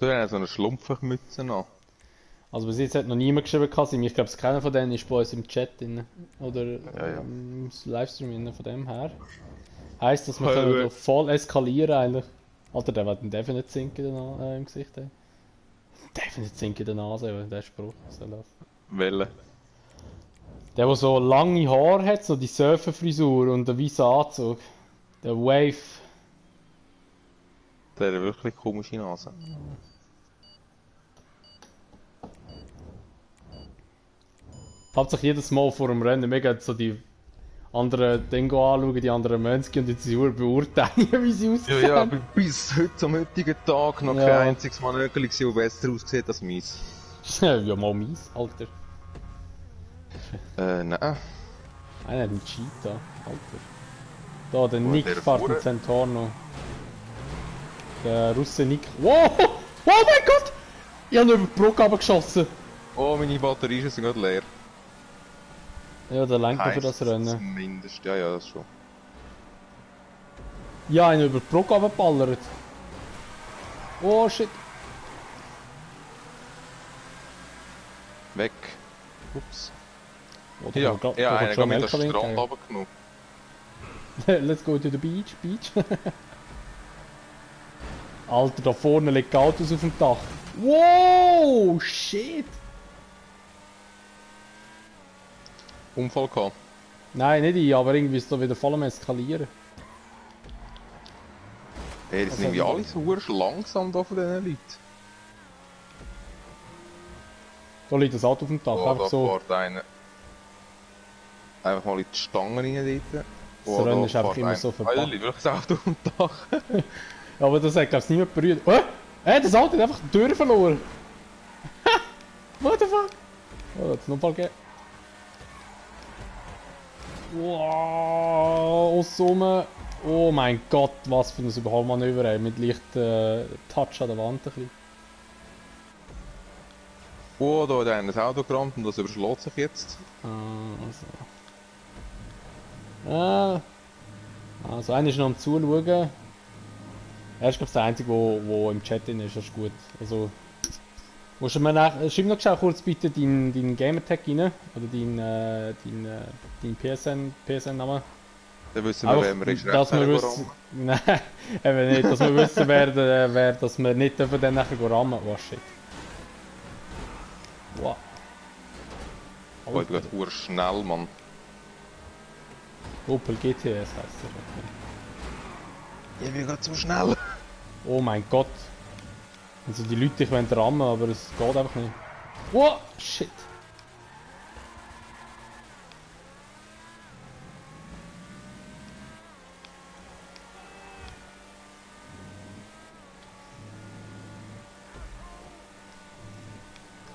Du hast so eine Schlumpfmütze noch. Also bis jetzt hat noch niemand geschrieben, Kasim. Ich glaube, keiner von denen ist bei uns im Chat drin. Oder Ja. im Livestream drin, von dem her. Heisst, dass wir Ja, können ja. da voll eskalieren eigentlich. Alter, der wird den Definite Sink in der im Gesicht haben. Definite Sink in der Nase, weil der Spruch. So läuft. Welle. Der so lange Haare hat, so die Surferfrisur und einen weißen Anzug. Der Wave. Der hat wirklich komische Nase. Hauptsächlich jedes Mal vor dem Rennen mega so die anderen Dinge anschauen, die anderen Mönche und die Uhr beurteilen, wie sie aussehen. Ja, ja, aber bis heute am heutigen Tag noch Ja. kein einziges Manögel gesehen, das besser aussieht als meins. Ja, mal mies, Alter. Nein. Einer hat einen Cheetah, Alter. Da, der Wo Nick der fährt vorne? mit Centorno. Der Russe Nick. Wow! Oh mein Gott! Ich habe ihn über die Brücke runtergeschossen. Oh, meine Batterien sind gerade leer. Ja, der lenkt für das Heisst Rennen. zumindest, ja, ja, das schon. Ja, einen über die Brücke runtergeballert. Oh shit. Weg. Ups. Oh, da Ja, kommt grad- ja, da kommt einer schon geht ein mit der LKW Strand entgegen. runtergenommen. Let's go to the beach, beach. Alter, da vorne liegt Autos auf dem Dach. Wow, shit. Unfall gehabt. Nein, nicht ich, aber irgendwie ist da wieder voll am Eskalieren. Hey, die Was sind irgendwie hat alle so verdammt langsam da von diesen Leuten. Da liegt das Auto auf dem Dach, Oh, einfach da so. fährt einer. Einfach mal in die Stangen rein dort. Das Rennen ist einfach fährt immer einer. so verpackt. Ah, da liegt wirklich das Auto auf dem Dach. Ja, aber das hat glaube ich niemand berührt. Das Auto hat einfach die Tür verloren. What the fuck? Oh, da hat es noch mal gegeben. Wow, aussen. Oh mein Gott, was für ein Überholmanöver, ey. Mit leicht Touch an der Wand ein bisschen. Oh, da hat einer das Auto gerammt und das überschlägt sich jetzt. Also einer ist noch am Zuschauen. Er ist glaube ich der Einzige, der im Chat drin ist, das ist gut. Also, musst du mir schreib noch schnell kurz bitte deinen Gamertag rein, oder deinen PSN-Namen. Dann wissen wir, wer wir ist. dass wir wissen, nein, eben nicht, dass wir wissen, wer dass wir nicht dürfen dann nachher rammen. Oh shit. Wow. Oh, ich bin gerade verdammt schnell, Mann. Opel GTS heisst der. Okay. Ich bin gerade zu schnell. Oh mein Gott. Also die Leute, ich wollen rammen, aber es geht einfach nicht. Wow, shit.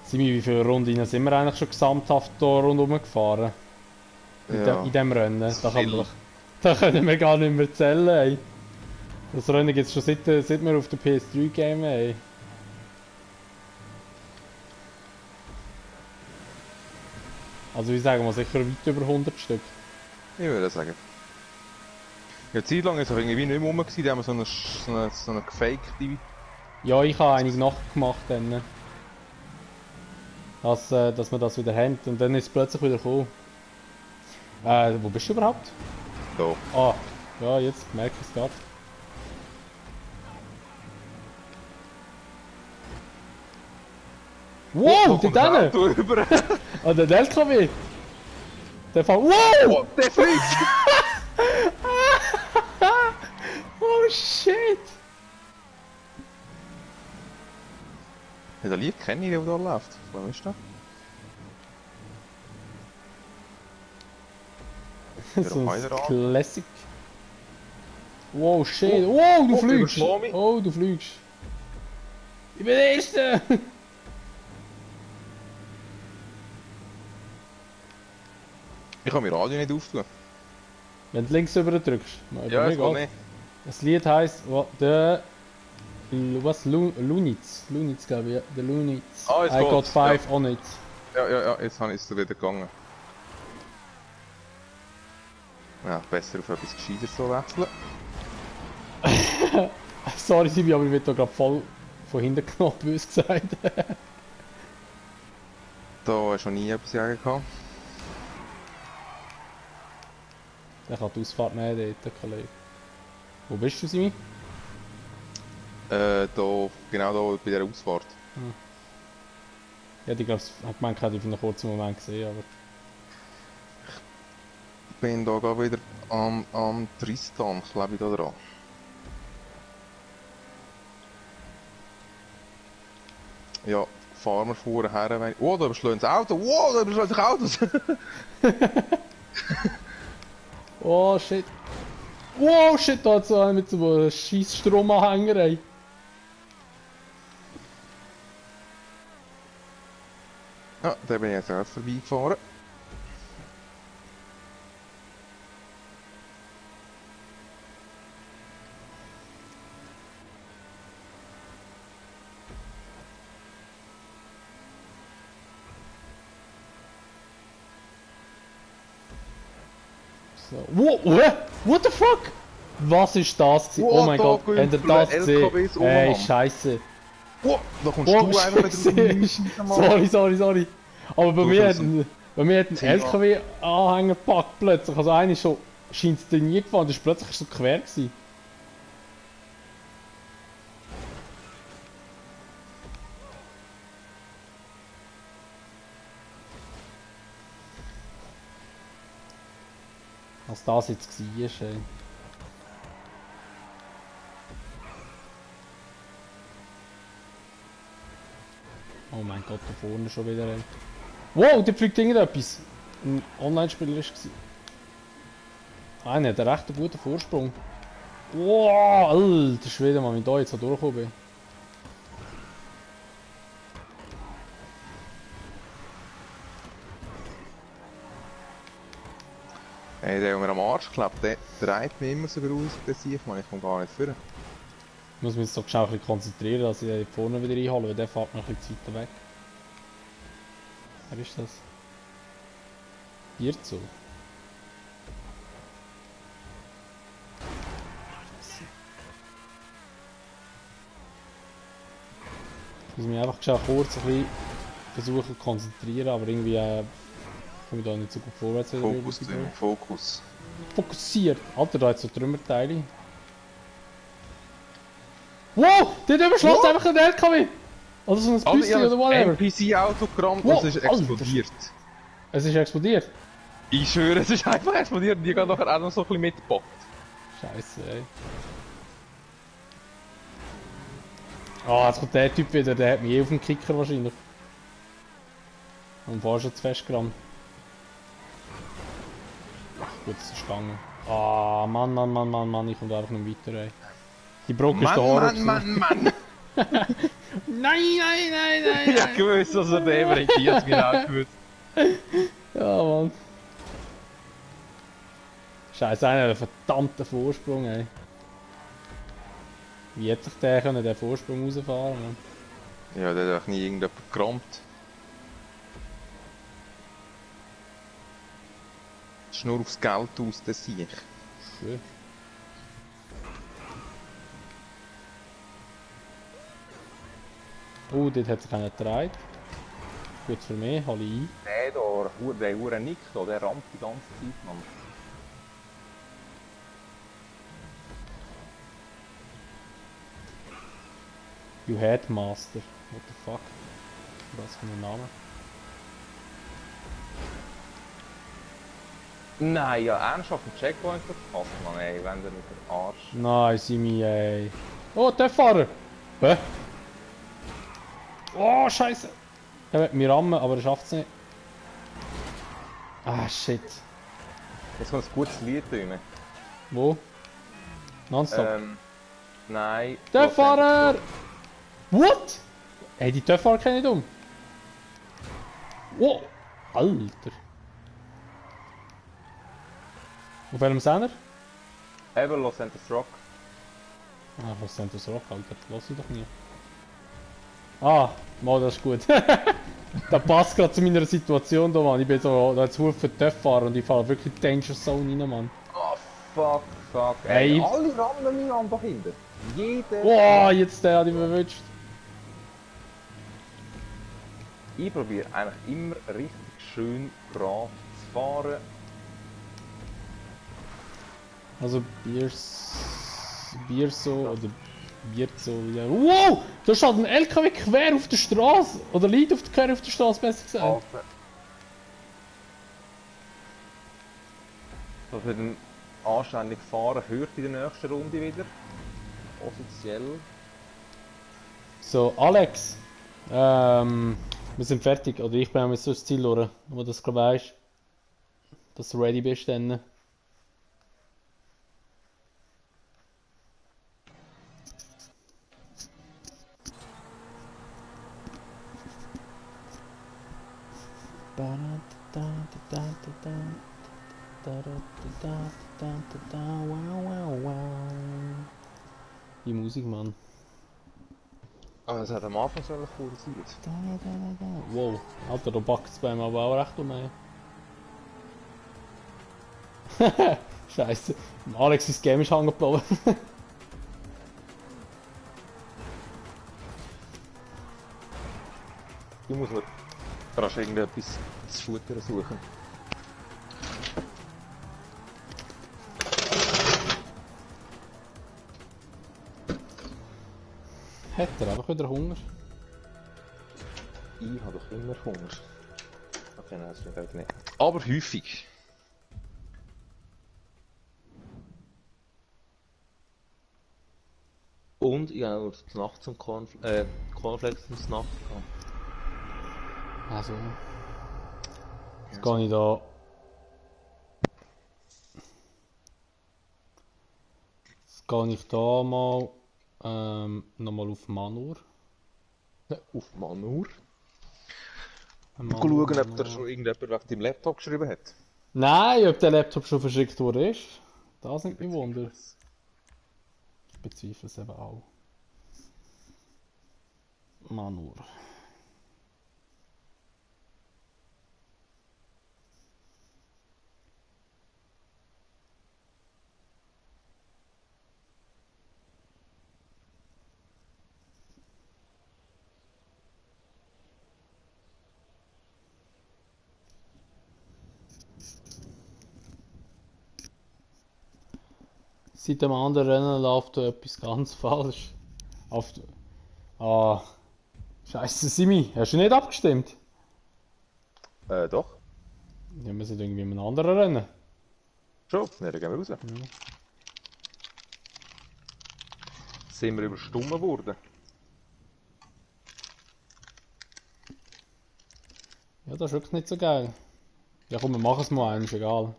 Simi, wie viele Runden sind wir eigentlich schon gesamthaft hier rundherum gefahren? Ja. In dem Rennen. Viel. Da können wir gar nicht mehr zählen, ey. Das Rennen gibt es schon seit wir auf der PS3 game, ey. Also ich sage mal sicher weit über 100 Stück. Ich würde sagen. Ja, Zeit lang ist es irgendwie nicht mehr rum gewesen, die haben so eine gefakte. Ja, ich habe einige nachgemacht dann. Dass wir das wieder haben und dann ist es plötzlich wieder gekommen. Wo bist du überhaupt? Da. Ah, ja, jetzt merke ich es gerade. Wow, Da dort kommt hinten! das Auto rüber. Ah, der LKW! Der fährt. Wow! Oh, der fliegt! Oh shit! Ja, der Lied kenne ich, der da läuft. Wo ist der? So ein Heiler an. Classic. Wow, shit! Wow, du oh, fliegst! überschlag mich. Oh, du fliegst! Ich bin der Erste! Ich kann mein Radio nicht auftun. Wenn du links rüber drückst. Ja, das geht nicht. Das Lied heisst der Lunitz. Lunitz glaube ich, ja. Der Lunitz. Ah, jetzt I got geht's, 5 on it. Ja, jetzt habe ich es wieder gegangen. Ja, besser auf etwas Gescheites so wechseln. Sorry Sibi, aber ich werde da gerade voll von hinten genommen, bös gesagt. Da hast du noch nie etwas sagen gehabt. Der kann die Ausfahrt nehmen, der Kollege. Wo bist du, Simi? Da, genau da bei dieser Ausfahrt. Ja, ich glaube, ich meine, ich habe die für einen kurzen Moment gesehen, aber... Ich bin da gerade wieder am Tristan, klebe ich da dran. Ja, fahren wir vorher her. Oh, da überschlägt das Auto! Wow, da überschlägt sich Autos! Oh shit! Wow, shit, da hat so einer mit so einem scheiß Stromanhänger, ey. Ja, da bin ich jetzt erst vorbeigefahren. So. What the fuck? Was ist das gewesen? Oh Wow, mein da Gott, gehen habt ihr viele das gesehen? LKWs Ey, umeinander. scheiße. Oh, da kommst Oh, du einfach scheiße. wieder raus, Mann. Sorry. Aber bei Du mir, hast bei mir hat ein Thema. LKW-Anhänger gepackt plötzlich. Also einer ist schon, scheint es nie gefahren, das ist plötzlich so quer gewesen. Was das jetzt war, ey. Oh mein Gott, da vorne schon wieder ein. Wow, da fliegt irgendetwas. Ein Online-Spieler war es. Einer hat einen recht guten Vorsprung. Wow, alter Schwede, Mann, wie ich da jetzt so durchgekommen bin. Ey, der mir am Arsch klebt, der dreht mich immer so groß, der sehe ich, man, ich komme gar nicht vor. Ich muss mich jetzt so schnell ein bisschen konzentrieren, dass ich den vorne wieder einhole, weil der fährt noch ein bisschen weiter weg. Wer ist das? Hierzu. Ich muss mich einfach schnell kurz ein bisschen versuchen zu konzentrieren, aber irgendwie komme ich da nicht so gut vorwärts. Fokus, Tim, Fokus. Fokussiert! Alter, da hat so Trümmerteile. Wow! Der überschlägt einfach einen LKW! Oder so ein Alter, Büsschen oder whatever. NPC-Auto gerammt Wow, und es ist Alter. explodiert. Es ist explodiert. Ich schwöre, es ist einfach explodiert und die gehen nachher auch noch so ein bisschen mitgepackt. Scheiße, ey. Ah, jetzt kommt der Typ wieder, der hat mich eh auf den Kicker wahrscheinlich. Und war schon zu fest gerammt. Ach gut, es ist gegangen. Ah, Mann, ich komme einfach nicht weiter, ey. Die Brücke ist der Horror. Mann! Nein! Ja, gewusst, dass er den bringt, jetzt genau gewusst. Ja, Mann. Scheiße, einer hat einen verdammten Vorsprung, ey. Wie hätte ich der können, den Vorsprung rausfahren, Mann? Ja, der hat doch nie irgendjemand gerammt. Das ist nur aufs Geld aus, das sehe ich. Schön. Oh, dort hat sich einer gedreht. Gut für mich, hole ich ein. Der da, der hure Nick da, der rammt die ganze Zeit, Mann. You Headmaster. What the fuck? Was für ein Name? Nein, ja, ernsthaft einen Checkpoint verpasst, Mann, ey, wenn der mit dem Arsch. Nein, Simi, ey. Oh, der Fahrer! Hä? Oh, Scheiße! Er will mich rammen, aber er schafft es nicht. Ah, shit. Jetzt kommt ein gutes Lied rein. Wo? Nonstop. Nein. Der Fahrer! What? Ey, die Töpffahrer kenne ich nicht um. Wow! Alter! Auf welchem Sender? Eben Los Santos Rock. Ah, was sind das Rock, Alter? Lass ich doch nie. Ah, mal, das ist gut. Das passt gerade zu meiner Situation da, Mann. Ich bin so, da jetzt für Töpffahrer und ich fahre wirklich in die Danger Zone rein, Mann. Oh, fuck. Ey. Alle rammen mich einfach hinter. Jeder. Wow, jetzt der hat mich verwünscht. Ich probiere eigentlich immer richtig schön gerade zu fahren. Also Bierso oder wird so. Ja. Wow! Da steht ein LKW quer auf der Straße! Oder liegt quer auf der Straße, besser gesagt. Alter. Dass wir dann anständig fahren, hört in der nächsten Runde wieder. Offiziell. So, Alex. Wir sind fertig. Oder ich bin auch mit so das Ziel durch. Wo du das gerade weißt. Dass du ready bist dann. Die Musik, Mann. Ah, das hat am Anfang so eine coole Zeit. Wow, Alter, da packt es beim aber auch recht um mich. Scheiße, Alex ist Game ist hängen geblieben. Du musst mir rasch irgendetwas zu futtern suchen. Hat er einfach wieder Hunger? Ich habe doch immer Hunger. Okay, nein, das stimmt auch nicht. Aber häufig. Und ich habe auch die Nacht zum Cornflakes zum Snack gehabt. Also. Jetzt gehe ich da. Jetzt gehe ich da mal nochmal auf Manur. Auf Manur. Manur, Schauen, ob da Manur. schon irgendjemand wegen deinem Laptop geschrieben hat. Nein, ob der Laptop schon verschickt wurde ist. Das sind mich Wunder. Ich bezweifle es eben auch. Manur. Seit dem anderen Rennen läuft da etwas ganz falsch. Auf ah, Scheiße, Simi, hast du nicht abgestimmt? Doch. Ja, wir sind irgendwie in einem anderen Rennen. Schon? Ne, dann gehen wir raus. Sind wir überstimmt worden? Ja, das ist wirklich nicht so geil. Ja komm, wir machen es mal eins, egal.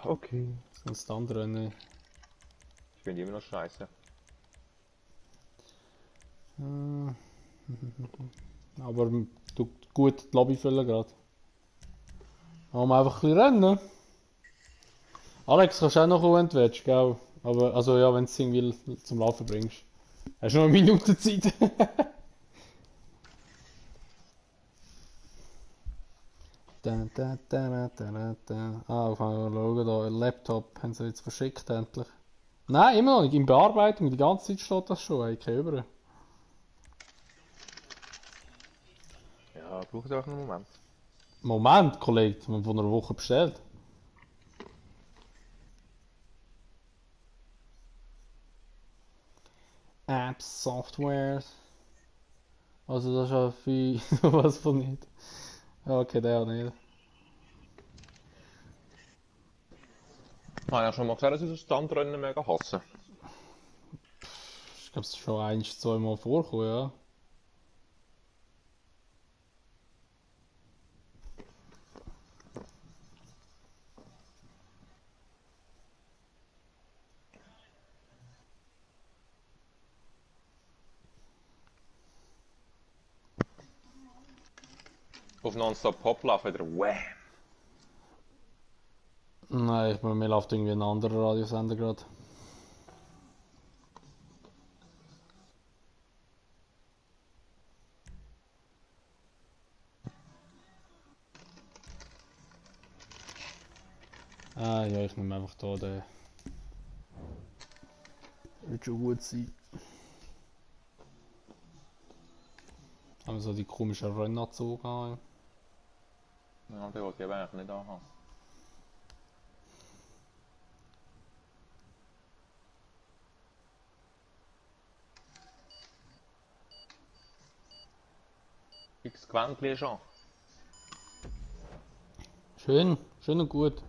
Okay. Sonst das andere Rennen. Ich finde immer noch scheiße. Aber du gut die Lobby füllen gerade. Machen wir einfach ein bisschen rennen. Alex, kannst du auch noch kommen, wenn du willst, gell? Aber, also ja, wenn du es irgendwie zum Laufen bringst. Hast du noch eine Minute Zeit? Ah, auf einmal schauen da, Laptop haben sie jetzt verschickt endlich. Nein, immer noch nicht, in Bearbeitung, die ganze Zeit steht das schon, ich keine über. Ja, braucht einfach einen Moment. Moment, Kollege, wir haben vor einer Woche bestellt. Apps, Software. Also das ist ja viel, was von nicht. Ja, okay, der auch nicht. Habe ich ja schon mal gesagt, dass ich das Standrennen mega hasse. Ich glaube, es ist schon ein, zwei Mal vorgekommen, ja. Auf Nonstop Pop laufen wieder Wham! Nein, mir läuft irgendwie ein anderer Radiosender gerade. Ah ja, ich nehme einfach da den. Wird schon gut sein. Haben wir so die komischen Rennanzug an. Ja, den wollte ich aber eigentlich nicht anhaben. X Gewändchen schon. Schön, schön und gut.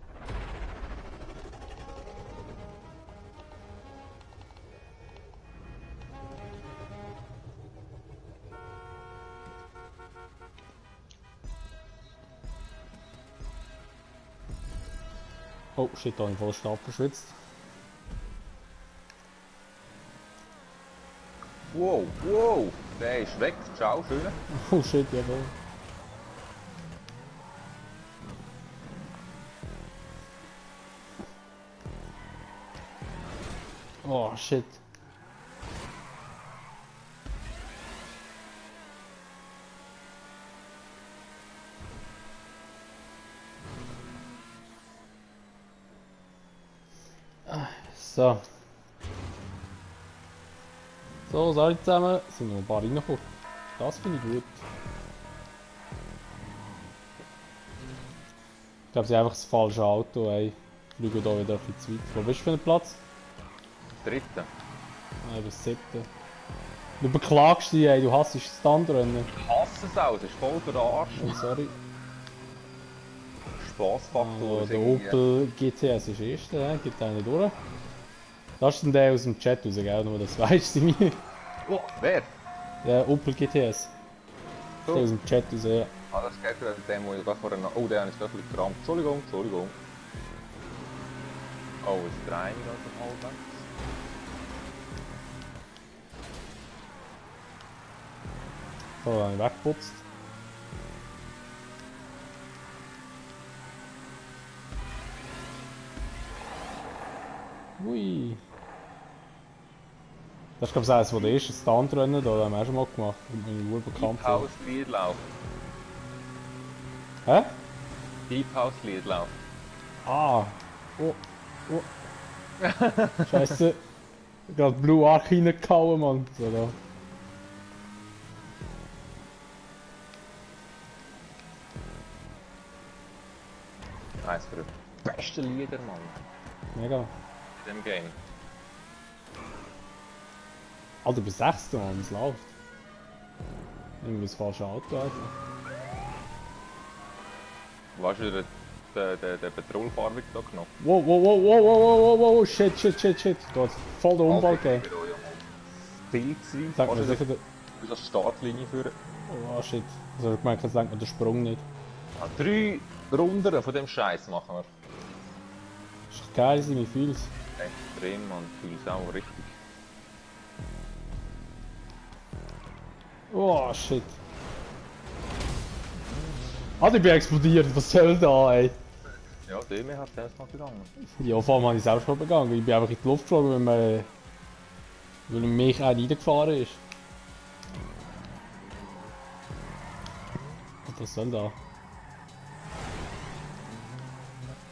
Oh shit, da habe ich voll Stab verschwitzt. Wow, wow, der ist weg. Ciao, schöne. Oh shit, jawohl. Oh shit. So. So, sorry zusammen. Sind noch ein paar reingekommen. Das finde ich gut. Ich glaube, sie haben einfach das falsche Auto, ey. Fliegen da wieder ein bisschen zu weit. Wo bist du für einen Platz? Dritte. Ah, bis 7. Du beklagst dich, ey. Du hasst das Standrennen. Ich hasse es auch, das ist voll für den Arsch. Oh, sorry. Spaßfaktor. Oh, der Opel GTS ist erster, ja. Geht einer durch. Das ist denn der aus dem Chat raus, gell? Nur das weißt du mir. Oh, wer? Der Opel GTS. So. Der aus dem Chat raus, ja. Ah, das geht gerade dem, wo ich gerade vorhin... Oh, der ist gerade ein bisschen gerammt. Entschuldigung, Entschuldigung. Oh, ist der eine gerade im Halbwegs? So, dann weggeputzt. Ui. Das ist glaube ich eines der ersten Stuntrennen, da haben wir auch schon mal gemacht. Und meine Uhr bekannt. Deep House Liedlauf. Hä? Deep House Liedlauf. Ah! Oh! Oh! Scheiße! Gerade Blue Ark reingehauen, Mann. So, da. Eins für die besten Lieder, Mann. Mega. In dem Game. Alter, bis 6. Mann, es läuft. Irgendwie das falsche Auto einfach. Weißt du, der Petrolfahrer wird da genommen? Wow, wow, wow, wow, wow, wow, wow, wow, shit, shit, shit, shit. Da hat voll der Unfall gegeben. Viel gewesen. Sag mir Kannst du sicher, der... das Startlinie führen? Oh shit. Also ich meine, jetzt denkt man den Sprung nicht. Ah, 3 Runden von dem Scheiß machen wir. Ist doch geil, ich fühle es. Extrem, man fühlt es auch richtig. Oh shit. Ah, ich bin explodiert, was soll da, ey? Ja, der hat es mal gegangen. Ja, vor allem habe ich selbst schon begangen. Ich bin einfach in die Luft geflogen, weil mich auch niedergefahren ist. Was soll da?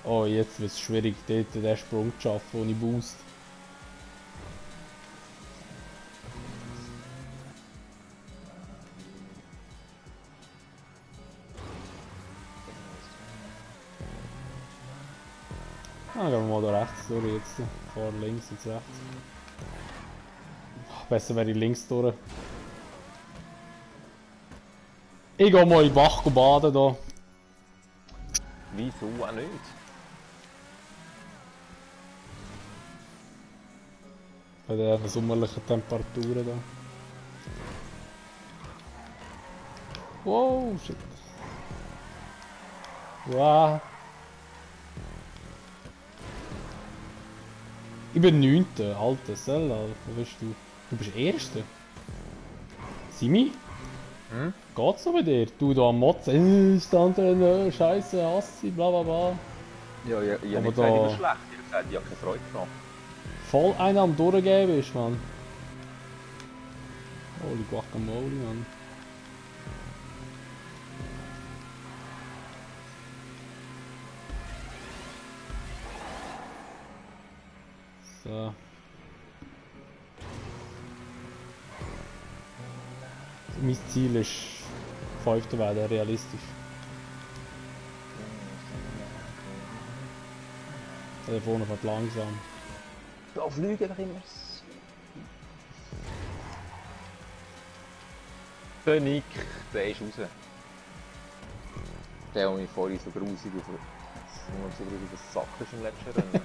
Oh, jetzt wird es schwierig, dort den Sprung zu schaffen ohne Boost. Ah, gehen wir mal da rechts durch jetzt. Vor links, jetzt rechts. Besser wäre ich links durch. Ich gehe mal in den Bach baden da. Wieso auch nicht? Bei den sommerlichen Temperaturen da. Wow, shit. Wow. Ich bin 9. Alter, Sella, wo bist du? Du bist Erster? Simi? Hm? Geht's noch bei dir? Du da am Motzen, Standrennen, Scheiße, Assi, bla bla bla. Ja, ich Aber habe nicht da- gesagt, ich bin schlecht. Ich habe gesagt, ich habe keine Freude gehabt. Voll einer am Durchgeben ist, Mann. Holy Guacamole, Mann. So. Mein Ziel ist 5. werden, realistisch. Der vorne fährt langsam. Da fliegen doch immer. Der Nick, der ist raus. Der mich vorhin so grusig auf den Sack ist im letzten Rennen.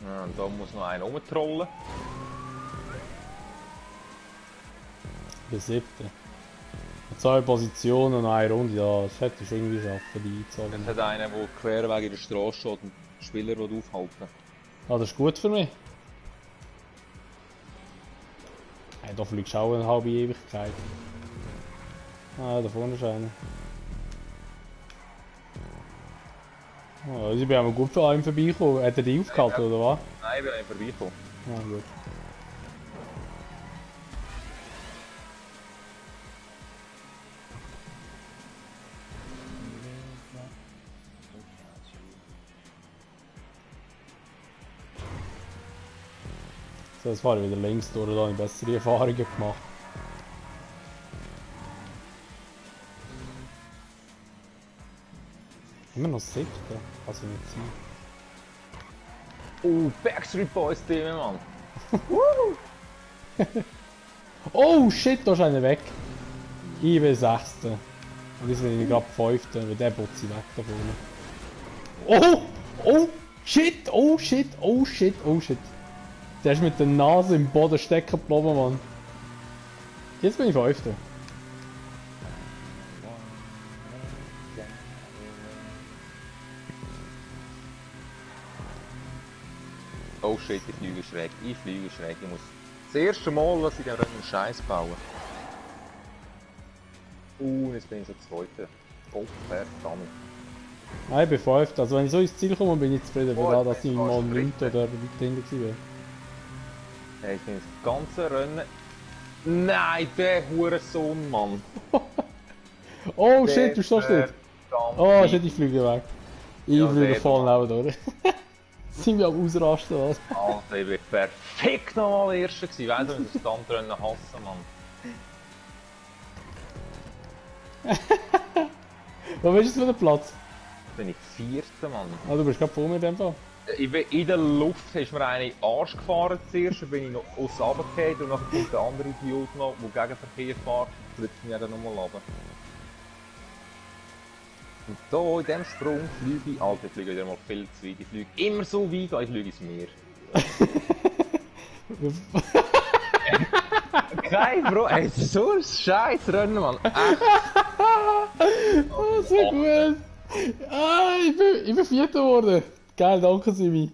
Ja, und da muss noch einer rumtrollen. Der 7. 2 Positionen und eine Runde, ja, das hättest du irgendwie schaffen, die Es einzahlen. hat einen, der quer wegen der Straße steht und den Spieler aufhalten. Ah, das ist gut für mich. Hey, da fliegst du auch eine halbe Ewigkeit. Ah, da vorne ist einer. Ah, ich bin aber gut für einen vorbeigekommen. Hat er die aufgehalten, oder was? Nein, ich bin einfach vorbeigekommen. Ah, gut. So, jetzt fahre ich wieder links durch, da habe ich bessere Erfahrungen gemacht. Immer noch 7. Kann es nicht sein. Oh, Backstreet Boys Team, Mann. Oh shit, da ist einer weg. Ich bin 6. Und jetzt bin ich gerade 5. Weil der putzt sie weg da vorne. Oh! Oh! Shit! Oh shit! Oh shit! Oh shit! Der ist mit der Nase im Boden stecken geblieben, Mann. Jetzt bin ich 5. Oh shit, ich fliege schräg. Ich fliege schräg. Ich muss das erste Mal, dass ich den Rennen Scheiß bauen. Jetzt bin ich so Zweiter. Oh, verdammt. Nein, ich bin 5. Also wenn ich so ins Ziel komme, bin ich zufrieden, Oh, weil jetzt dass ich bin ich mal fast 9. Dritter. oder weiter hinten gewesen Ja, ich bin das ganze Rennen. Nein, der Hurensohn, Mann. wäre. Oh shit, du stehst nicht. Oh shit, ich fliege weg. Ich Ja, fliege der voll Mann. neben durch. Sind wir am Ausrasten, was? Alter, ich bin perfekt nochmal Erster gewesen. Weißt du, wenn ich das ganze Rennen hasse, Mann. Wo bist du jetzt für den Platz? Bin ich Vierter, Mann. Ah, du bist gerade vor mir in dem Fall. Ich bin in der Luft, ist mir eine in den Arsch gefahren zuerst, dann bin ich noch aus runtergefallen und dann kommt der andere Idiot noch, der Gegenverkehr fährt, fliegt mich dann nochmal runter. Und da in diesem Sprung fliege ich, Alter, ich fliege wieder mal viel zu weit, ich fliege immer so weit, ich fliege ins Meer. Kein Bro, ey, so ein scheiß Rennen, Mann, echt. Oh, so gut. Ah, ich bin Vierter geworden. Geil, danke Simi.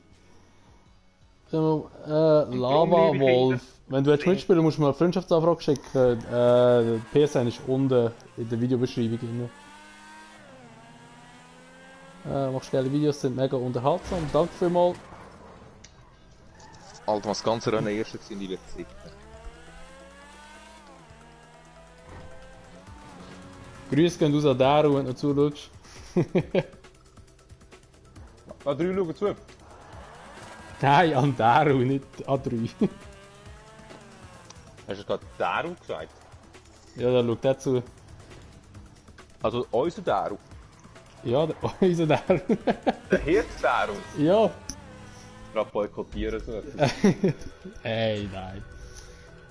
Lava Wolf. Wenn du jetzt mitspielen musst du mir eine Freundschaftsanfrage schicken. Der PSN ist unten in der Videobeschreibung drin. Machst geile Videos, sind mega unterhaltsam. Danke vielmals. Alter, was das ganze Rennen Erster gewesen, ich werde Siebter. Grüße gehen raus an Daru, wenn du zuschaust. Ah, 3 schauen zu. Nein, an Daru, nicht an 3. Hast du gerade Daru gesagt? Ja, da schaut der zu. Also unser Daru? Ja, unser Daru. Der Hirte Daru? Ja. Gerade boykottieren so. Ey, nein.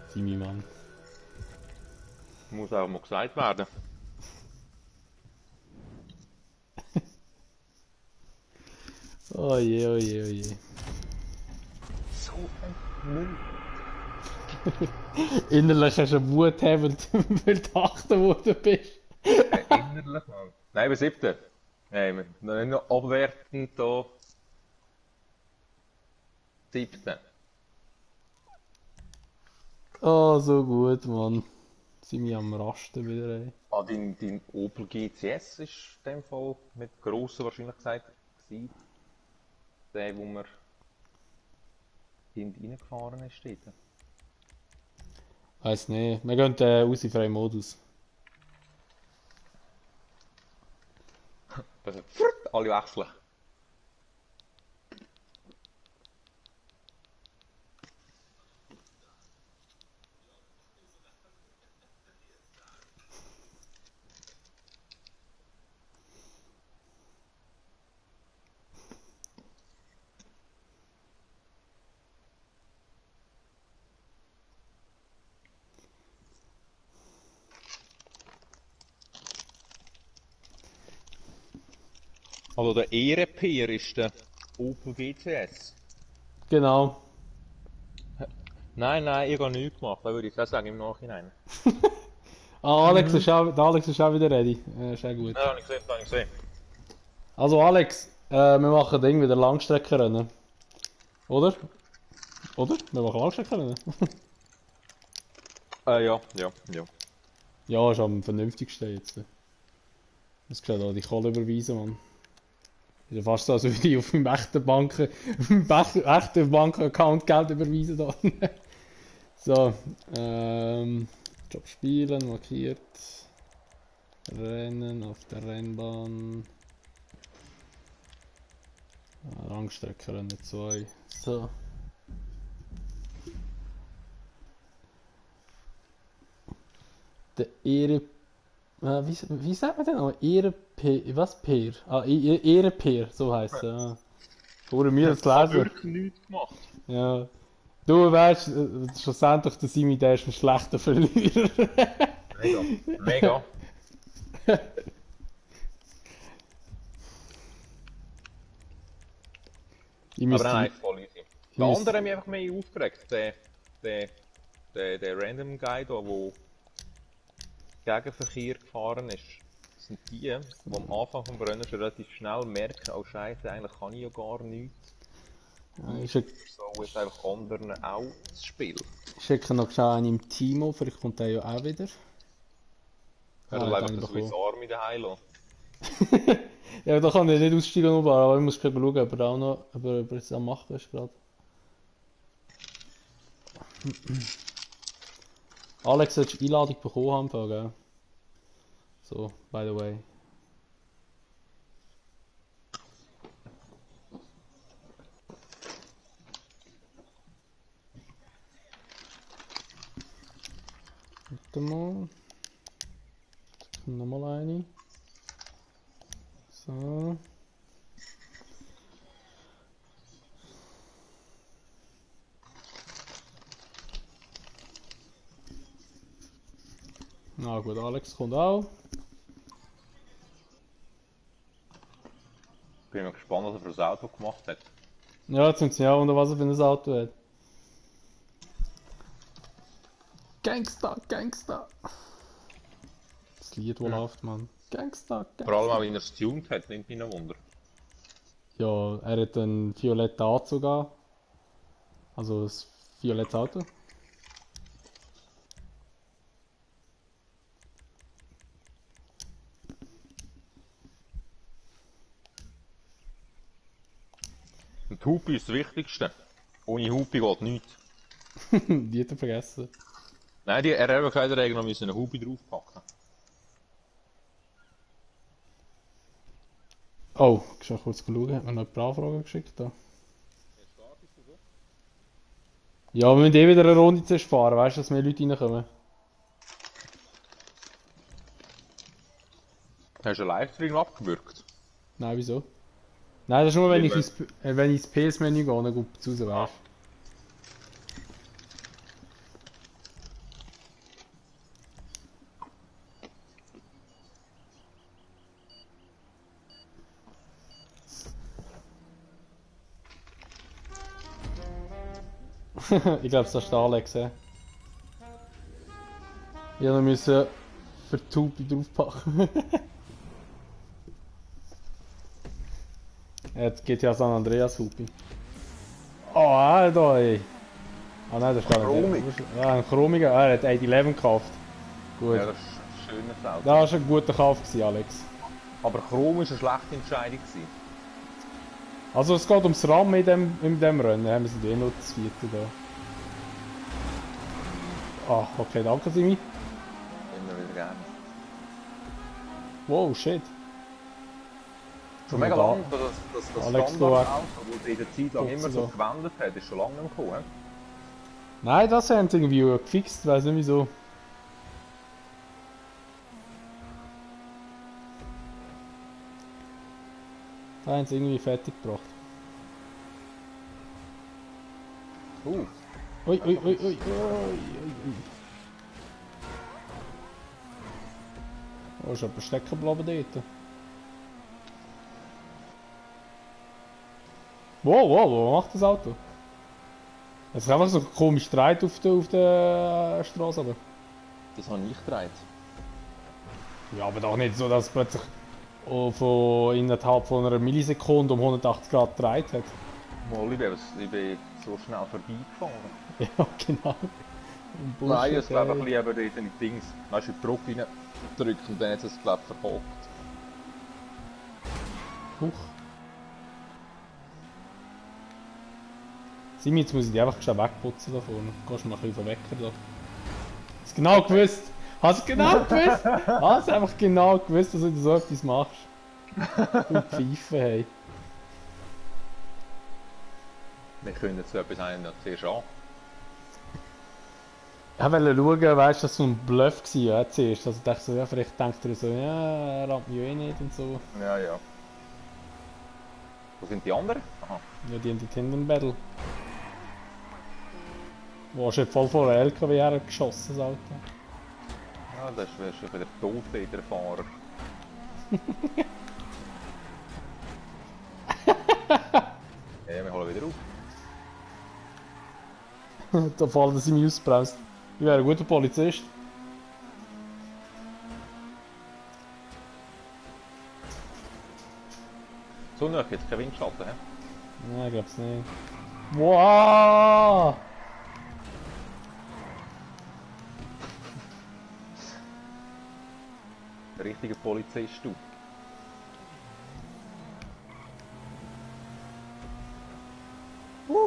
Simi, Mann. Muss auch mal gesagt werden. Oh je, oh je, oh je. So ein Müll. Innerlich hast du eine Wut haben, weil du achten worden bist. Innerlich, Mann. Nein, bei 7. Hey, wir nicht noch abwertend da. 7. Oh, so gut, Mann. Sind wir am Rasten wieder, ey. Ah, dein Opel GTS ist in dem Fall mit grosser Wahrscheinlichkeit gewesen. Der, wo man hinten reingefahren ist, steht. Weiss nicht. Wir gehen aus in freien Modus. Also, alle wechseln. Also der Ehrenpeer ist der Opel GTS. Genau. Nein, ich habe nichts gemacht, das würde ich auch sagen im Nachhinein. Ah, der Alex ist auch wieder ready. Ist auch gut. Ja, habe ich gesehen, habe ich gesehen. Also Alex, wir machen Ding wieder Langstreckenrennen. Oder? Oder? Wir machen Langstreckenrennen. Ja. Ja, ist am vernünftigsten jetzt. Muss gerade auch die Kohle überweisen, Mann. Ist ja fast so, als würde ich auf meinem echten echten Bankaccount Geld überweisen da. So, Job spielen, markiert. Rennen auf der Rennbahn. Langstreckenrennen 2. So. Der wie sagt man denn noch? Ehrenpeer, was Peer? Ah, Ehrenpeer, so heisst er. Ja. Vor mir das Ich habe lesen. wirklich nichts gemacht. Ja. Du weißt, schlussendlich der Simi, der ist ein schlechter Verlierer. Mega. Ich Aber müsste, nein, voll easy. Der andere hat mich einfach mehr aufgeregt. Der Random Guy da, der Gegenverkehr gefahren ist. Das sind die am Anfang vom Rennen schon relativ schnell merken, oh Scheiße, eigentlich kann ich ja gar nichts. ich So ist einfach anderen auch das Spiel. schicke noch schnell einen im Team auf, vielleicht kommt der ja auch wieder. Er Ah, soll hat einfach einen den Swiss bekommen. Army daheim lassen. Ja, da kann ich nicht aussteigen, aber ich muss schauen, ob er auch noch, ob er es am machen ist gerade. Alex, solltest du Einladung bekommen haben, gell? So, by the way. Warte mal. Nochmal eine. So. Na gut, Alex kommt auch. Bin mal gespannt, was er für das Auto gemacht hat. Ja, jetzt sind sie ja unter was er für ein Auto hat. Gangster, Gangster. Das Lied, wo läuft, man. Gangster, Vor allem Gangster. auch, wie er es tuned hat, nimmt mich noch Wunder. Ja, er hat einen violetten Anzug an. Also ein violettes Auto. Und die Hupe ist das Wichtigste. Ohne Hupe geht nichts. Die hat er vergessen. Nein, er hat gesagt, er hätte noch eine Hupe draufpacken. Oh, ich kann kurz schauen. Hat mir noch eine Anfrage geschickt da. Ja, wir müssen eh wieder eine Runde zuerst fahren, weißt du, dass mehr Leute reinkommen. Hast du einen Livestream abgewürgt? Nein, wieso? Nein, das ist nur, wenn Weil ich wenn ich ins PS-Menü gehe, dann kommt es raus, weißt du. Ich glaube, das ist der Alex, ja. Ich musste für die Hupe draufpacken. Jetzt geht ja San Andreas Hupe. Oh, Alter, ey. Ah nein, das ist gar nicht Chromig. der. Ja, ein Chromiger. Er hat 811 gekauft. Gut. Ja, das ist ein schönes Auto. Das war ein guter Kauf, gewesen, Alex. Aber Chrom war eine schlechte Entscheidung gewesen. Also es geht ums RAM in dem Rennen. Ja, wir sind eh noch das vierte da. Ah, okay, danke Simi. Immer wieder gerne. Wow, shit. Schon mega da- lang, das Alex, Standardauto, das in der Zeit lang immer Guckst du so da. gewendet hat, ist schon lange nicht mehr gekommen. Nein, das haben sie irgendwie gefixt, weiß nicht wieso. Da haben sie irgendwie fertig gebracht. Ui, ui, ui, ui, ui, ui. Oh, ist aber stecken geblieben dort. Wo macht das Auto? Es ist einfach so komisch dreht auf der Straße, aber. Das habe ich gedreht. Ja, aber doch nicht so, dass es plötzlich von innerhalb von einer Millisekunde um 180 Grad gedreht hat. Mal, ich bin so schnell vorbeigefahren. Ja, genau. Nein, es glaube ich lieber in den Dings. Dann hast du den Druck reingedrückt und dann hat es glaube ich verhakt. Huch. Simi, jetzt muss ich die einfach schnell wegputzen da vorne. Gehst du mal ein bisschen wecker da. Hast genau gewusst! Hast du genau gewusst! Hast du einfach genau gewusst, dass du so etwas machst. Du Pfeife, hey. Wir können jetzt so etwas eigentlich noch zuerst an. Ich wollte schauen, weißt du, das war so ein Bluff gewesen, ja, zuerst. Also ich dachte so, ja, vielleicht denkt er so, ja, er rammt mich eh nicht und so. Ja, ja. Wo sind die anderen? Aha. Ja, die haben die Tinder Battle. Wo hast du voll vor der LKW hergeschossen, das Auto. Ja, das ist schon wieder tot, der Fahrer. Ja, wir holen wieder auf. Da fällt sie mich ausgebremst. Ich wäre ein guter Polizist. So nah jetzt kein Windschatten, hä? Nein, ich glaub's nicht. Wow! Ein richtiger Polizist, du.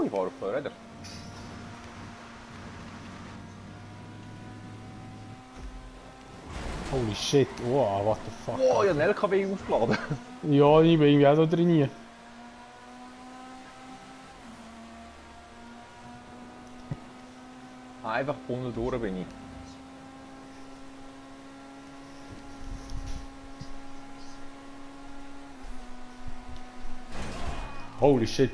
Ich fahre auf Fahrräder. Holy shit, wow, what the fuck. Oh, ich habe einen LKW aufgeladen. Ja, ich bin irgendwie auch da drin. Einfach unten durch bin ich. Holy shit.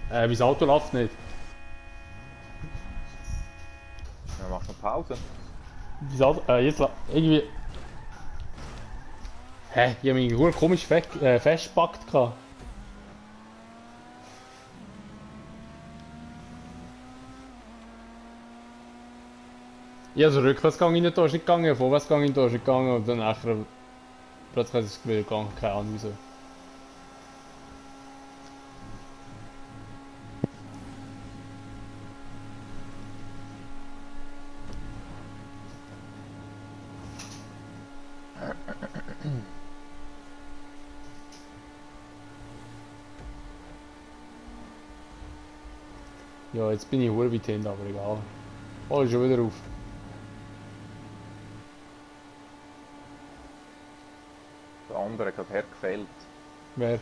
Mein Auto läuft nicht. Dann machst du noch Pause. Mein Auto, jetzt irgendwie... Hä? Ich hab mich irgendwie komisch festgepackt gehabt. Ja, also Rückwärtsgang in da ist nicht gegangen, Vorwärtsgang in da ist nicht gegangen und dann nachher plötzlich ist es wieder gegangen, keine Ahnung wieso. Ja, jetzt bin ich hure weit hinten, aber egal. Oh, ist schon wieder auf. Der andere hat gerade hergefällt. Wer?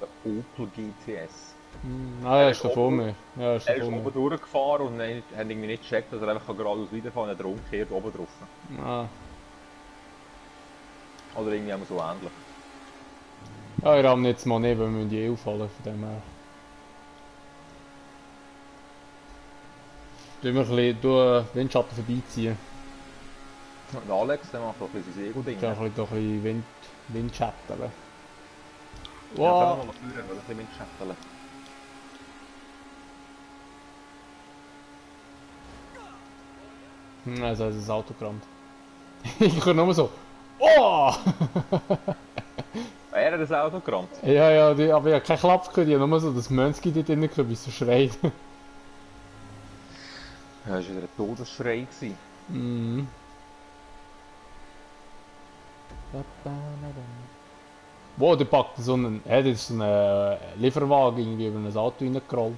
Der Opel GTS. Nein, er ist da vor mir. Ja, er ist da Er ist vor oben mir. durchgefahren und dann hat irgendwie nicht gecheckt, dass er einfach geradeaus weiterfahren kann, hat er umgekehrt oben drauf. Ah. Oder irgendwie haben wir so ähnlich. Ja, ich ramme jetzt mal nicht, weil wir müssen die auffallen, von dem her. Tun wir ein bisschen Windschatten vorbeiziehen. Und Alex, der macht doch ein bisschen sein Ego-Ding. Dann ein bisschen Windschatten. Ja, können wir Wow! mal führen, ein bisschen mitschätteln. Also hat das Auto gerammt. Ich kann nur so. Oh! Er hat das Auto gerammt. Ja, ja, aber ich habe keinen Klaps gehört, ich habe nur so das Mönski dort drin gehört, wie es so schreit. Ja, das war wieder ein Todesschrei gewesen. Mhm. Wow, der packt so einen, das ist so ein Lieferwagen irgendwie über ein Auto reingerollt.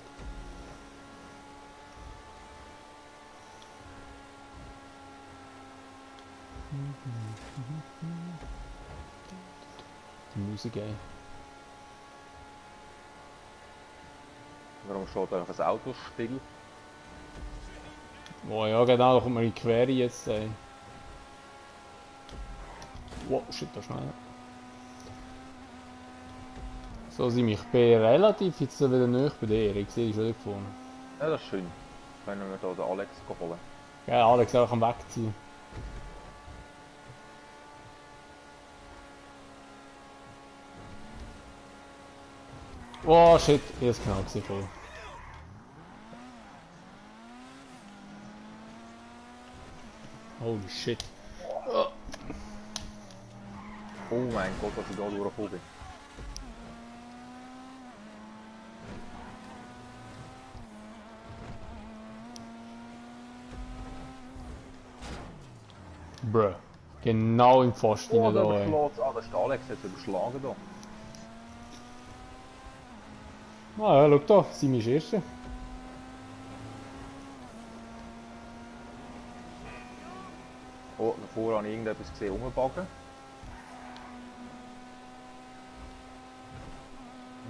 Die Musik, ey. Warum steht einfach das Auto still? Oh ja, genau, da kommt man in die Quere jetzt, ey. Wow, shit, da schnell. So, ich bin relativ jetzt wieder näher bei dir, ich sehe dich schon nicht vorne. Ja, das ist schön. Können wir hier den Alex holen. Ja, Alex einfach am Wegziehen. Oh shit, ich hab's genau gesehen voll. Holy shit. Oh mein Gott, was ich da durchgekommen bin. Bruh. Genau im Pfosten Oh, da, da ey. überschlägt Ah, das ist der Alex, jetzt überschlagen da. Ah ja, schau da, sind wir das Erste. Oh, davor habe ich irgendetwas gesehen, rumbacken.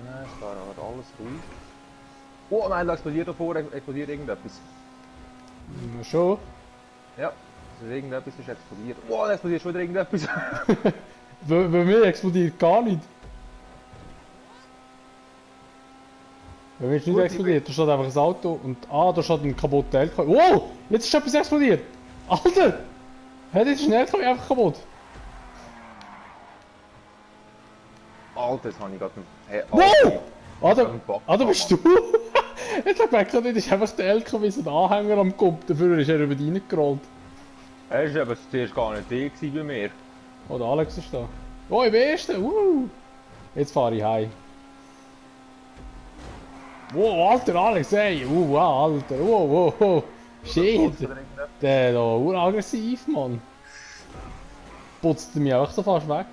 Nein, es war aber alles ruhig. Oh nein, da explodiert davor, explodiert irgendetwas. Schon? Ja, also irgendetwas ist explodiert. Oh, da explodiert schon wieder irgendetwas. Bei mir explodiert gar nicht. Bei mir ist nicht Gut, explodiert, da steht einfach ein Auto und da steht ein kaputter LKW. Wow! Jetzt ist etwas explodiert! Alter! Hey, jetzt ist ein LKW einfach kaputt. Alter, jetzt habe ich gerade einen... Hey, Wow! Bug Da bist du! Jetzt hab ich gedacht, ist einfach der LKW so ein Anhänger am Kopf, dafür ist er über die reingerollt. Er war eben zuerst gar nicht der bei mir. Oh, der Alex ist da. Oh, ich bin Erster! Jetzt fahre ich heim. Wow, Alter, Alex, ey! Wow, Alter! Wow! Shit! Der da, uraggressiv, Mann! Putzt er mich auch so fast weg?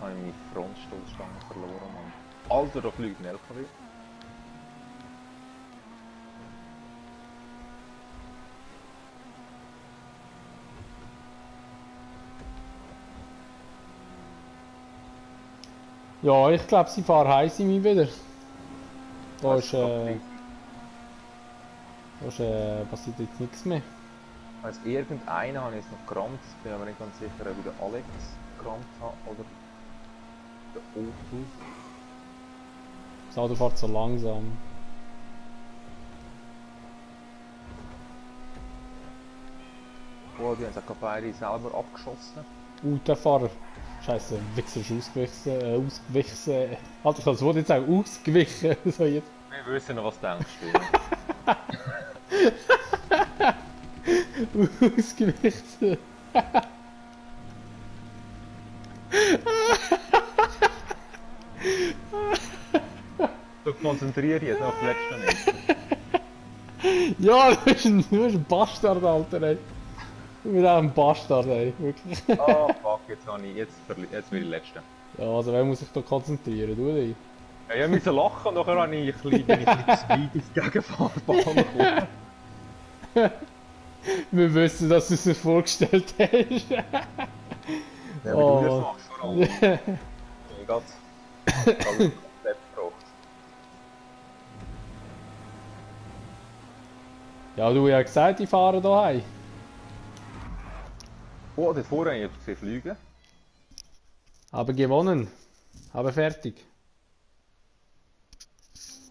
Habe ich meine Frontstoßstange verloren, Mann. Alter, da fliegt ein LKW. Ja, ich glaube, sie fahren heiß in mich wieder. Da ist, passiert jetzt nichts mehr. Als irgendeiner habe ich jetzt noch gerammt, bin aber nicht ganz sicher, ob ich den Alex gerammt habe oder den Opel. Das Auto fährt so langsam. Oh, die haben sich beide selber abgeschossen. Der Fahrer. Scheiße, Wichser ist ausgewichen. Alter, ich kann das Wort jetzt sagen, ausgewichen. So jetzt. Wir wissen noch, was denkst du. Ausgewichen. So konzentriert jetzt auf das letzte nicht. Ja, du bist ein Bastard, Alter, ey. Du bist auch ein Bastard, ey. Wirklich. Ah, fuck, jetzt will ich letzte. Ja, also wer muss sich da konzentrieren? Du dich? Ja, ich musste lachen und nachher habe ich ein bisschen zu weit auf die Gegenfahrbahn gekommen. Wir wissen, dass du es dir vorgestellt hast. Ja, aber Oh. du das machst vor allem. Ich habe alles Konzept gebraucht. Ja, du hast ja gesagt, ich fahre hier heim. Oh, dort vorne habe ich gesehen fliegen. Aber gewonnen. Aber fertig.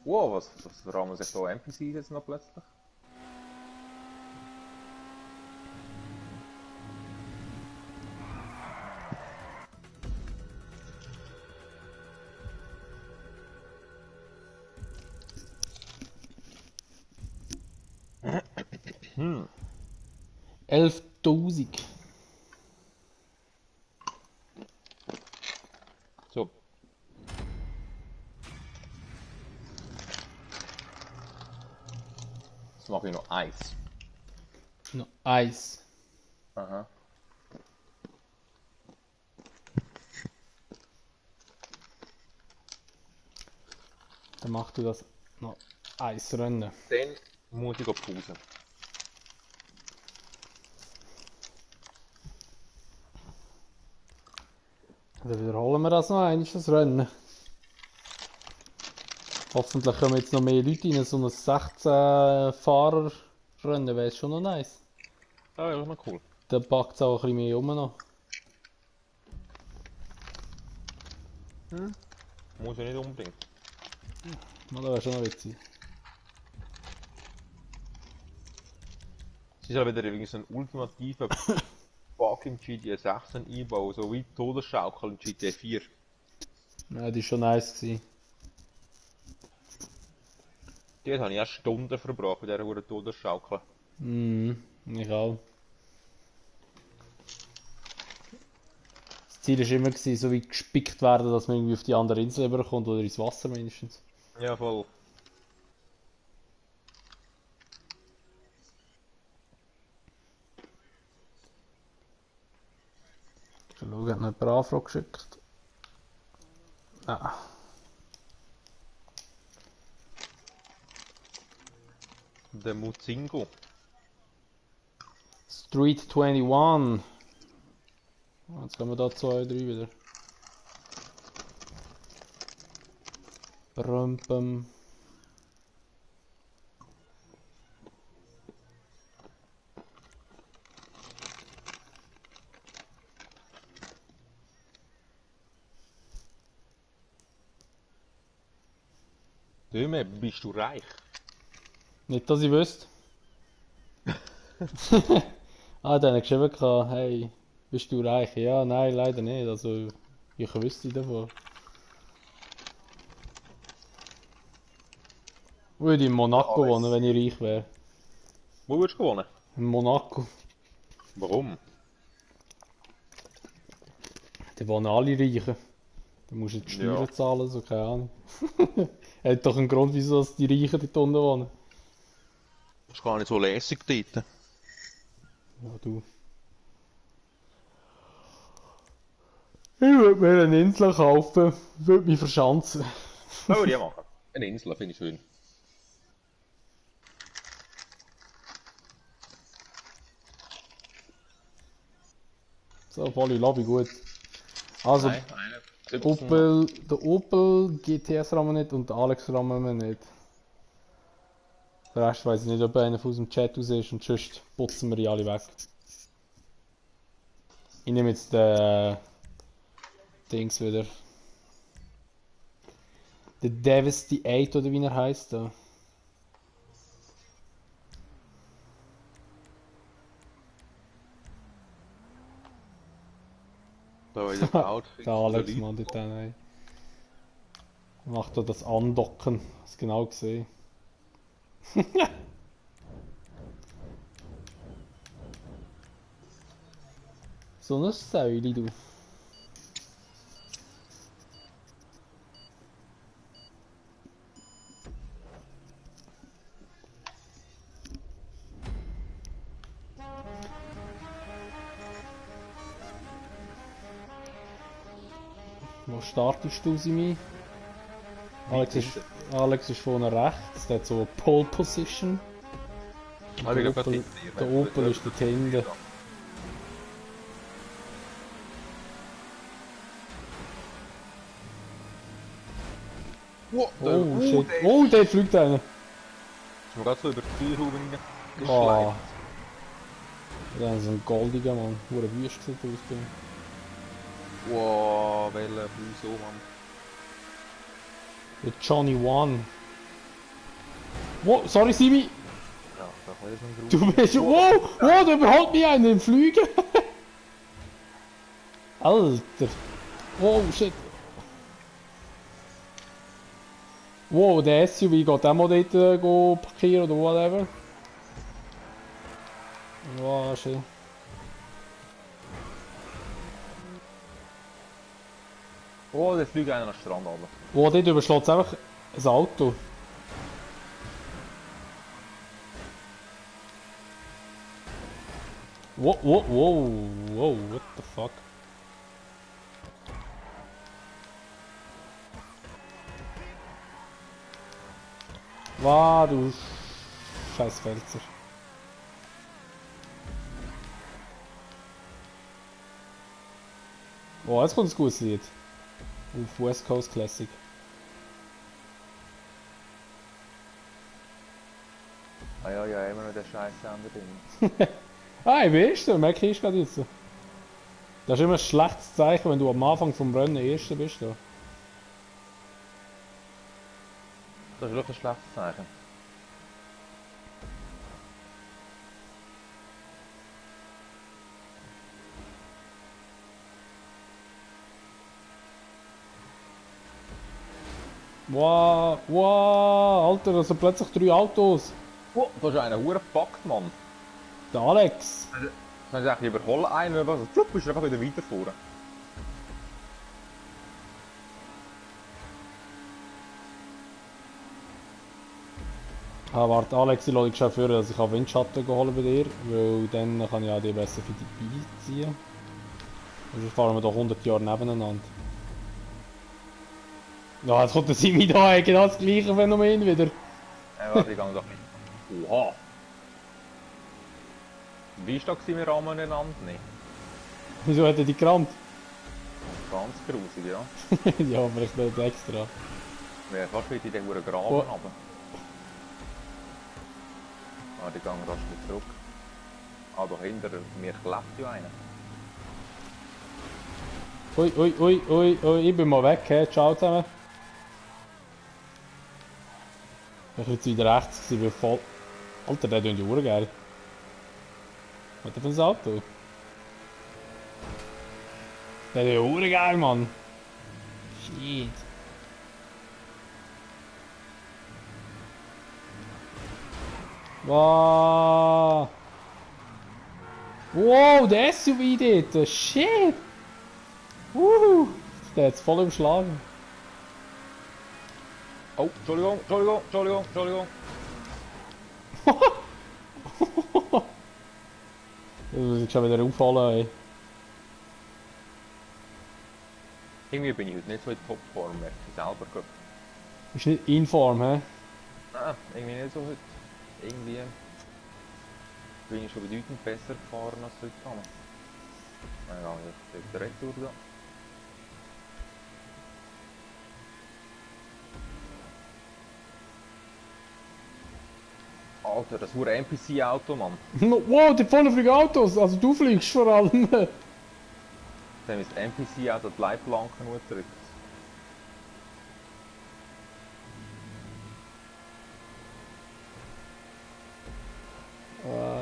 Wow, was rahmen sich da NPCs jetzt noch plötzlich? Hm. 11.000. So. Jetzt mache ich noch Eis. Noch Eis. Aha. Dann machst du das noch Eisrennen. Dann muss ich auf Pause. Dann wiederholen wir das noch einmal, das Rennen. Hoffentlich kommen jetzt noch mehr Leute rein, so ein 16-Fahrer-Rennen wäre schon noch nice. Ah, ja, mal cool. Dann packt es auch ein bisschen mehr um noch. Muss ich nicht unbedingt. Das wäre schon noch witzig. Es ist ja wieder irgendwie so ein ultimativer Bug im GTA 6 einbauen, so wie die Todesschaukel im GTA 4. Ja, das war schon nice gewesen. Dort habe ich auch Stunden verbracht bei dieser verdammten Todesschaukel. Ich auch. Das Ziel war immer, so wie gespickt werden, dass man irgendwie auf die andere Insel überkommt oder ins Wasser mindestens. Ja, voll. Schon schauen, hat noch jemand eine Anfrage geschickt? Ah. Der Muzingo. Street 21. Jetzt kommen wir da 2, 3 wieder. Brümpem. Döme, bist du reich? Nicht, dass ich wüsste. Dann hat geschrieben, hey, bist du reich? Ja, nein, leider nicht. Also, ich wüsste davon. Würde in Monaco wohnen, wenn ich reich wäre. Wo würdest du wohnen? In Monaco. Warum? Da wohnen alle Reichen. Da musst du die Steuern Ja. zahlen, so keine Ahnung. Hat doch einen Grund, wieso dass die Reichen dort unten wohnen. Das ist gar nicht so lässig dort. Ja, du. Ich würde mir eine Insel kaufen, würde mich verschanzen. Das würde ich auch machen. Eine Insel finde ich schön. So, volle Lobby, gut. Also, Nein. der Opel GTS rammen nicht und der Alex rammen wir nicht. Der Rest weiss ich nicht, ob einer aus dem Chat raus ist und sonst putzen wir die alle weg. Ich nehme jetzt den Dings wieder. Der Devastate oder wie er heisst. Da. Da ist das Outfit. Der Alex macht dort auch nicht. Macht da das Andocken. Hast du genau gesehen. So eine Säule, du. Wo startest du, Simi? Alex ist vorne rechts, der hat so eine Pole Position. Ah, Der Opel ist dort hinten. Wow, Oh shit. Oh, der fliegt einer. Ist mir gerade so über die Türhaube Oh. geschleift. Der ist so ein goldiger Mann. Hure wüst sieht aus. Der. Wow, welcher Fuß, oh Mann. Der Johnny One. Wow, sorry Simi. Ja, da kann ich schon Du bist. Wow, wow, der überholt mich einen im Fliegen. Alter. Wow, shit. Wow, der SUV geht auch mal dort go parkieren oder whatever. Wow, shit. Oh, der fliegt einer am Strand runter. Wow, dort überschlägt es einfach ein Auto. Wow, wow, wow, wow, what the fuck? Wow, du scheiß Felser. Oh, jetzt kommt ein gutes Lied. Auf West Coast Classic. Ah ja, ja, immer noch der scheiß Sender drin. Ah, ich weiß, du merke ich gerade jetzt. Das ist immer ein schlechtes Zeichen, wenn du am Anfang vom Rennen Erster bist. Da. Das ist wirklich ein schlechtes Zeichen. Wow, wow, Alter, da sind plötzlich 3 Autos. Oh, da ist einer hure gepackt, Mann. Der Alex. Dann sag ich, überholen einen, und so, flupp, ist er einfach wieder weiterfahren. Ah, warte, Alex, ich lasse dich schon führen, dass ich Windschatten holen bei dir, weil dann kann ich auch die besser für die beiziehen. Also fahren wir doch 100 Jahre nebeneinander. Ja, jetzt kommt der Simi da, genau das gleiche Phänomen wieder. Warte, ich gang doch nicht. Oha! Wie ist da wir Rahmen aneinander? Nicht. Wieso hat er die gerammt? Ganz grusig, ja. Ja, vielleicht nicht extra. Wäre fast wieder in den Huren Graben Oh. runter. Ah, die gehen rasch wieder zurück. Ah, da hinter mir klebt ja einer. Ui, ui, ui, ui, ui, ich bin mal weg, hey. Ciao zusammen. Ich war jetzt wieder rechts, ich bin voll... Alter, der tut ja geil. Was hat der für ein Auto? Der tut ja geil, Mann. Shit. Wow. Wow, der SUV dort. Shit. Der hat es voll umschlagen. Oh, Entschuldigung, Entschuldigung, Entschuldigung, Entschuldigung. Das muss ich schon wieder auffallen, ey. Irgendwie bin ich heute nicht so in Topform, merke ich selber gerade. Ist nicht in Form, hä? Nein, irgendwie nicht so heute. Irgendwie bin ich schon bedeutend besser gefahren als heute Abend. Dann gehe ich jetzt direkt durch da. Alter, das hure NPC-Auto, Mann. Wow, die vorne fliegen Autos. Also du fliegst vor allem. Dann ist das NPC-Auto die Leitplanken nur drückt.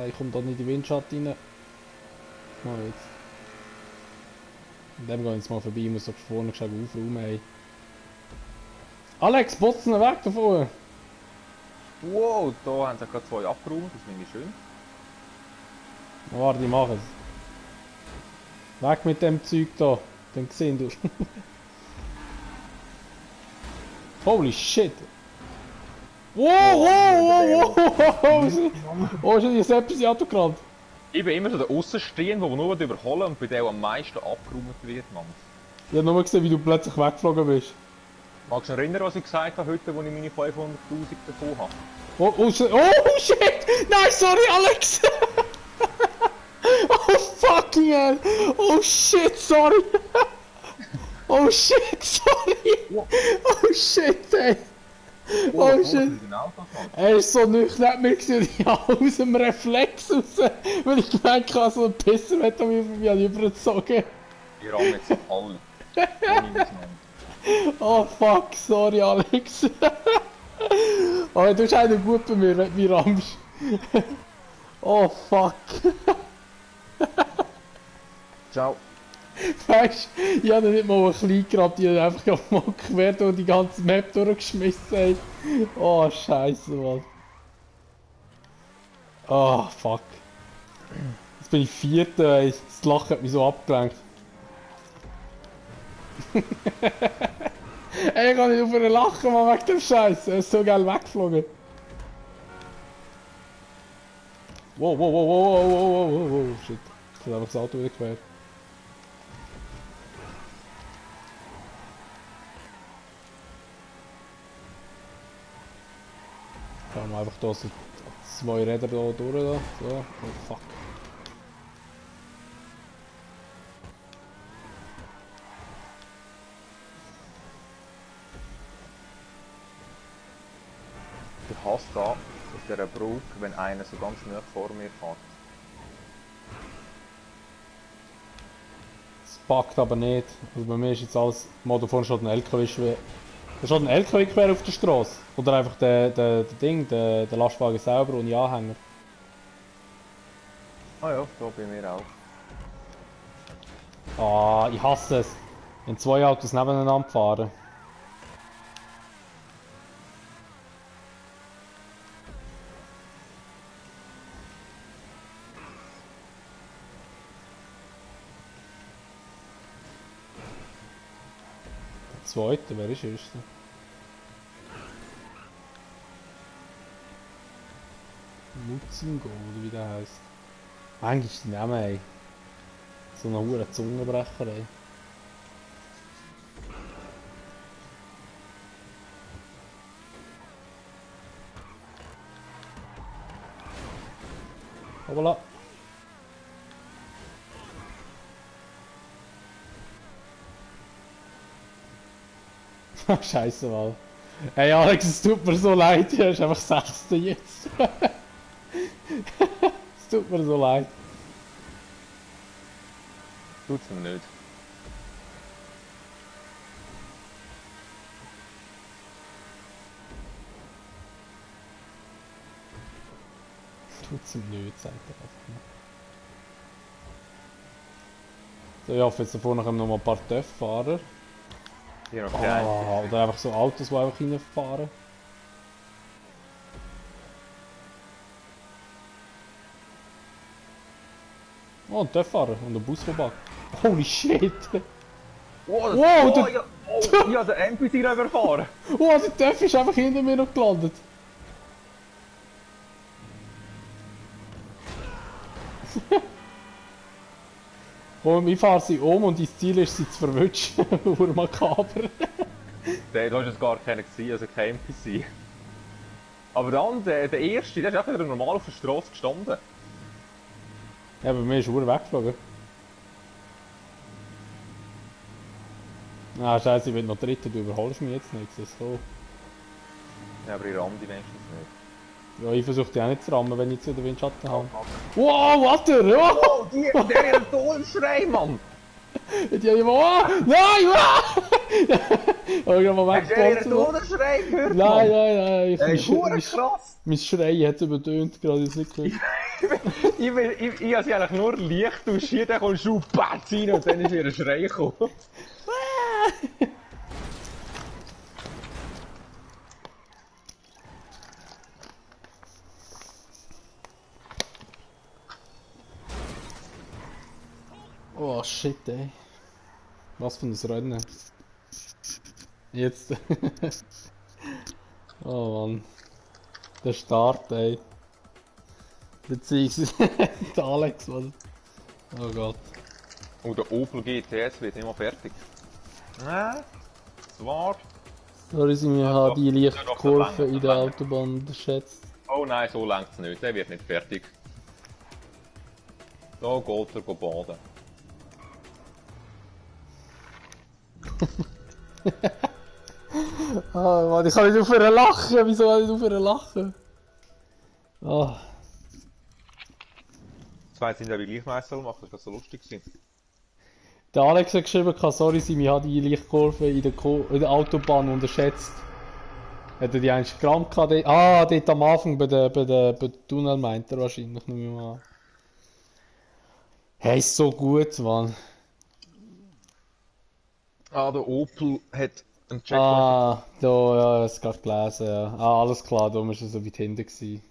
Ich komme da nicht in die Windschatten rein. Mal jetzt. In dem gehe ich jetzt mal vorbei, ich muss doch vorne schon aufräumen, ey. Alex, botzen weg davon! Wow, da haben sie gerade 2 abgeräumt, das finde ich schön. Warte, ich mache es. Weg mit dem Zeug da, dann gesehen du. Holy shit! Wow, wow, wow, wow! Oh, ist jetzt etwas in Auto gerannt? Ich bin immer so der Aussenstehende, der nur überholen und bei dem am meisten abgeräumt wird, Mann. Ich habe nur gesehen, wie du plötzlich weggeflogen bist. Magst du dich erinnern, was ich gesagt habe heute, als ich meine 500'000 bekommen habe? Oh shit! Nein, sorry, Alex! Oh fucking hell! Oh shit, sorry! Oh shit, sorry! Oh shit, ey! Oh shit! Er ist so nicht neben mir gewesen, ich habe aus dem Reflex raus, weil ich gemerkt habe, so ein Pisser wird an mir vorbei übergezogen. Ich ramme jetzt alle. Ohne Ausnahme. Oh fuck, sorry Alex. Aber du bist einer gut bei mir, wenn du mich rammst. Oh fuck. Ciao. Weißt du, ich habe nicht mal ein klein gehabt, ich habe einfach mal quer durch die ganze Map durchgeschmissen. Ey. Oh scheiße, Mann. Oh fuck. Jetzt bin ich Vierter, ey. Das Lachen hat mich so abgelenkt. Ey, ich kann nicht aufhören lachen, Mann, wegen dem Scheiß. Er ist so geil weggeflogen. Wow, wow, wow, wow, wow, wow, wow, wow, shit. Ich habe einfach das Auto wieder quer. Fahren wir einfach da so 2 Räder da durch. Da. So. Oh fuck. Ich hasse da auf dieser Brücke, wenn einer so ganz nah vor mir fährt. Es packt aber nicht. Also bei mir ist jetzt alles... Mal da vorne steht ein LKW schwer. Da steht ein LKW quer auf der Straße. Oder einfach der Lastwagen selber ohne Anhänger. Ah ja, da bei mir auch. Ah, ich hasse es. Wenn 2 Autos nebeneinander fahren. zweite, wer ist erster? Mutzingo, oder wie der heisst. Eigentlich ist der Name, ey. So eine hure Zungenbrecher, ey. Hoppala. Scheiße, Mann. Ey Alex, es tut mir so leid, du bist einfach Sechster jetzt. Es tut mir so leid. Tut's mir nicht. Tut's ihm nicht, sagt er einfach nur. So, ich hoffe, jetzt vorne kommen noch mal ein paar TÜV-Fahrer. Hier noch kein. Oder einfach so Autos, die einfach reinfahren. Oh, ein TÜV-Fahrer und ein Bus vorbei. Holy shit! Oh, Wow, der- ich habe den NPC überfahren. Oh, der TÜV ist einfach hinter mir noch gelandet. Komm, ich fahre sie um und dein Ziel ist, sie zu verwutschen. Makaber. Du hast jetzt gar keinen gesehen, also kein NPC. Aber dann, der erste, der ist einfach wieder normal auf der Straße gestanden. Ja, bei mir ist er weggeflogen. Ah, scheiße, ich bin noch Dritter, du überholst mich jetzt nicht. Das ist so. Ja, aber ich ramme die wenigstens nicht. Ja, ich versuche die auch nicht zu rammen, wenn ich zu den Windschatten habe. Wow, warte! Wow! Oh, der hat einen Todesschrei, Mann! Die haben immer. Oh, nein! Wow! Oh, ich hab mal Hast du einen weggepostet. Todesschrei gehört, Nein, Mann? nein, nein. Ey, hure krass! Mein Schreien hat es übertönt, gerade jetzt nicht gehört. Ich habe sie eigentlich nur leicht duschiert, dann kommst du batz rein und dann ist wieder ein Schrei gekommen. Oh shit, ey. Was für ein Rennen. Jetzt. Oh Mann. Der Start, ey. Beziehungsweise der Alex, was? Oh Gott. Und der Opel GTS wird nicht mal fertig. Nein, zwar. Sorry, sie mir doch, haben die leichte ja, doch, Kurve das in der langt. Autobahn unterschätzt. Oh nein, so längt es nicht, der wird nicht fertig. Da geht er baden. Ah, Mann, ich kann nicht aufhören lachen. Wieso kann ich nicht aufhören lachen? Ah. Zwei sind ja wie Gleichmeister machen, das ist so lustig gewesen. Der Alex hat geschrieben, sorry, sie hat die Lichtkurve in der Autobahn unterschätzt. Hat er die eigentlich Gramm gehabt? Ah, dort am Anfang bei der Tunnel meint er wahrscheinlich, nehme ich mal an. Hey, ist so gut, Mann. Ah, der Opel hat einen Checkpoint. Ah, da, ja, das gerade gelesen, ja. Ah, alles klar, da war er so weit hinten gewesen.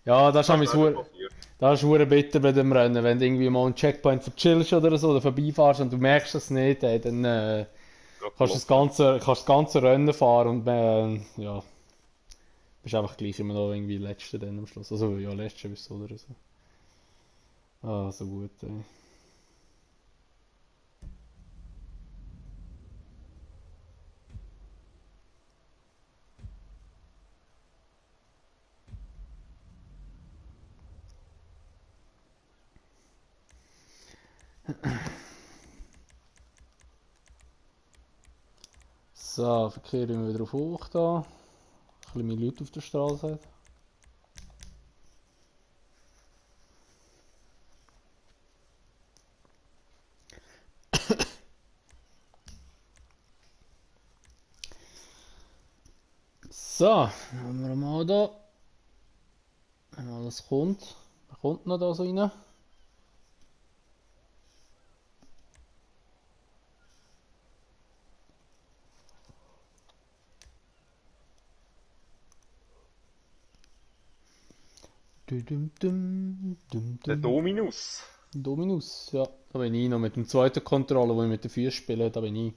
Ja, das ist hure bitter bei dem Rennen, wenn du irgendwie mal einen Checkpoint verchillst oder so, oder vorbeifährst und du merkst es nicht, ey, dann kannst du das ganze Rennen fahren und ja, bist einfach gleich immer noch irgendwie Letzter dann am Schluss. Also ja, Letzter bist du oder so. Ah, so gut, ey. So, Verkehr immer wieder auf hoch da. Ein bisschen mehr Leute auf der Straße hat. So, haben wir mal da. Wenn alles kommt. Wer kommt noch da so rein? Der Dominus. Dominus, ja. Da bin ich noch mit dem zweiten Controller, wo ich mit den Füßen spiele, da bin ich.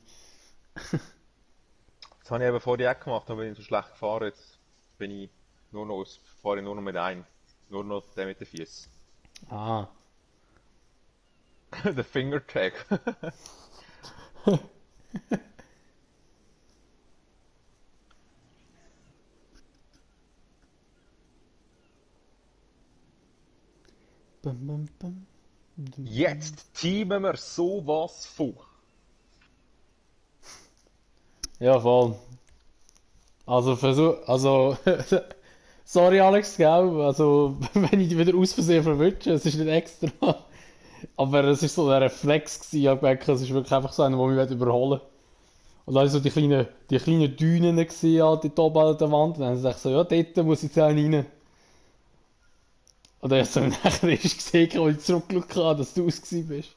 Das habe ich eben vorher auch gemacht, aber bin ich so schlecht gefahren. Jetzt bin ich fahre ich nur noch mit einem. Nur noch der mit den Füßen. Ah. Der Fingertag. Bum, bum, bum. Jetzt teamen wir sowas von. Ja, voll. Also, sorry Alex, gell? Also, wenn ich dich wieder aus Versehen verwünsche, es ist nicht extra. Aber es ist so ein Reflex gewesen, ich hab gemerkt, es ist wirklich einfach so einer, der mich überholen will. Und dann so die kleinen Dünen gesehen, halt, die oben an der Wand. Und dann dachte ich so, ja, dort muss ich jetzt auch rein. Und dann hast du nachher erst gesehen, als ich zurückgeschaut habe, dass du es gewesen bist.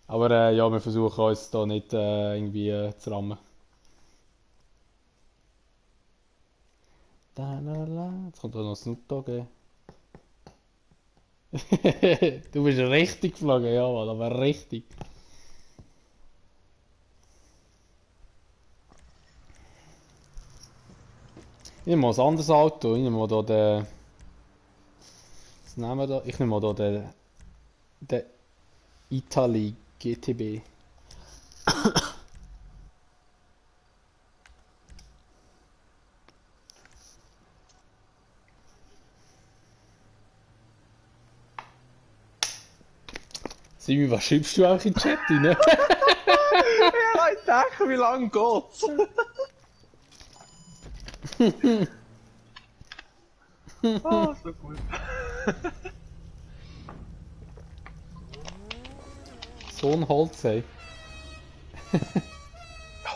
Aber ja, wir versuchen uns da nicht irgendwie zu rammen. Da, la, la. Jetzt kommt da noch Snoop Dogg. Du bist richtig geflogen, ja, Mann, aber richtig. Ich nehme mal ein anderes Auto. Ich nehme mal da den. Was nehmen wir da? Ich nehme mal da den Italy GTB. Simi, was schreibst du auch in den Chat rein? Ja, ich denke, wie lange geht's? Ah, so gut. So ein Holz, ey.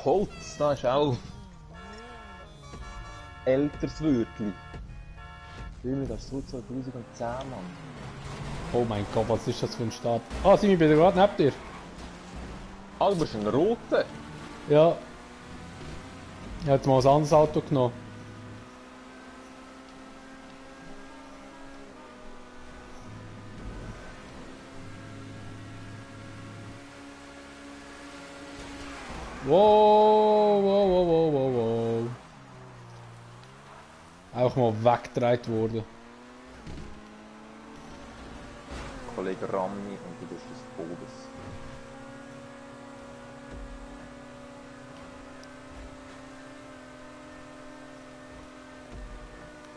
Holz, da ist auch älteres Wörtli. Wirklich, das ist so 2010, Mann. Oh mein Gott, was ist das für ein Start? Ah, Simi, bin ich gerade neben dir? Ah, du bist ein Roter. Ja. Ich habe jetzt mal ein anderes Auto genommen. Wow, wow, wow, wow, wow, wow. Einfach mal weggedreht worden. Kollege Rami und du bist des Todes.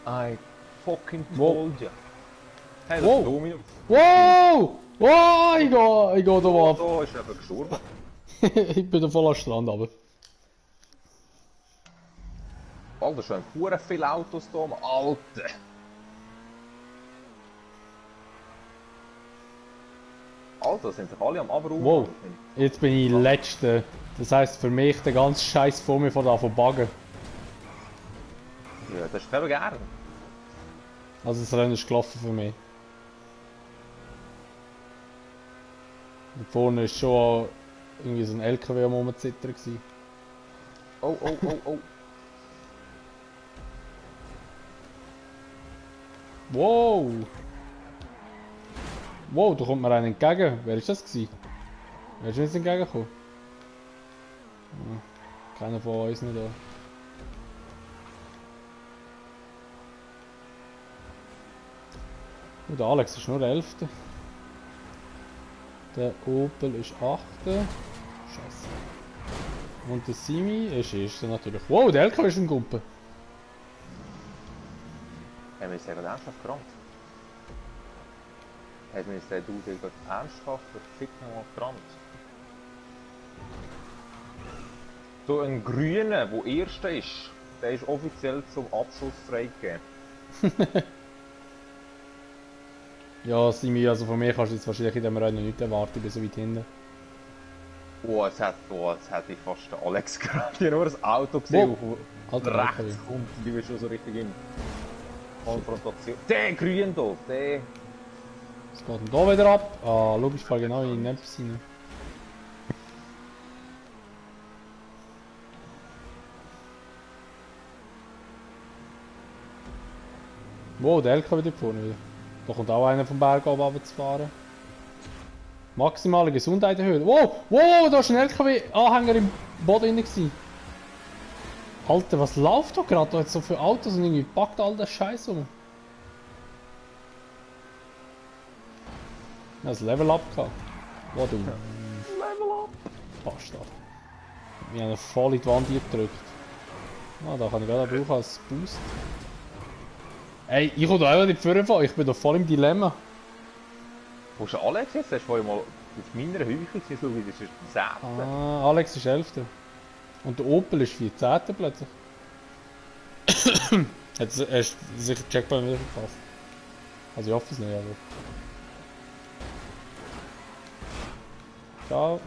I fucking told ya. Hey, das Wow. ist Dominus. Wow! Wow! Ich gehe da mal ab. Da ist eben gestorben. Ich bin da voll am Strand, aber. Alter, schon hure viele Autos da, Mann. Alter. Alter, sind sich alle am Abräumen. Wow! Jetzt bin ich Letzter. Das heisst für mich, der ganze Scheiß vor mir von da von Baggen. Ja, das ist eben gern. Also das Rennen ist gelaufen für mich. Da vorne ist schon irgendwie so ein LKW am Rumzittern gewesen. Oh, oh, oh, oh. Wow! Wow, da kommt mir einer entgegen. Wer ist das gewesen? Wer ist mir jetzt entgegengekommen? Hm, keiner von uns nicht da. Und der Alex ist nur der 11. Der Opel ist 8. Scheiße. Und der Simi ist 1. natürlich. Wow, der LKW ist ein Gumpen. Haben wir uns gerade ernsthaft gerannt? Haben wir uns den Dude gerade ernsthaft verdammt nochmal gerannt? So ein Grüner, der Erster ist, der ist offiziell zum Abschluss freigegeben. Ja, Simi, also von mir kannst du jetzt wahrscheinlich in dem Rennen nicht erwarten, ich bin so weit hinten. Oh, jetzt hätte ich fast den Alex gerade. Ich habe nur das Auto gesehen, Wow. das Alter, rechts LKW. kommt. Die bist schon so richtig in Konfrontation. Der Grün hier, der. Was geht denn da wieder ab? Ah, schau, ich fahre genau in den Netz rein. Wow, der LKW da vorne wieder. Da kommt auch einer vom Berg runter zu fahren. Maximale Gesundheit erhöhen. Wow, wow, da ist ein LKW-Anhänger im Boden drin gewesen. Alter, was läuft da gerade? Da jetzt so viele Autos und irgendwie packt all das Scheiß um. Ja, das Level Up gehabt. Wo du? Level up! Bastard. Wir haben voll in die Wand gedrückt. Ah, da kann ich gerade brauchen als Boost. Ey, ich komme da einfach nicht vorfahren, ich bin da voll im Dilemma. Wo ist Alex jetzt? Hast du vorhin mal auf meiner Hügel gesehen, so wie das ist der 10. Ah, Alex ist 11. Und der Opel ist 14. plötzlich. Hat sicher Checkpoint wieder verpasst. Also ich hoffe es nicht, aber... Ciao.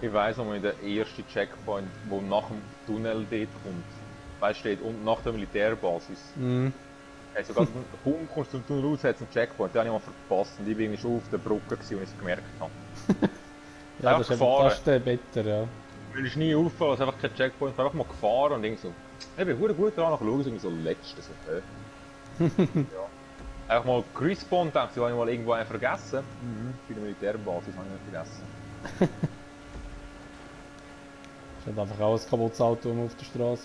Ich weiss noch mal, der erste Checkpoint, der nach dem Tunnel dort kommt. Weißt du, steht unten nach der Militärbasis. Mhm. Also ganz kaum kommst du zum Tunnel raus, hat es einen Checkpoint. Den habe ich mal verpasst und ich bin irgendwie schon auf der Brücke gewesen, und ich es gemerkt habe. Ja, Einfach das gefahren. ist der Better, ja. Mir ist nie aufgefallen, es ist einfach kein Checkpoint, ich bin einfach mal gefahren und irgendwie so, ich bin verdammt gut dran, nachher schauen, irgendwie so letzte, so, ja. Einfach mal gerespawnt, dachte ich, habe ich mal irgendwo einen vergessen. Bei der Militärbasis habe ich nicht vergessen. Es hat einfach auch ein kaputtes Auto auf der Straße.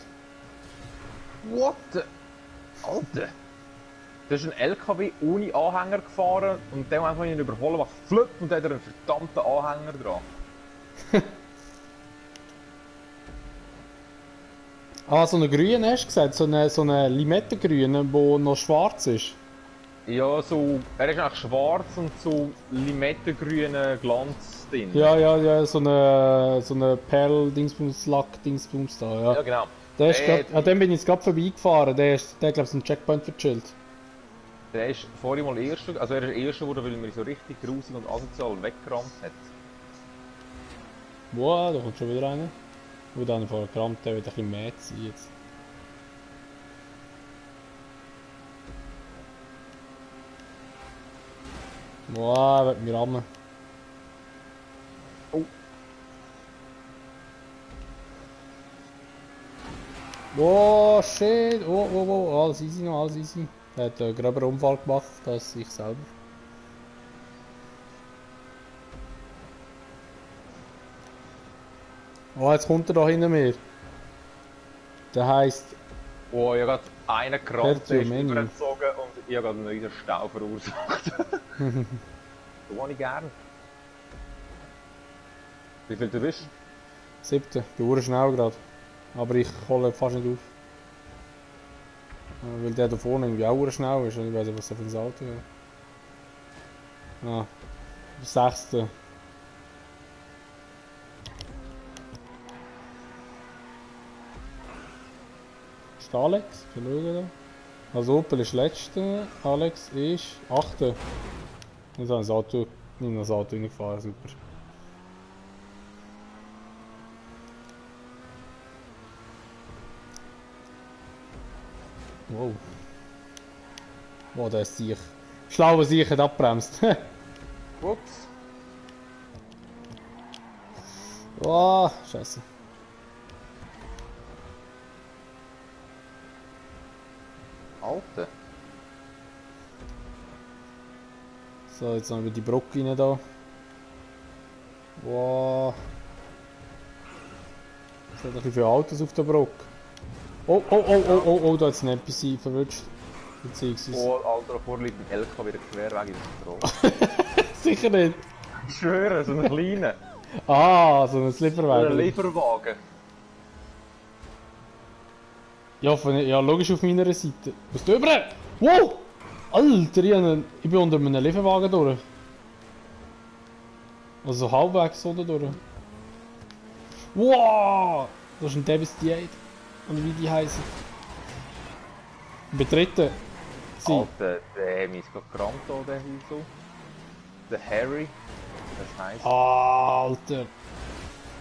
What the? Alter! Da ist ein LKW ohne Anhänger gefahren und der einfach ihn überholen, macht flupp und hat er einen verdammten Anhänger dran. Ah, so einen grünen hast du gesagt, so einen Limettengrünen, der noch schwarz ist. Ja, so, er ist eigentlich schwarz und so limettengrüner Glanz drin. Ja, so eine Perl-Dingsbums-Lack-Dingsbums da, ja. Ja, genau. Der ist grad, an dem bin ich jetzt gerade vorbeigefahren, der glaube ich, ein Checkpoint verchillt. Der ist vorhin mal erster, also er ist erster geworden, weil er mich so richtig grusig und asozial weggerammt hat. Wow, da kommt schon wieder einer. Und dann vorher gerammt, der wird ein bisschen mehr sein jetzt. Wow, er wird mich rammen. Oh. Oh shit, oh, alles easy noch, alles easy. Er hat einen gröberen Unfall gemacht als ich selber. Oh, jetzt kommt er da hinter mir. Der heisst... Oh, ich habe gerade einen gerammt, der ist Menu. übergezogen und ich habe gerade einen riesen Stau verursacht. So habe ich gern. Wie viel du bist? 7. Ich bin schnell gerade. Aber ich hole fast nicht auf. Weil der da vorne irgendwie auch schnell ist und ich weiß nicht, was der für ein Auto ist. Ah, 6. Ist der Alex? Wir schauen da. Also Opel ist letzte, Alex ist 8. Ich habe das Auto, nicht das Auto reingefahren, super. Wow. Wow, der ist sicher. Schlauer sicher hat abbremst. Ups. Oh, scheiße. Alter. So, jetzt haben wir die Brücke rein da. Wow. Es hat ein bisschen viele Autos auf der Brücke. Oh, da hat es ein NPC verwünscht. Beziehungsweise. Oh, Alter, davor liegt ein LKW wieder quer weg in der Straße. Sicher nicht. Ich schwöre, so ein kleiner. Ah, so ein Ein Slipperwagen. Lieferwagen. Ja, ja, logisch auf meiner Seite. Was du über? Wow! Alter, ich bin unter einem Lieferwagen durch. Also halbwegs oder durch. Wow! Das ist ein Devastate. Und wie die heißen. Betreten. Sie. Alter, der hat mich gerade gerammt da, der so. Der Harry. Das heisst, Alter.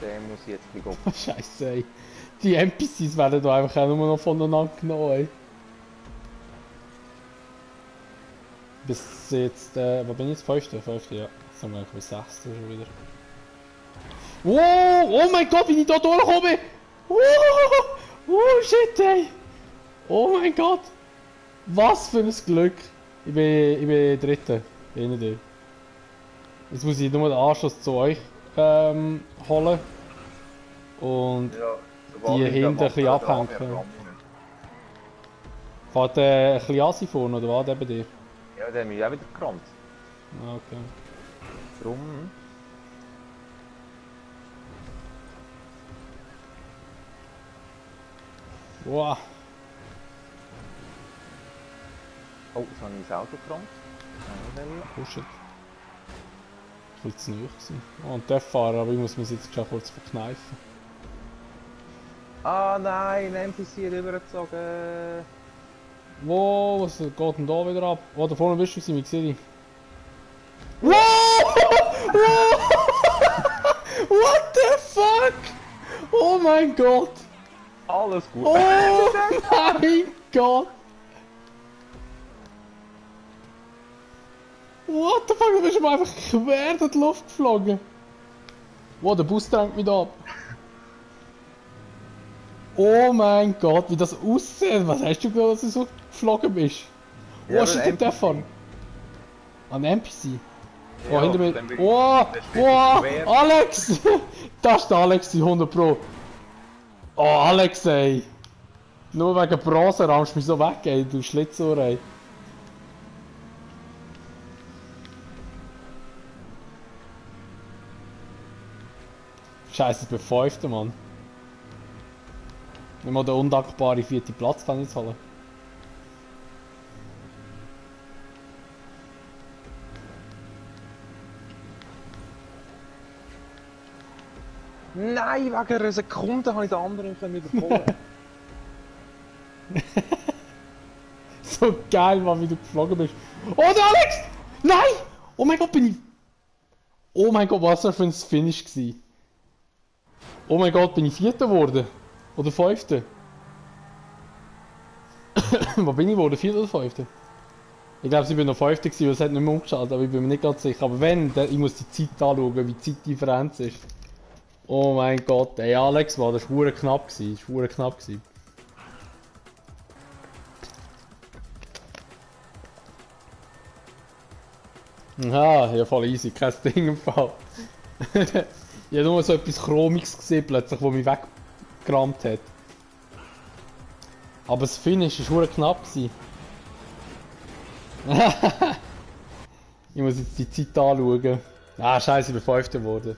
der muss jetzt ein bisschen Scheiße, ey. Die NPCs werden da einfach auch nur noch voneinander genommen, ey. Bis jetzt, wo bin ich jetzt? 5. 5. Ja. Jetzt sind wir eigentlich bei 6. schon wieder. Wow! Oh mein Gott, wie ich da durchkomme! Shit, ey! Oh mein Gott! Was für ein Glück! Ich bin 3. Bin nicht. Jetzt muss ich nur den Anschluss zu euch holen. Und Ja, die hinten ein bisschen abhängen. Fährt der ein bisschen Assi vorne oder was bei dir? Ja, der hat mich auch wieder gerammt. Ah, okay. Drum. Wow. Oh, jetzt habe ich das Auto gerammt. Oh shit. Das war zu nahe gewesen. Oh, und der Fahrer, aber ich muss mir jetzt schon kurz verkneifen. Ah nein, ein NPC rübergezogen. Wow, was geht denn da wieder ab? Oh, da vorne bist du gewesen, wie sehe ich. Wow! What the fuck? Oh mein Gott! Alles gut. Oh mein Gott! What the fuck, du bist mir einfach quer durch die Luft geflogen. Wow, der Bus drängt mich da ab. Oh mein Gott, wie das aussieht. Was hast du gedacht, dass du so geflogen bist? Wo Ja, hast du aber denn NPC. davon? An NPC? Oh, Ja, hinter mir. dann bin ich- Oh, dann steht oh, er quer. Alex! Das ist der Alex, die 100 Pro. Oh, Alex, ey. Nur wegen Bronze rammst du mich so weg, ey, du Schlitzohr, ey. Scheiße, ich bin Fünfter, Mann. Nicht mal den undankbaren 4. Platz kann ich jetzt holen. Nein, wegen einer Sekunde habe ich den anderen überholen. So geil, Mann, wie du geflogen bist. Oh, der Alex! Nein! Oh mein Gott, bin ich... Oh mein Gott, was war für ein Finish gewesen? Oh mein Gott, bin ich Vierter geworden? Oder Fünfter? Wo bin ich geworden? Vierter oder Fünfter? Ich glaube, ich bin noch Fünfter gewesen, weil es hat nicht mehr umgeschaltet, aber ich bin mir nicht ganz sicher. Aber wenn, dann, ich muss die Zeit anschauen, wie die Zeitdifferenz ist. Oh mein Gott, ey Alex, Mann, das war verdammt knapp gewesen. Das war verdammt knapp gewesen. Aha, ja voll easy, kein Ding im Fall. Ich habe nur so etwas Chromiges gesehen plötzlich, das mich weggerammt hat. Aber das Finish war verdammt knapp gewesen. Ich muss jetzt die Zeit anschauen. Ah, scheiße, ich bin Fünfter geworden.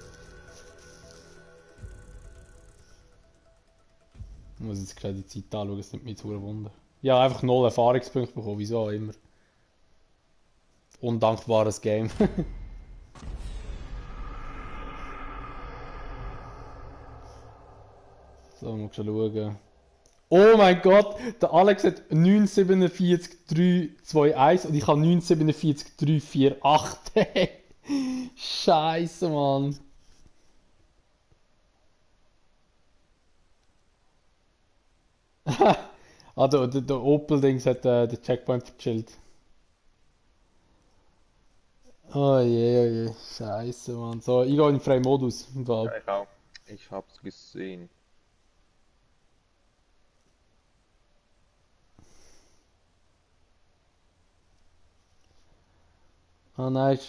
Ich muss jetzt gerade die Zeit anschauen, das nimmt mich zu Wunder. Ja, einfach 0 Erfahrungspunkte bekommen, wieso auch immer. Undankbares Game. So, muss schon schauen. Oh mein Gott, der Alex hat 9,47,321 und ich habe 9,47,348. Scheiße, Mann. Ah, der Opel-Dings hat den Checkpoint verchillt. Oh je, oh je. Scheiße, Mann. So, ich gehe in den freien Modus. Im Fall. Ja, ich auch. Ich hab's gesehen. Ah nein,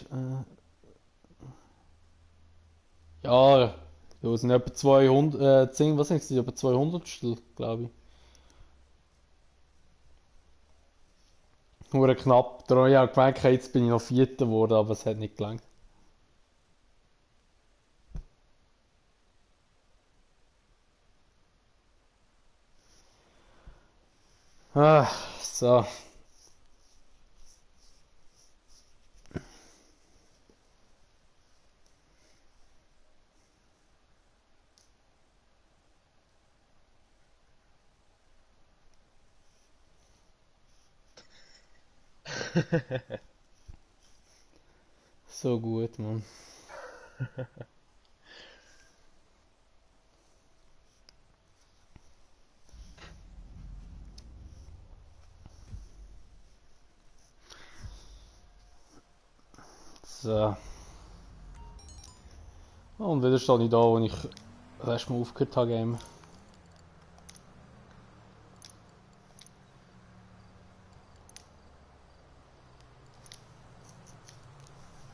ja, da sind etwa 200, 10, was sind es, etwa 200, glaube ich. Nur knapp. Darum habe ich auch gemerkt, jetzt bin ich noch Vierter geworden, aber es hat nicht gelangt. Ah, so. So gut, Mann. So. Und wieder stehe ich da, wo ich letztes Mal aufgehört habe. Game.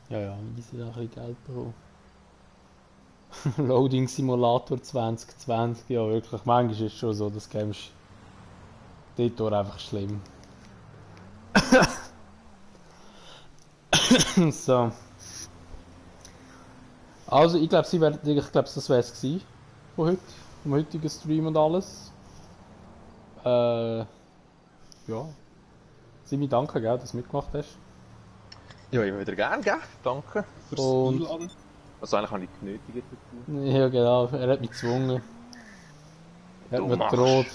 Ja, ja, easy da ein bisschen Geld bekommen. Loading Simulator 2020, ja wirklich, manchmal ist es schon so, das Game ist dort auch einfach schlimm. So. Also, ich glaube, das wäre es gewesen von heute, vom heutigen Stream und alles. Ja. Simi, danke, gell, dass du mitgemacht hast. Ja, immer wieder gern, gell? Danke fürs Und- Einladen. Also eigentlich habe ich genötigt dazu. Ja, genau, er hat mich gezwungen. Er hat Du mir machst. gedroht.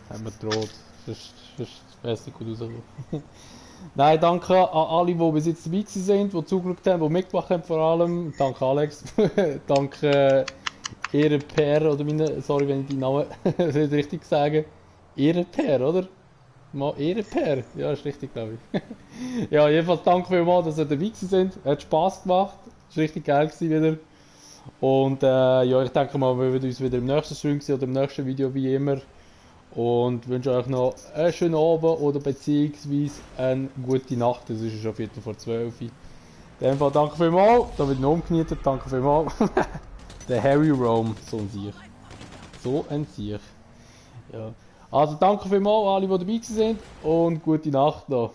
Er hat mir gedroht. Sonst wäre es nicht gut rausgekommen. Nein, danke an alle, die bis jetzt dabei sind, die zugeschaut haben, die mitgemacht haben vor allem. Danke Alex. Danke Ehrenper, oder meine, sorry, wenn ich deinen Namen nicht richtig sage. Ehrenper, oder? Mal Ehrenper, ja, ist richtig, glaube ich. Ja, jedenfalls danke vielmals, dass ihr dabei sind. Hat Spass gemacht. Ist richtig geil gewesen wieder. Und ja, ich denke mal, wir werden uns wieder im nächsten Stream sehen oder im nächsten Video wie immer. Und wünsche euch noch einen schönen Abend oder beziehungsweise eine gute Nacht. Das ist schon Viertel vor 12. In dem Fall danke vielmals. Da wird noch umgenietet. Danke vielmals. Der Harry Rome, so ein Sieg. So ein Sieg. Ja. Also danke vielmals an alle, die dabei sind und gute Nacht noch.